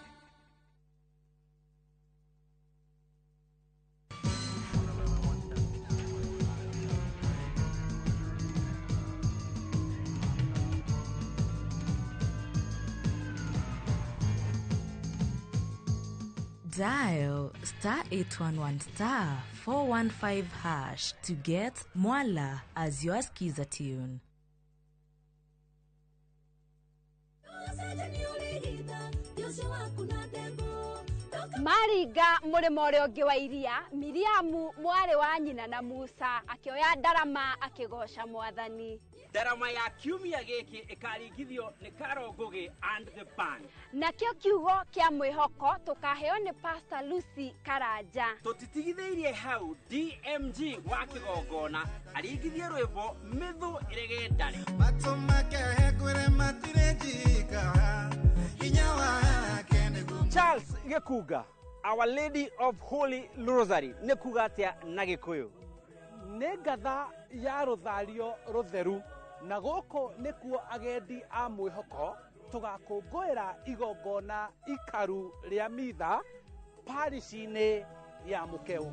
Dial star 811 star 415 hash to get Mwala as your skiza tune. Maringa mũrĩmo ũrĩa ũngĩ wa iria, Miriamu mwarĩ wa nyina na Musa akĩoya ndarama akĩgoca mwathani. Ndarama ya kiumia gĩkĩ ĩkaringithio nĩ Carol Ngugi and the band. Nakĩo kiugo kĩa mwĩhoko tũkaheo nĩ Pastor Lucy Karanja. Tũtitigithĩirie hau, DMG wa kĩgongona aringithie rwĩmbo mĩthũ ĩrege ndare. Matũ makehe matirĩ njika, hinya wake nĩguo. Charles Gĩkunga Our Lady of Holy Rosary nĩ kuga atĩa na Gĩkũyũ? Nĩ ngatha ya rũthario rũtheru, na gũkũ nĩkuo agendi a mwĩhoko tũgakũngũĩra igongona ikaru rĩa mitha parish-inĩ ya Mũkeũ.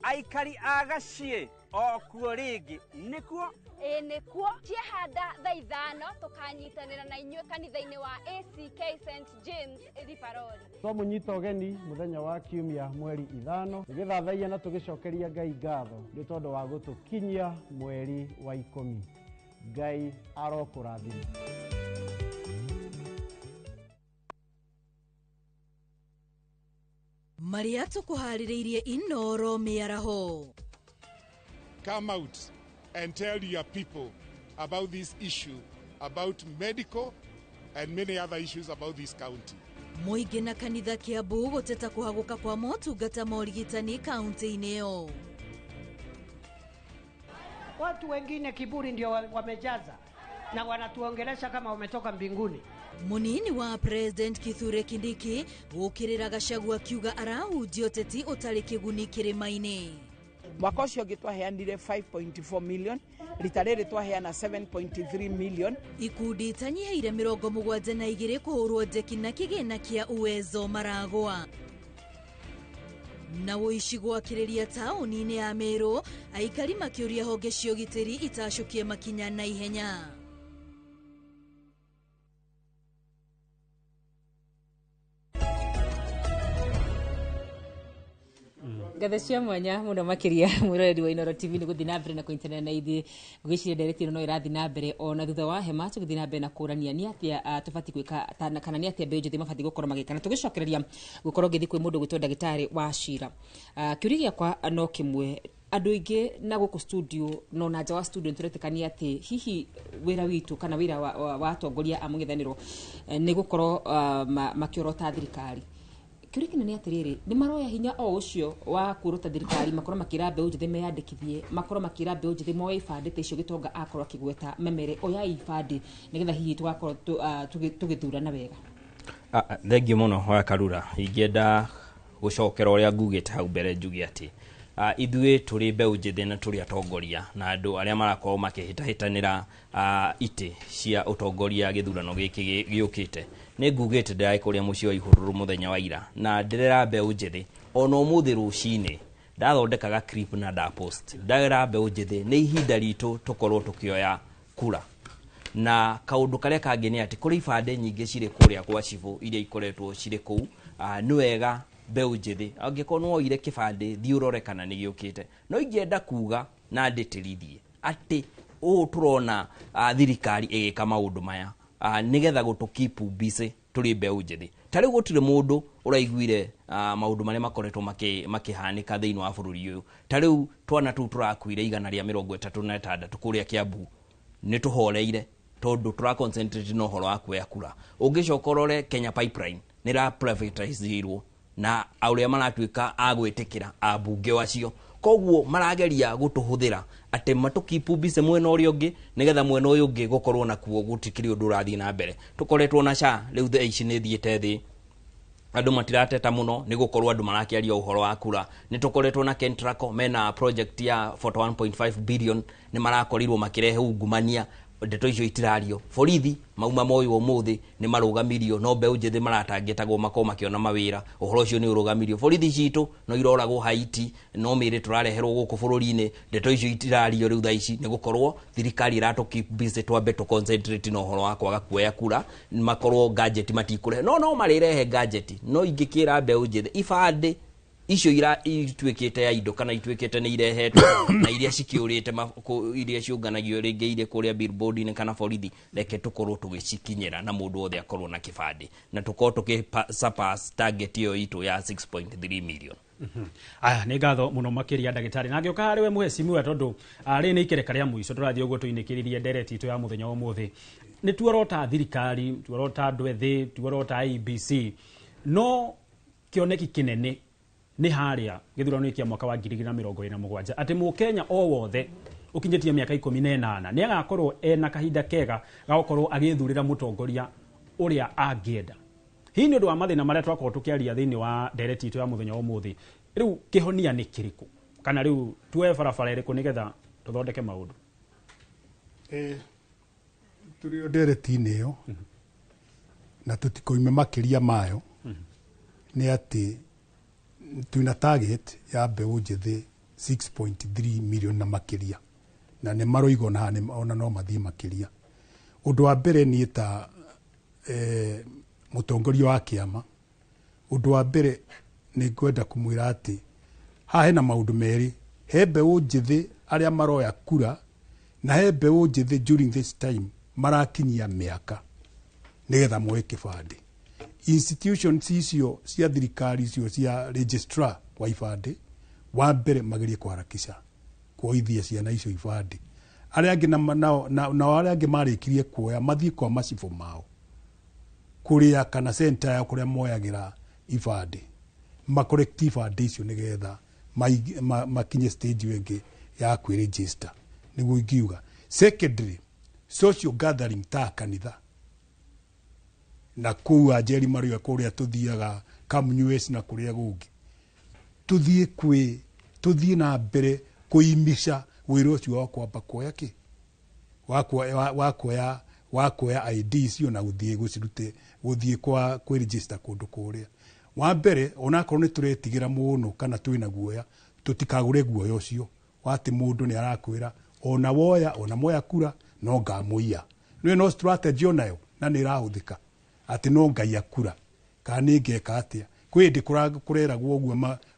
Aikari a Gaciĩ o kuo rĩngĩ nĩkuo? Ĩĩ nĩkuo, ciehanda thaa 5 tũkanyitanĩra na inyuĩ kanitha-inĩ wa ACK St James Riparoli. Twamũnyita ũgeni mũthenya wa kiumia mweri 5 tũgĩthathaia na tũgĩcokeria Ngai ngatho nĩ tondũ wa gũtũkinyia mweri wa 10. Ngai arokũrathima. Maria tũkũharĩrĩirie Inoro mĩaraho. Come out and tell your people about this issue, about medical and many other issues about this county. Mũingĩ na kanitha Kiambu gũteta kũhagũka kwa motungata ma ũrigitani kaunti-inĩ ĩyo. Watu wengine kiburi ndio wamejaza na wanatuongelesha kama wametoka mbinguni. Munini wa President Kithure Kindiki gũkĩrĩra Gachagua akiuga arahunjia ũteti ũtarĩ kĩguni kĩrĩma-inĩ. Mwaka ũcio ũngĩ twaheanire 5.4 million, rita rĩrĩ twaheana 7.3 million. Ikundi itanyiheire 72 kũhũrwo njeki na kĩgĩna kĩa Uwezo maragwa. Na ũici gwakĩrĩria taũni-inĩ ya Meru, aikari makĩũria honge cia ũgitĩri itacũkie makinya na ihenya. Ngatho cia mwanya mũno makĩria mwĩroreri wa Inoro TV nĩ gũthiĩ na mbere na kũnyitanĩra na ithuĩ. Ngwĩciria ndereti ĩno no ĩrathiĩ na mbere ona thutha wa hema, tũgĩthiĩ na mbere na kũrania nĩ atĩa tũbatiĩ gwĩka kana nĩ atĩa mbeũ njĩthĩ mabatiĩ gũkorwo magĩka, na tũgĩcokereria gũkorwo ngĩthiĩ kwĩ mũndũ gwĩtwo ndagĩtarĩ wa Cira. Kĩũria gĩakwa no kĩmwe, andũ aingĩ na gũkũ studio no na nja wa studio nĩtũretĩkania atĩ hihi wĩra witũ kana wĩra wa atongoria a mũng'ethanĩro nĩ gũkorwo makĩorota thirikari. Kĩũria kĩnene atĩrĩrĩ, nĩ maroya hinya o ũcio wa kuorota thirikari, makorwo makĩra mbeũ njĩthĩ meyandĩkithie, makorwo makĩra mbeũ njĩthĩ moe ibandĩ ta icio Gĩtonga akorwo akĩgweta, memere oyai ibandĩ nĩgetha hihi tũgakorwo tũgĩthurana wega. Thengiũ mũno wa Karura. Ingĩenda gũcokera ũrĩa ngugĩte hau mbere njuge atĩ ithuĩ tũrĩ mbeũ njĩthĩ na tũrĩ atongoria na andũ arĩa marakorwo makĩhĩtahĩtanĩra itĩ cia ũtongoria gĩthurano gĩkĩ gĩũkĩte. Nĩ ngugĩte ndĩrarĩ kũrĩa mũciĩ wa Ihũrũrũ mũthenya wa ira na ndĩrera mbeũ njĩthĩ ona ũmũthĩ rũcinĩ ndathondekaga clip na ndapost ndera mbeũ njĩthĩ nĩ ihinda ritũ tũkorwo tũkĩoya kura. Na kaũndũ karĩa kangĩ nĩ atĩ kũrĩ ibandĩ nyingĩ cirĩ kũrĩa gwa cibũ iria ikoretwo cirĩ kũu. Nĩ wega mbeũ njĩthĩ angĩkorwo nĩ woire kĩbandĩ thiĩ ũrore kana nĩ gĩũkĩte. No ingĩenda kuga na ndĩtĩrithie atĩ ũũ tũrona thirikari ĩgĩka maũndũ maya nĩgetha gũtũ keep busy tũrĩ mbeũ njĩthĩ. Ta rĩu gũtirĩ mũndũ ũraiguire maũndũ marĩa makoretwo makĩhanĩka thĩinĩ wa bũrũri ũyũ. Ta rĩu twana tũu tũrakuire 136 kũrĩa Kiambu nĩ tũhoreire tondũ tũra concentrate na ũhoro wa kuoya kura. Ũngĩcoka ũrore Kenya Pipeline nĩ ĩra privatizirwo na ũrĩa maratuĩka a gwĩtĩkĩra ambunge acio. Koguo marageria gũtũhũthĩra atĩ matũ keep busy mwena ũrĩa ũngĩ nĩgetha mwena ũyũ ũngĩ gũkorwo nakuo gũtikĩrĩ ũndũ ũrathiĩ na mbere. Tũkoretwo na SHA rĩu thaa ici nĩ ĩthiĩte thĩ, andũ matirateta mũno nĩ gũkorwo andũ marakĩaria ũhoro wa kura. Nĩ tũkoretwo na Kentraco mena project ya 41.5 billion nĩ marakorirwo makĩrehe ungumania, ndeto icio itirario. Borithi mauma moywo ũmũthĩ nĩ marũgamirio, no mbeũ njĩthĩ maratangĩtagwo makorwo makĩona mawĩra, ũhoro ũcio nĩ ũrũgamirio. Borithi citũ no iroragwo Haiti, no mĩĩrĩ tũrareherwo gũkũ bũrũri-inĩ, ndeto icio itirario rĩu thaa ici nĩ gũkorwo thirikari ĩratũ keep busy twambe tũ concentrate na ũhoro wa kwaga kuoya kura, makorwo gadget matikũrehe. No marĩrehe gadget, no ingĩkĩra mbeũ njĩthĩ ibandĩ icio ituĩkĩte ya indo kana ituĩkĩte nĩ irehetwo na iria cikĩũrĩte iria ciũnganagio rĩngĩ irĩ kũrĩa billboard-inĩ kana borithi, reke tũkorwo tũgĩcikinyĩra na mũndũ wothe akorwo na kĩbandĩ na tũkorwo tũkĩ surpass target ĩyo itũ ya 6.3 million. Aya nĩ ngatho mũno makĩria ndagĩtarĩ, na ngĩũka harĩ we mũhecimiwa tondũ rĩrĩ nĩ ikereka rĩa mũico tũrathiĩ ũguo tũinĩkĩrĩrie ndereti itũ ya mũthenya wa ũmũthĩ. Nĩ tuorota thirikari, tuorota andũ ethĩ, tuorota IEBC, no kĩoneki kĩnene nĩ harĩa gĩthurano kĩa mwaka wa 2027 atĩ mũkenya o wothe ũkinyĩtie mĩaka 18 nĩ agakorwo ena kahinda kega ga gũkorwo agĩthurĩra mũtongoria ũrĩa angĩenda. Hihi nĩ ũndũ wa mathĩna marĩa twakorwo tũkĩaria thĩinĩ wa ndereti itũ ya mũthenya wa ũmũthĩ, rĩu kĩhonia nĩ kĩrĩkũ, kana rĩu tuoe barabara ĩrĩkũ nĩgetha tũthondeke maũndũ? Tũrĩ o ndereti-inĩ ĩyo na tũtikoime makĩria mayo, nĩ atĩ twĩna target ya mbeũ njĩthĩ 6.3 million na makĩria, na nĩ maroiga ona no mathiĩ makĩria. Ũndũ wa mbere, niĩ ta mũtongoria wa kĩama, ũndũ wa mbere nĩ ngwenda kũmwĩra atĩ haha hena maũndũ merĩ: he mbeũ njĩthĩ arĩa maroya kura, na he mbeũ njĩthĩ during this time marakinyia mĩaka nĩgetha moe kĩbandĩ. Institutions icio cia thirikari, icio cia registrar wa ibandĩ, wa mbere magerie kũharakisha kuoithia ciana icio ibandĩ. Arĩa angĩ nao arĩa angĩ marĩkirie kuoya, mathiĩ kwa macibũ mao kũrĩa kana center ya kũrĩa moyagĩra ibandĩ, macorrect ibandĩ icio nĩgetha makinye stage ĩyo ĩngĩ ya kwĩregister, nĩguo ingiuga. Secondly, social gathering ta kanitha na kũu anjeri marĩa kũrĩa tũthiaga Kamnyues na kũrĩa gũngĩ, tũthiĩ kwĩ tũthiĩ na mbere kũimica wĩra ũcio wa kwamba kuoya kĩ wa kuoya ID icio na gũthiĩ gũcirute, gũthiĩ kwa kwĩregister kũndũ kũrĩa. Wa mbere, onakorwo nĩ tũretigĩra mũno kana twĩna guoya, tũtikagũre guoya ũcio wa atĩ mũndũ nĩ arakwĩra ona woya ona moya kura no ngamũiya. Nĩ no strategy onayo na nĩ ĩrahũthĩka atĩ no ngaiya kura kana nĩ ngeka atĩa. Kwĩ hĩndĩ kũreragwo ũguo,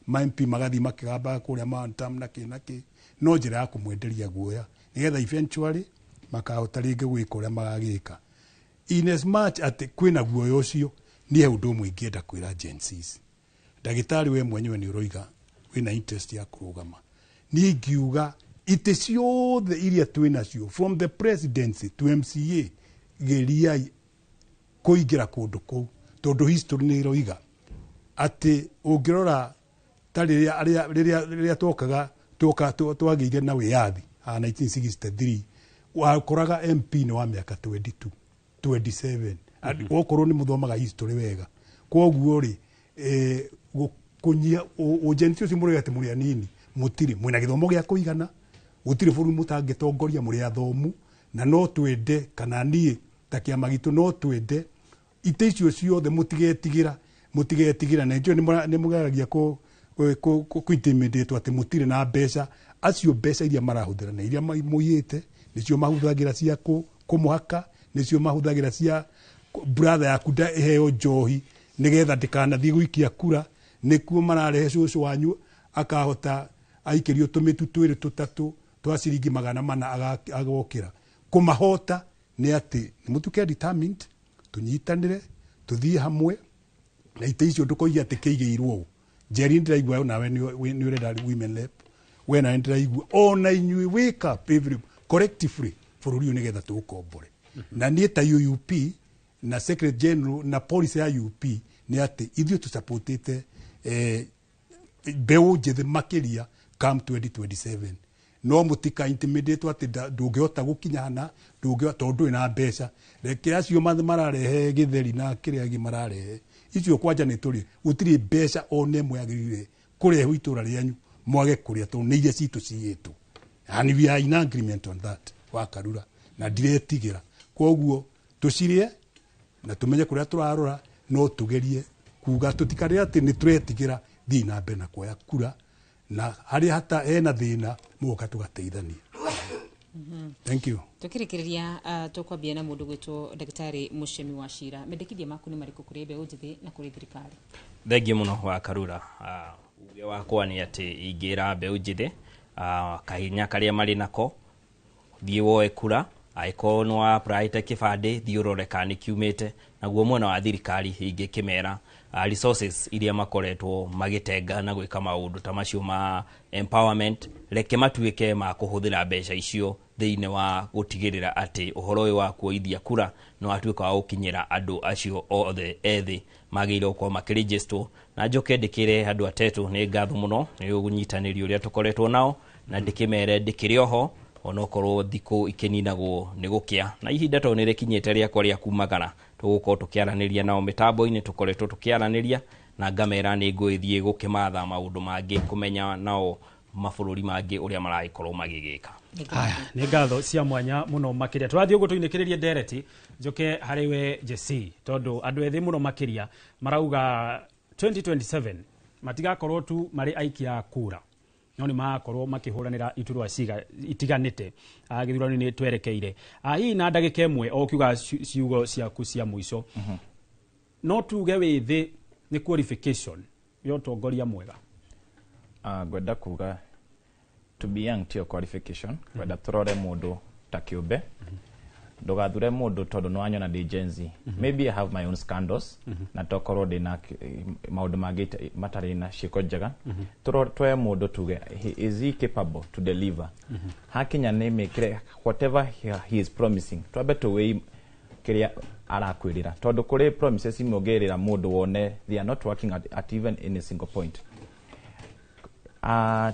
ma MP magathiĩ makĩgambaga kũrĩa Mantam na kĩ na kĩ, no njĩra ya kũmwenderia guoya nĩgetha eventually makahota rĩngĩ gwĩka ũrĩa magagĩka. In as much atĩ kwĩna guoya ũcio, niĩ he ũndũ ũmwe ingĩenda kwĩra Gen Zs. Ndagĩtarĩ, we mwenyewe nĩ ũroiga wĩna interest ya kũrũgama. Niĩ ingiuga itĩ ciothe iria twĩ nacio, from the presidency to MCA, geriai kũingĩra kũndũ kũu, tondũ history nĩ ĩroiga atĩ ũngĩrora ta rĩrĩa twokaga twoka twagĩire na wĩyathi ha 1963, wakoraga MP nĩ wa mĩaka 22, 27, okorwo nĩ mũthomaga history wega. Koguo rĩ, kũnyia ũjensi ũcio mũrĩ atĩ mũrĩ anini, mũtirĩ mwĩna gĩthomo gĩa kũigana, gũtirĩ bũrũri mũtangĩtongoria, mũrĩ athomu, na no twende, kana niĩ ta kĩama gitũ no twende itĩ icio ciothe. Mũtigetigĩra, mũtigetigĩra. Na njũĩ nĩ mũgeragia kũ intimidate atĩ mũtirĩ na mbeca. Acio mbeca iria marahũthĩra na iria mũiyĩte nĩcio mahũthagĩra cia kũmũhaka, nĩcio mahũthagĩra cia brother yaku ĩheo njohi nĩgetha ndĩkanathiĩ gũikia kura. Nĩkuo mararehe cũcũ wanyu akahota aikĩrio tũmĩtu twĩrĩ tũtatũ twa ciringi 400 agokĩra kũmahota. Nĩ atĩ nĩ mũtuĩke determined, tũnyitanĩre, tũthiĩ hamwe na itĩ icio. Ndũkoige atĩ kĩigĩirwo ũũ. Njeri, ndĩraigua nawe nĩ ũrenda women rep, we nawe ndĩraigua ona inyuĩ. Wake up every collectively bũrũri ũyũ nĩgetha tũũkombore. Na niĩ ta UUP na secretary general na policy ya UP nĩ atĩ ithuĩ tũsupportĩte mbeũ njĩthĩ makĩria come 2027. No mũtika intimidate atĩ ndũngĩhota gũkinya hana, ndũngĩhota tondũ ndũrĩ na mbeca. Reke acio mararehe gĩtheri na kĩrĩa gĩ mararehe icio. Kwanja nĩ tũrĩ gũtirĩ mbeca ona ĩmwe yagĩrĩire kũrehwo itũra rĩanyu mwage kũrĩa, tondũ nĩ iria citũ ciyĩtwo, and we are in agreement on that wa Karura, na ndiretigĩra. Koguo tũcirĩe na tũmenye kũrĩa tũrarora, no tũgerie kuga tũtikarĩe atĩ nĩ tũretigĩra. Thiĩ na mbere na kuoya kura, na harĩa hata hena thĩna mũgoka tũgateithania. Thank you. Tukĩrĩkĩrĩria, tũkwambia na mũndũ gwĩtwo ndagĩtarĩ Mũcemi wa Cira. Mendekithia maku nĩ marĩkũ kũrĩ mbeũ njĩthĩ na kũrĩ thirikari? Thengiũ mũno wa Karura. Uge wakwa nĩ atĩ ingĩra mbeũ njĩthĩ, kahinya karĩa marĩ nako, thiĩ woe kura. Angĩkorwo nĩ wa applyte kĩbandĩ, thiĩ ũrore kana nĩ kiumĩte. Naguo mwena wa thirikari, ingĩkĩmera resources iria makoretwo magĩtenga na gwĩka maũndũ ta macio ma empowerment, reke matuĩke ma kũhũthĩra mbeca icio thĩinĩ wa gũtigĩrĩra atĩ ũhoro ũyũ wa kuoithia kura nĩ watuĩka wa gũkinyĩra andũ acio othe ethĩ magĩrĩirwo gũkorwo makĩregisterwo. Na njoke ndĩkĩre andũ atetũ nĩ ngatho mũno nĩ ũnyitanĩri ũrĩa tũkoretwo nao, na ndĩkĩmere ndĩkĩrĩ oho onokorwo thikũ ikĩninagwo nĩ gũkĩa, na ihinda to nĩ rĩkinyĩte rĩakwa rĩa kumagara. Tũgũkorwo tũkĩaranĩria nao mĩtambo-inĩ, tũkoretwo tũkĩaranĩria na ngamera nĩ ngũgĩthiĩ gũkĩmatha maũndũ mangĩ, kũmenya nao mabũrũri mangĩ ũrĩa maragĩkorwo magĩgĩka. Aya nĩ ngatho cia mwanya mũno makĩria. Tũrathiĩ ũguo tũinĩkĩrĩrie ndereti, njoke harĩ we Jesse, tondũ andũ ethĩ mũno makĩria marauga 2027 matigakorwo tu marĩ aikia a kura, no nĩ magakorwo makĩhũranĩra iturwa ciga itiganĩte gĩthurano-inĩ twerekeire. Hihi na ndagĩka ĩmwe o ũkiuga ciugo ciaku cia mũico, no tuge wĩthĩ nĩ qualification ya ũtongoria mwega? Ngwenda kuga to be young tiyo qualification. Ngwenda tũrore mũndũ ta kĩũmbe, ndũgathure mũndũ tondũ nĩ wanyona ndĩ Gen Z. Maybe I have my own scandals, na tokorwo ndĩ maũndũ mangĩ matarĩ na ciĩko njega. Tuoe mũndũ tuge is he capable to deliver? Hakinya nĩ mĩkĩre whatever he is promising, twambe tũwĩi kĩrĩa arakwĩrĩra, tondũ kũrĩ promises imwe ũngĩrĩra mũndũ wone they are not working at even in a single point.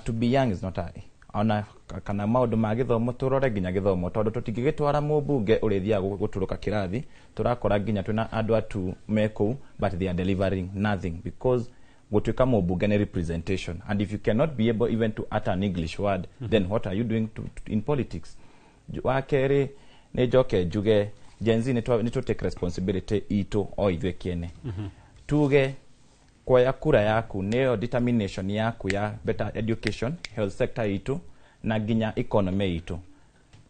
To be young is not a ona kana maũndũ ma gĩthomo, tũrore nginya gĩthomo, tondũ tũtingĩgĩtwara mũmbunge ũrĩthiaga gũtũrũka kĩrathi. Tũrakora nginya twĩna andũ atu me kũu, but they are delivering nothing, because gũtuĩka mũmbunge nĩ representation, and if you cannot be able even to utter an English word, then what are you doing in politics? Wa kerĩ, nĩ njoke njuge Gen Z nĩ tũ take responsibility itũ o ithuĩ kĩene. Tuge kuoya kura yaku nĩyo determination yaku ya better education, health sector itũ na nginya economy itũ,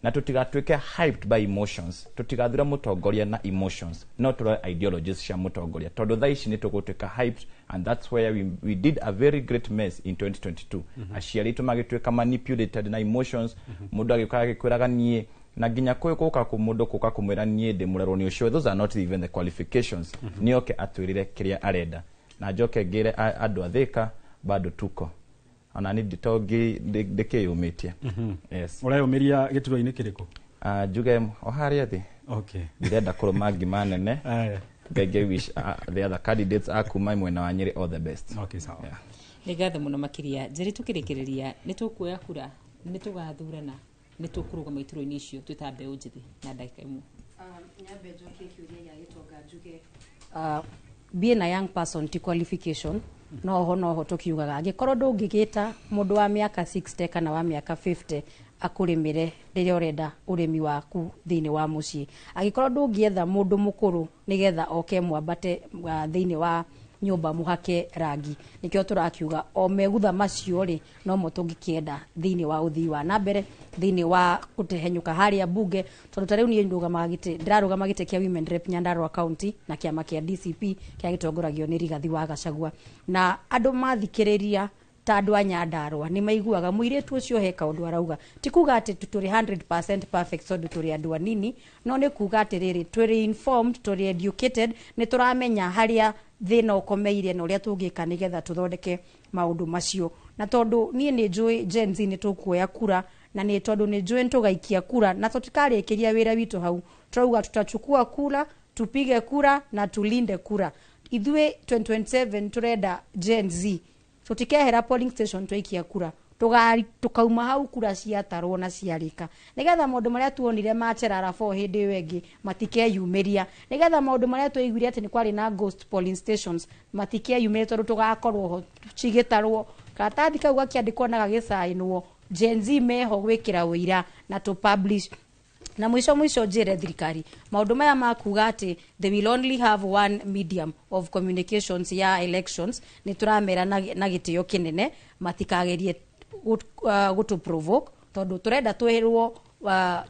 na tũtigatuĩke hyped by emotions. Tũtigathure mũtongoria na emotions, no tũrore ideologies cia mũtongoria, tondũ thaa ici nĩ tũgũtuĩka hyped, and that's where we did a very great mess in 2022. Aciari aitũ magĩtuĩka manipulated na emotions. Mũndũ agĩũka agĩkwĩraga niĩ, na nginya kwĩ gũka mũndũ kũka kũmwĩra niĩ ndĩ mũrerwo nĩ ũcio. Those are not even the qualifications. Nĩ oke atwĩrĩre kĩrĩa arenda. Na njoke ngĩre andũ a Thika bado tuko ona ni to ndĩkĩyũmĩtie. Yes. Ũreyũmĩria gĩturwa-inĩ kĩrĩkũ? Njuge o harĩa thĩ. Ndĩrenda kũrũma ngima nene. Ngai wish the other candidates a kuma mwena wa Nyĩrĩ all the best. Okay, sawa. Yeah. Nĩ ngatho mũno makĩria. Njeri, tũkĩrĩkĩrĩria, nĩ tũkuoya kura, nĩ tũgathurana, nĩ tũkũrũgama iturwa-inĩ icio twĩ ta mbeũ njĩthĩ, na ndagĩka ĩmwe. Nyambe njokie kĩũria gĩa gĩtonga, njuge being a young person ti qualification. Noho noho tũkiugaga angĩkorwo ndũngĩgĩta mũndũ wa mĩaka 60 kana wa mĩaka 50 akũrĩmĩre rĩrĩa ũrenda ũrĩmi waku thĩinĩ wa mũciĩ, angĩkorwo ndũngĩetha mũndũ mũkũrũ nĩgetha oke mwambate thĩinĩ wa nyũmba mũhake rangi, nĩkĩo tũrakiuga o megutha macio rĩ nomo tũngĩkĩenda thĩinĩ wa ũthii wa na mbere, thĩinĩ wa kũtehenyũka harĩa bunge, tondũ ta rĩu niĩ ndũgamaga gĩtĩ, ndĩrarũgama gĩtĩ kĩa Women Rep Nyandarua County na kĩama kĩa DCP kĩrĩa gĩtongoragio nĩ Rigathi wa Gachagua, na andũ mathikĩrĩria ta andũ a Nyandarua nĩ maiguaga mũirĩtu ũcio he kaũndũ arauga. Ti kuga atĩ tũrĩ 100% perfect tondũ tũrĩ andũ anini, no nĩ kuga atĩrĩrĩ, tũrĩ informed, tũrĩ educated, nĩ tũramenya harĩa thĩna ũkomeire na ũrĩa tũngĩka nĩgetha tũthondeke maũndũ macio. Na tondũ niĩ nĩ njũĩ Gen Z nĩ tũkuoya kura, na nĩ tondũ nĩ njũĩ nĩ tũgaikia kura na tũtikarĩkĩria wĩra witũ hau, turauga tutachukua kura, tupige kura na tulinde kura. Ithuĩ 2027 turenda Gen Z tutikehera polling station twaikia kura, tukauma hau kura ciatarwo na ciarĩka, nĩgetha maũndũ marĩa tuonire ma Cherara 4 hĩndĩ ĩyo ĩngĩ matikeyumĩria, nĩgetha maũndũ marĩa twaiguire atĩ nĩ kwarĩ na ghost polling stations matikeyumĩria, tondũ tũgakorwo ho cigĩtarwo, karatathi kau gakĩandĩkwo na gagĩcainwo, Gen Z meho gwĩkĩra ũira na tũ publish. Na mwisho mwisho njĩre thirikari maũndũ maya ma kuga atĩ they will only have one medium of communications ya elections, nĩ tũramera na gĩtĩo kĩnene matikagerie gũtũ provoke, tondũ tũrenda twĩrwo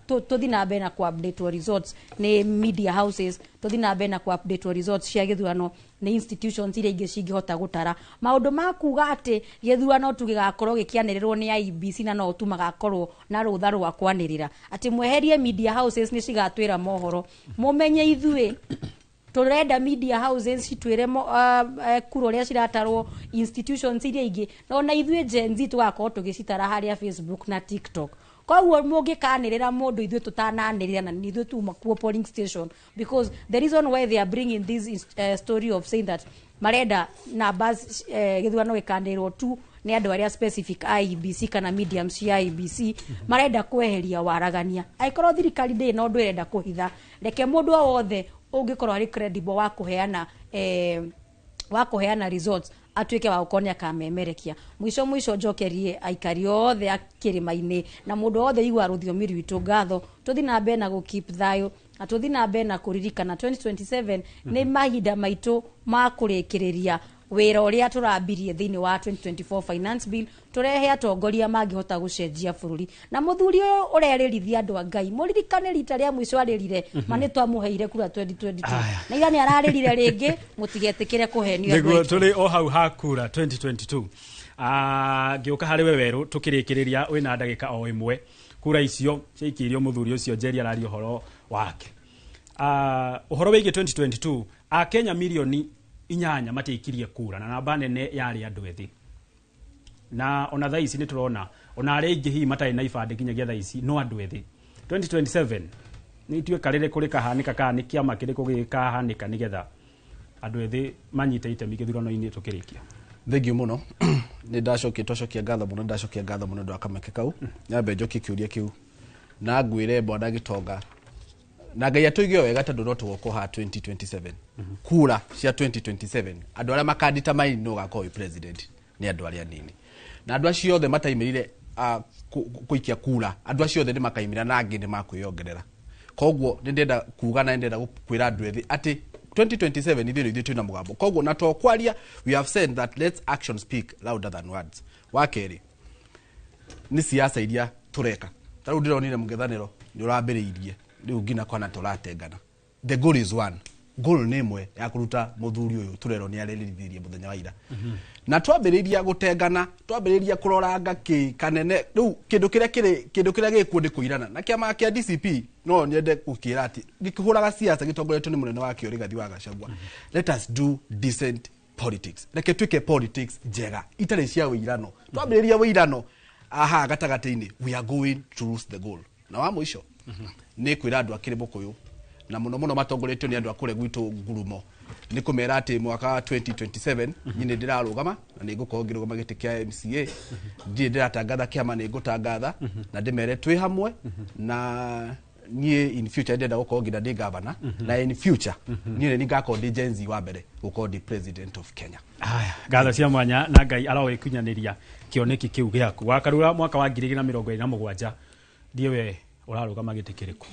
tũthi na mbere na ku update results nĩ media houses, tũthi na mbere na ku update results cia gĩthurano nĩ institutions iria ingĩ cingĩhota gũtara maũndũ ma kuga atĩ gĩthurano tu gĩgakorwo gĩkĩanĩrĩrwo nĩ IEBC na no tu magakorwo na rũtha rwa kwanĩrĩra atĩ mweherie media houses nĩ cigatwĩra mohoro. Mũmenye ithuĩ tũrenda media houses citwĩre kura ũrĩa ciratarwo, institutions iria ingĩ, no na ithuĩ Gen Z tũgakorwo tũgĩcitara harĩa Facebook na TikTok. Koguo mũngĩkanĩrĩra mũndũ ithuĩ tũtananĩrĩra na ithuĩ tuma kuo polling station, because the reason why they are bringing this story of saying that marenda numbers gĩthurano gĩkanĩrĩrwo tu nĩ andũ arĩa specific IEBC kana medium cia IEBC, marenda kweheria waragania. Angĩkorwo thirikari ndĩrĩ na ũndũ ĩrenda kũhitha, reke mũndũ o wothe Ũngĩkorwo arĩ credible wa kũheana wa kũheana results, atuĩke wa gũkorwo nĩ akamemerekia. Mũico mũico, njokerie aikari othe a kĩrĩma-inĩ na mũndũ wothe igua rũthiomi rwitũ ngatho. Tũthi na mbere na gũ keep thayũ, na tũthi na mbere na kũririkana 2027 nĩ mahinda maitũ ma kũrĩkĩrĩria wĩra ũrĩa tũrambirie thĩinĩ wa 2024 finance bill, tũrehe atongoria mangĩhota gũcenjia bũrũri. Na mũthuri ũyũ ũrerĩrithia andũ a Ngai, mũririkane rita rĩa mũico arĩrire ma nĩ twamũheire kura 2022, na ira nĩ ararĩrire rĩngĩ. Mũtigetĩkĩre kũhenio, andũ Nĩguo aitũ. Tũrĩ o hau hakura 2022. Ngĩũka harĩ we werũ tũkĩrĩkĩrĩria, wĩna ndagĩka o ĩmwe. Kura icio ciaikĩirio mũthuri ũcio Njeri araria ũhoro wake. Ũhoro wĩgiĩ 2022, akenya milioni 8 matiaikirie kura, na namba nene yarĩ andũ ethĩ, na ona thaa ici nĩ tũrona ona arĩa aingĩ hihi matarĩ na ibandĩ nginyagia thaa ici no andũ ethĩ. 2027 nĩ ituĩka rĩrĩkũ rĩkahanĩka, kana nĩ kĩama kĩrĩkũ gĩkahanĩka nĩgetha andũ ethĩ manyite itemi gĩthurano-inĩ, tũkĩrĩkia? Thengiũ mũno. Nĩ ndacokia, twacokia ngatho mũno, ndacokia ngatho mũno ũndũ wa kamweke kau. Nyambe njokie kĩũria kĩu na ngwĩre bwana Gĩtonga na Ngai atũige o wega, tondũ no tũgokorwo haha 2027. Kura cia 2027, andũ arĩa makanditamaini nũ ũgakorwo wĩ president nĩ andũ arĩa anini, na andũ acio othe mataimĩrire kũikia kura, andũ acio othe nĩ makaimĩra na angĩ nĩ makwĩyongerera. Koguo nĩ ndĩrenda kuga na nĩ ndĩrenda kwĩra andũ ethĩ atĩ 2027 ithuĩ nĩ ithuĩ twĩna mũgambo. Koguo na to kwaria, we have said that let's action speak louder than words. Wa kerĩ nĩ siasa iria tũreka. Ta rĩu ndĩronire mũng'ethanĩro nĩ ũrambĩrĩirie rĩu nginya kwana tũratengana. The goal is one goal, nĩ ĩmwe ya kũruta mũthuri ũyũ tũrerwo nĩ arĩrĩrithirie mũthenya wa ira. Na twambĩrĩria gũtengana, twambĩrĩria kũroranga kĩ kanene, rĩu kĩndũ kĩrĩa kĩrĩ kĩndũ kĩrĩa gĩkuo nĩ kũirana. Na kĩama kĩa DCP no nyende gũkĩra atĩ gĩkĩhũraga siasa gĩtongoretio nĩ mũnene wakĩo Rigathi wa Gachagua, let us do decent politics. Reke twĩke politics njega itarĩ cia wĩirano. Twambĩrĩria wĩirano aha gatagatĩ-inĩ, we are going to lose the goal. Na wa mũico nĩ kwĩra andũ a Kĩrĩmũkũyũ, na mũno mũno matongoretio nĩ andũ a kũrĩa gwitũ ngurumo, nĩ kũmera atĩ mwaka wa 2027 niĩ nĩ ndĩrarũgama, na nĩ ngũkorwo ngĩrũgama gĩtĩ kĩa MCA. Ndirĩ ndĩratangatha kĩama, nĩ ngũtangatha na ndĩmere twĩ hamwe. Na niĩ in future ndĩrenda gũkorwo nginya ndĩ governor, na in future niĩ nĩ ngakorwo ndĩ Gen Z wa mbere gũkorwo ndĩ president of Kenya. Haya, ngatho cia mwanya, na Ngai arowĩkunyanĩria kĩoneki kĩu gĩaku. Wakarura, mwaka wa 2027 ndiĩ we ũrarũgama gĩtĩ kĩrĩkũ?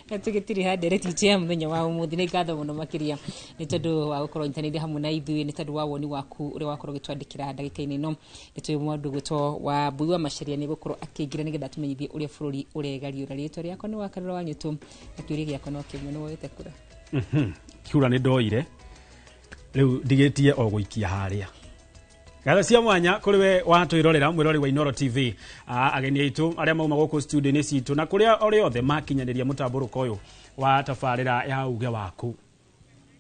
Tũgĩtiri ha ndereti itũ ya mũthenya wa ũmũthĩ. Nĩ ngatho mũno makĩria nĩ tondũ wa gũkorwo nyitanĩire hamwe na ithuĩ, nĩ tondũ wa woni waku ũrĩa wakorwo ũgĩtwandĩkĩra. Ndagĩka-inĩ ĩno nĩ tũĩ mũndũ gwĩtwo wa Mbui wa Macharia nĩ gũkorwo akĩingĩra nĩgetha atũmenyithie ũrĩa bũrũri ũregariũra. Rĩtwa rĩakwa nĩ Wakarura wa Nyũtũ, na kĩũria gĩakwa no kĩmwe: nĩ woete kura? Kura nĩ ndoire, rĩu ndigĩtie o gũikia harĩa. Ngatho cia mwanya kũrĩ we watwĩrorera, mwĩrori wa Inoro TV, ageni aitũ arĩa mauma gũkũ studio-inĩ citũ, na kũrĩa arĩa othe makinyanĩria mũtambũrũko ũyũ wa tabarĩra ya uge waku.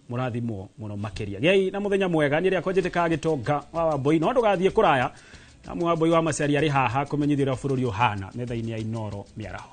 Mũrathimwo mũno makĩria. Gĩai na mũthenya mwega. Niĩ rĩakwa njĩtĩkaga Gĩtonga wa Wambui, no ndũgathiĩ kũraya, na Wambui wa Macaria arĩ haha kũmenyithia ũrĩa bũrũri ũhana metha-inĩ ya Inoro mĩaraho.